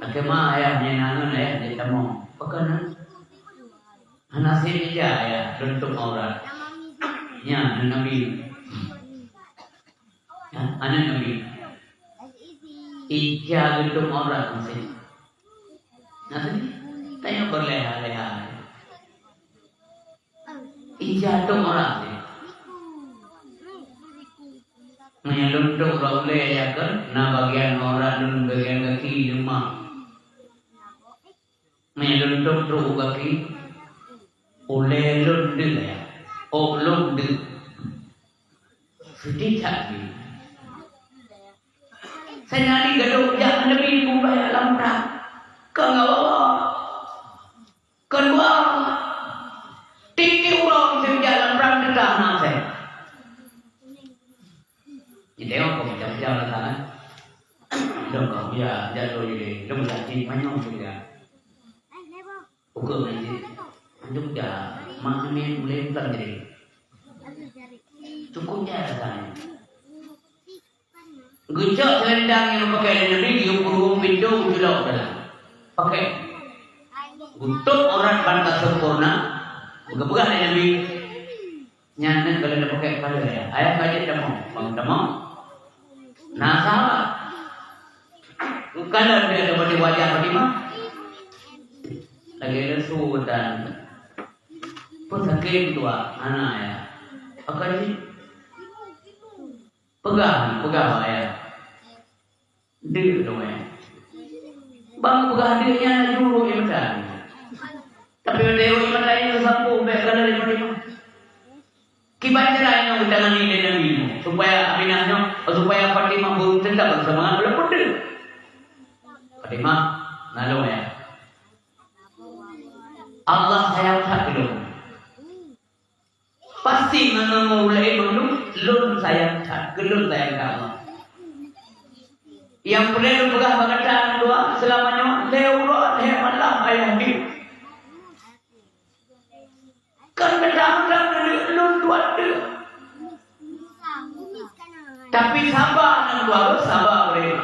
Lakée ma ayah nyan nangon, ayah jeuet tamong. Pakon na? Hana sép ija ayah, leuntong aurat. Nyan, aneuk Nabi. Ya, aneuk Nabi. Ija leuntong aurat masih. Nah, tadi, tanya berleha-leha. Ija tông aurat jih. Meunyoe lôn tông aurat ulèe, ya kan, na bagian aurat lôn, bagian gaki leumah. Meunyoe lôn tông trok u gaki, ulèe lôn deuh, ya. Ôk lôn deuh. Seudeh that jih. Saidina Ali gadôh jak ngon Nabi, geubayak lam prang. Kon ngon Allah. Kon dua. Tiep-tiep uroe miseu jak lam prang teuka hana asèe. Jitengok keu macam-macam lah kan. Dong kau ya, jatuh jadi, dong jadi manyong juga. Ukeue nyan jih, anjong jak, mak nyan ulèe bukan jadi. Cukup jak rasanya. Geucok selendang nyang geupakai lé Nabi, geuyue peuruwong pintoe geuculok dalam. Pakai. Geutôp aurat ban ka sempurna, geupeugah lé Nabi, "Nyan nyan ka lheueh tapakai keu kaleue, ayah. Ayah ka jeuet tamong." Ban tamong, na sahabat geukalon lé Nabi wajah Fatimah. Lagèe lesu dan peusakét dua hana ayah. Akan jih Peugah, peugah bak ayah. Deuk dong ayah. Bang peugah deuk nyan laju rhot ie mata. Tapi watèe rhot ie mata nyan teusampôh bèk ka lari Fatimah. Kiban cara nyoe geutangani lé Nabi nyoe, supaya Aminah nyoe, supaya Fatimah beu teutap beuseumangat walaupun deuk. Fatimah, na lôn ayah. Allah sayang that keu lôn. Pasti meunurot ulèe mandum, lôn sayang that, keu lôn sayang that Allah. Nyang peureulèe lôn peugah bak gata dua, seulama nyoe, lhèe uroe, lhèe Ayah deuek. Kan gata meunan lôn tuan deuek. Tapi saba aneuk dua, saba ulée.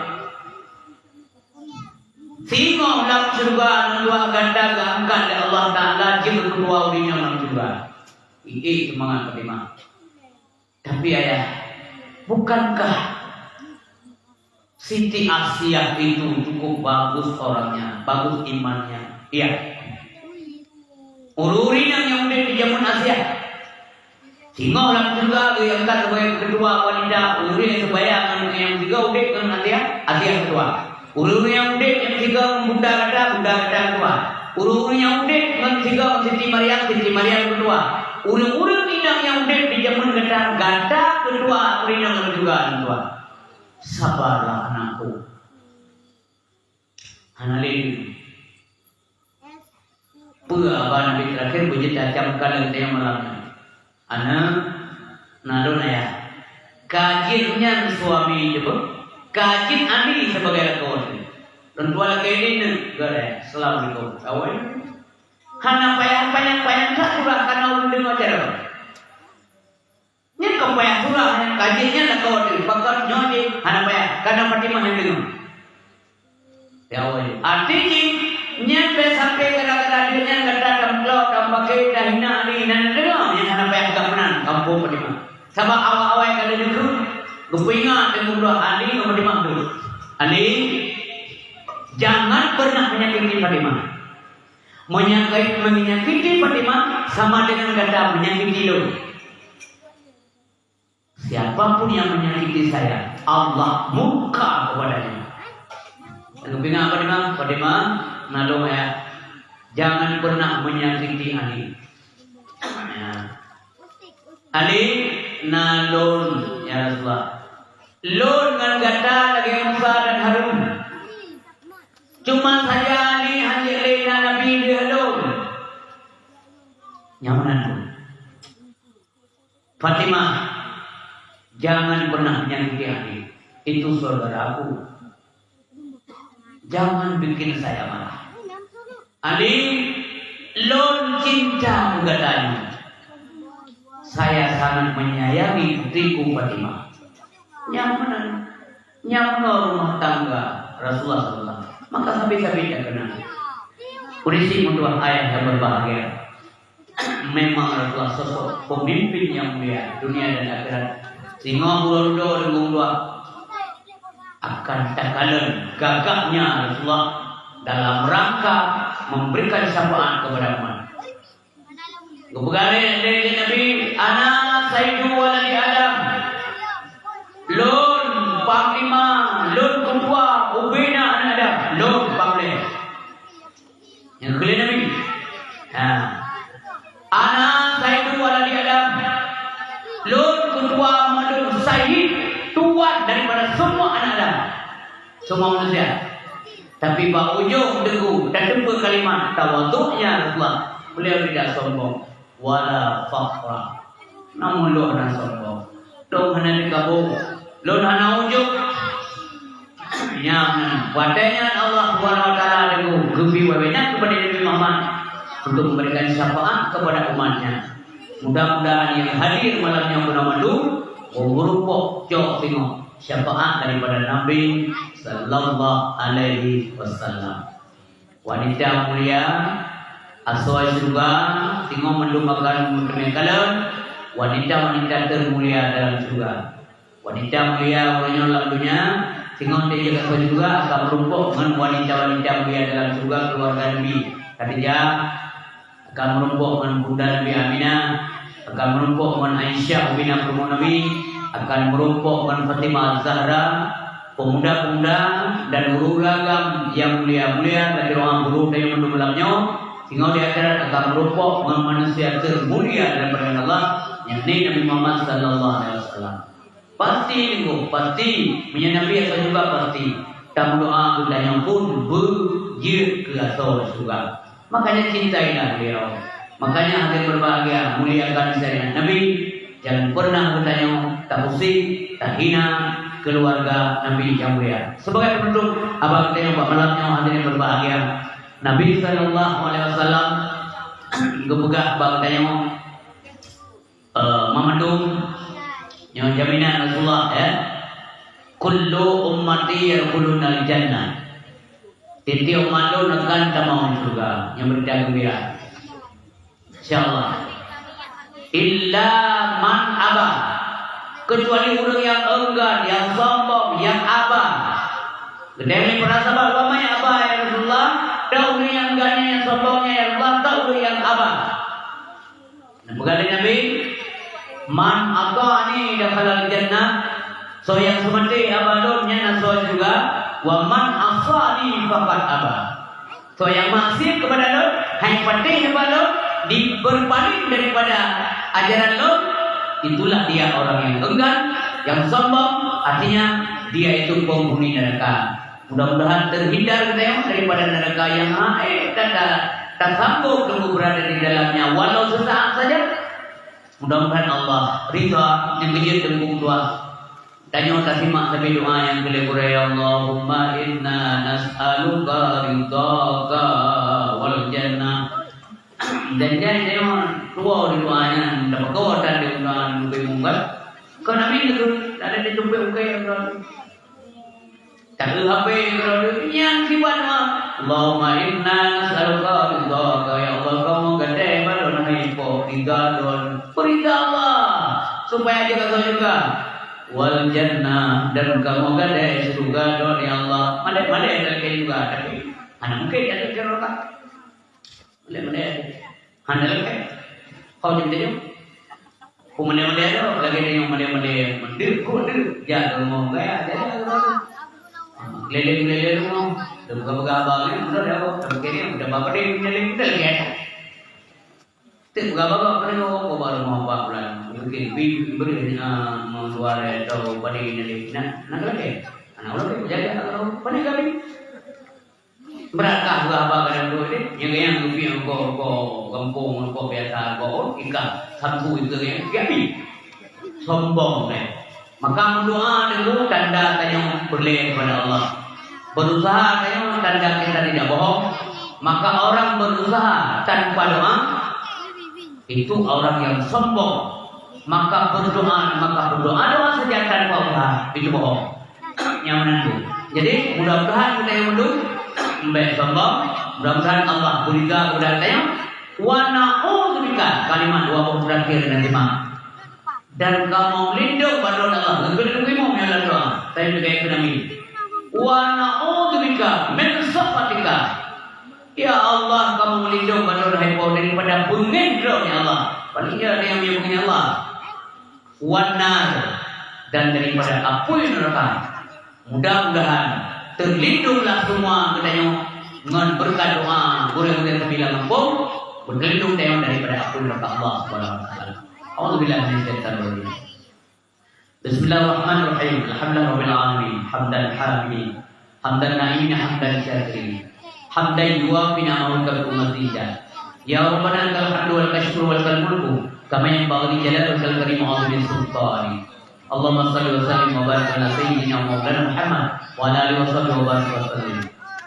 Singoh lam syeuruga aneuk dua gata geuangkat lé Allah Taala jeuet keu keudua ureuëng inong lam syeuruga. Ié seumangat Fatimah. Tapi ayah, bukankah Siti Asiah itu cukup bagus orangnya, bagus imannya? Iya. Ureuëng-ureuëng nyang, nyang udeb di jameun Asiah. Singoh lam syeuruga geuangkat sebagai keudua wanita, ureuëng nyang seubayang ngon nyang sigoe udeb ngon Asiah, Asiah keudua. Ureuëng nyang udeb nyang sigoe ngon bunda gata, bunda gata keudua. Ureuëng nyang udeb ngon sigoe ngon Siti Maryam, Siti Maryam keudua. Ureuëng-ureuëng inong nyang udeb di jameun gata, gata keudua ureuëng inong lam syeuruga keudua. Sabarlah anakku. Hana lé. Peue haba Nabi teurakhir beujeuet tacamkan lé geutanyoe malam nyoe? Aneuk, na lôn ayah. Ka jeuet nyan suami jeuet, ka jeuet Ali sebagai lakoe jeuet. Lôn tuan lakée lé neuk, geuh ayah. Assalamualaikum. Awai. Hana payah panyang-panyang that ulah kana ulôn deungoe carông. Nyan ka payah surah nyang ka jeuet nyan lakoe teuh, pakon nyoe jih hana payah, kana Fatimah nyang deungoe. Ya Allah, arti jih, nyan bèk sampai gara-gara jeuet nyan gata tameuklok, tameupaké, tahina Ali, nyan deungoe, nyan hana payah gak meunan, kampung Fatimah. Sabab awai-awai ka lheueh jeuet, geupeuingat deungon Allah Ali ngon Fatimah tu. Ali, jangan pernah menyakiti Fatimah. Menyakiti, menyakiti Fatimah sama dengan gata menyakiti lôn. Siapa pun yang menyakiti saya, Allah murka kepadanya. Lalu ingat Fatimah, Fatimah, na lôn ya, jangan pernah menyakiti Ali. Ya. Ali, na lôn, ya Rasulullah. Lôn ngon gata lagèe Musa dan Harun. Cuma saja Ali hana lé na Nabi lheueh lôn. Nyang meunan tu. Fatimah, jangan pernah menyakiti Ali. Itu saudaraku. Jangan bikin saya marah. Ali, lôn cinta keu gata nyoe. Saya sangat menyayangi putriku Fatimah. Nyang meunan, nyang meunoe rumah tangga Rasulullah sallallahu alaihi wasallam. Maka sabe-sabe takeunong. Ureueng syiek meutuah ayah yang berbahagia. Memang Rasulullah sosok pemimpin yang mulia dunia dan akhirat. Singoh buleuen dua ribu dua akan takalon gagahnya Rasulullah dalam rangka memberikan syafaat kepada umat. Geupeugah lé Nabi, "Ana sayyidu waladi Adam." Lôn panglima, lôn ketua ubena aneuk Adam, lôn panglima. Nyang keu lé Nabi. Ha. Ana sayyidu waladi Adam. Lôn ketua mandum sayyid, tuan daripada semua anak Adam. Semua manusia. Tapi bak ujong teungku, tateupeue kalimat tawaduknya Rasulullah. Beliau tidak sombong. Wala fakhra. Namun lôn hana sombong. Lôn hana teukabu. Lôn hana ujub. Nyan, watèe nyan Allah Subhanahu wa Taala deungoe geubri wewenang kepada Nabi Muhammad untuk memberikan syafaat kepada umatnya. Mudah-mudahan yang hadir malam nyoe keunoe mandum, meureumpok cok singoh syafaat daripada Nabi sallallahu alaihi wasallam. Wanita mulia, asoe syeuruga, singoh mandum akan meuteumé kalon, wanita-wanita termulia dalam syeuruga. Wanita mulia uroe nyoe lam donya, singoh teujak asoe syeuruga akan meurumpok ngon wanita-wanita mulia dalam syeuruga keuluwarga Nabi. Khadijah, akan meurumpok ngon bunda Nabi Aminah, akan meurumpok ngon Aisyah ubena peurumoh Nabi, akan meurumpok ngon Fatimah Az-Zahra, pemuda-pemuda dan guru agam nyang mulia-mulia, lagèe roh guru tanyoe mandum malam nyoe, singoh di akhirat akan meurumpok ngon manusia termulia dalam pandangan Allah, yakni Nabi Muhammad sallallahu alaihi wasallam. Pasti teungku, pasti. Meunyoe Nabi asoe syeuruga pasti. Tameudoa geutanyoe pun beujeuet keu asoe syeuruga. Makanya cintailah beliau. Makanya hadirin berbahagia, muliakan Sayyidina Nabi. Jangan pernah geutanyoe tapusik, tahina keluarga Nabi yang mulia. Sebagai penutup, abang geutanyoe bak malam nyoe hadirin berbahagia. Nabi sallallahu alaihi wasallam geupeugah bak geutanyoe, eh, mamandum nyoe jaminan Rasulullah, ya. "Kullu ummati yadkhulunal jannah." Tiep-tiep umat lôn akan tamong syeuruga. Nyoe beurita geumbira. Insyaallah. "Illa man aba." Kecuali ureuëng nyang enggan, nyang sombong, nyang aba. Geutanyong lé para sahabat, "Wa man ya'ba, ya Rasulullah?" Toh ureuëng nyang enggan, nyang sombong, ya Rasulullah, toh ureuëng nyang aba. Neupeugah lé Nabi, "Man ata'ani dakhalal jannah." Soe nyang seumaté aba lôn, nyan na soe syeuruga. "Wa man asani faqad aba." Soe nyang maksiat kepada lôn, hai patéh nibak lôn, diberpaling daripada ajaran lôn, itulah dia orang yang enggan, yang sombong, artinya dia itu penghuni neraka. Mudah-mudahan terhindar geutanyoe daripada neraka yang hai tanda tasambong teungku berada di dalamnya walau sesaat saja. Mudah-mudahan Allah ridha nyang keujeuet teungku dua. Tanyoe tasimak sabe doa nyang keu lhée gurée, "Allahumma inna nas'aluka ridhaka wal jannah." Janjan tanyoe tuwoe di doa nyan, dapat kawa tan di doa nubui mungkat. Kau nabi tu, tak ada di tumpuk ukai yang kau. Tak ada H P yang kau ada. Nyang sibat doa. "Allahumma inna nas'aluka ridhaka." Ya Allah, kamoe gadai bak lôn hai po ridha lôn. Ridha Allah. Supaya jaga kau juga. "Wal jannah," dan kamoe gadai syeuruga lôn, ya Allah. Malée-malée lagée juga, tapi hana mungkin jadi syeuruga. Malée-malée. Hana lagée. Kau jadi tanya. Ku malée-malée tu, lagée tanya malée-malée. Mendek, ku mendek. Ja, kamoe gaya, jadi. Keliling-keliling rumah. Dia buka-buka abang ni, udah dah, tak mikir dia, udah apa dia, keliling, udah lagi. Tek beugaba-gaba keunoe, keu baru mau empat bulan. Mungkin bi-, beri, ah, mau dua hari atau pada ini lagi. Nah, nak lagi. Anak orang tu jaga kalau pada kami. Berakah beugaba kadang tu ni. Yang yang lebih engkau, engkau gampong, engkau biasa, engkau ikan. Satu itu yang kami. Sombong deh. Maka meudoa nunggu tanda tanyoe peureulée kepada Allah. Berusaha tanyoe tanda kita tidak bohong. Maka orang berusaha tanpa doa, itu orang yang sombong. Maka berdoa, maka berdoa doa saja tanpa usaha, itu bohong. Nyang meunan tu. Jadi, mudah-mudahan kita yang meudoa, mbek sombong, mudah-mudahan Allah berikan kepada kita yang wa na'udzubika, kalimat dua boh terakhir dan lima. Dan kamoe lindong bak Droe Allah, ngon keuneuk imum nyang lam doa, tanyoe teuka keu Nabi. Wa na'udzubika min sakhatika. Ya Allah, kamoe lindong bak Droe hai Po daripada beungéh Droe, ya Allah. Paling ya ada yang punya beungéh Allah. Wan nar, dan daripada apui neraka. Mudah-mudahan terlindunglah semua geutanyoe ngon berkat doa gurée-gurée kami lam gampông, berlindung tanyoe daripada apui neraka Allah Subhanahu wa Taala. A'udzubillahi minasyaitonir rajim. Bismillahirrahmanirrahim. Alhamdulillahirabbil alamin. Hamdan hamidin. Hamdan na'imin, hamdan syakirin. Hamdan yuwafi ni'amahu wa yukafi mazidah. Ya Rabbana lakal hamdu wa lakal syukru wa lakal mulku. Kama yanbaghi li jalali wajhikal karim wa 'azimi sultanik. Allahumma shalli wa sallim wa barik ala sayyidina wa maulana Muhammad wa ala alihi wa sahbihi wa barik wa sallim.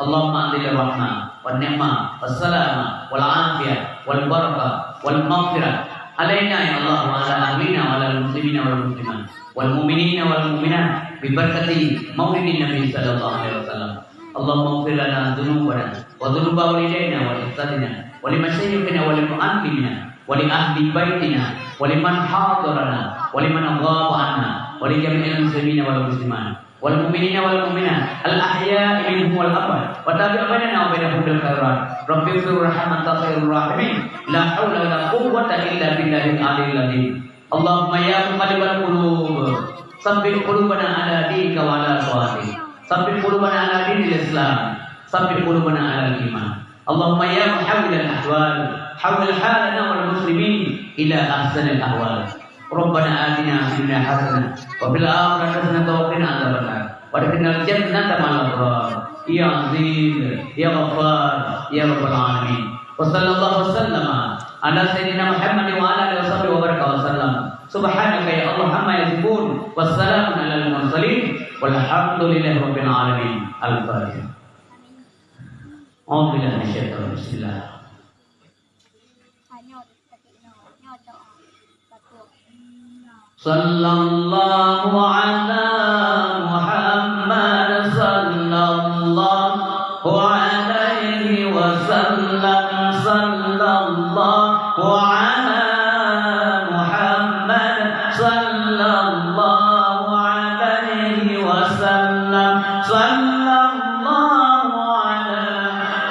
Allahumma anzil rahmah wan ni'mah was salama wal afiyah wal barakah wal maghfirah alaina ya Allah wa ala ahlina wa ala muslimina wal muslimat wal mu'minina wal mu'minat bi barakati maulidin Nabi sallallahu alaihi wasallam. Allahumma ighfir lana dzunubana wa dzunuba walidaina wa ustadzina wa li masyayikhina wa li muallimina wa li ahli baitina wa liman hadarana wa liman ghaba anna wa li jami'il muslimina wal muslimat wal mu'minina wal mu'minat al ahya'i minhum wal amwat wa tabi' bainana wa bainahum bil khairat. Rabbi ighfir warham anta khairur rahimin. La haula wa la quwwata illa billahil aliyyil azim. Allahumma ya muqallibal qulub, tsabbit qulubana ala dinika wa ala tha'atik. Tsabbit qulubana ala dinil Islam. Tsabbit qulubana ala iman. Allahumma ya muhawwilal ahwal, hawwil halana wal muslimin ila ahsanil ahwal. Rabbana atina fid dunya hasanah wa fil akhirati hasanah wa qina adzabannar. Wa adkhilnal jannata ma'al abrar. Ya Aziz, ya Ghaffar, ya Rabbal alamin. Wa sallallahu wa sallama ala sayyidina Muhammad wa ala alihi wa sahbihi wa baraka wa sallam. Subhanaka ya Allah amma yasifun. Wassalamun alal mursalin. Walhamdulillahi rabbil alamin. Al-Fatihah. A'udzubillahi minasyaitonir rajim. Bismillah. Sallallahu ala Muhammad, sallallahu alaihi wasallam, sallallahu ala Muhammad, sallallahu alaihi wasallam, sallallahu ala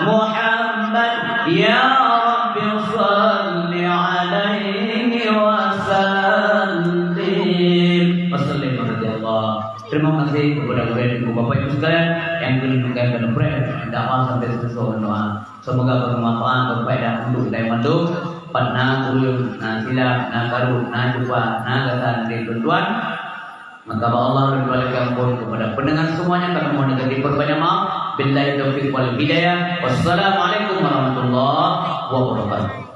Muhammad, ya Rabbi salli alaihi wa sallim. Wa sallim radhiyallahu. Terima kasih kepada gurèe dan bapak ibu sekalian yang keuneuk meuninggai keuneuk preh dakwah sampai selesai doa. Semoga bermanfaat, berfaedah untuk kita mandum. Pat na ureueng, na silap, na karu, na cupa, na gata, na tuan-tuan. Maka bak Allah dan malaikat ampun kepada pendengar semuanya, kami mohon agar diperbanyak maaf. Billahi taufiq wal hidayah. Wassalamualaikum warahmatullahi wabarakatuh.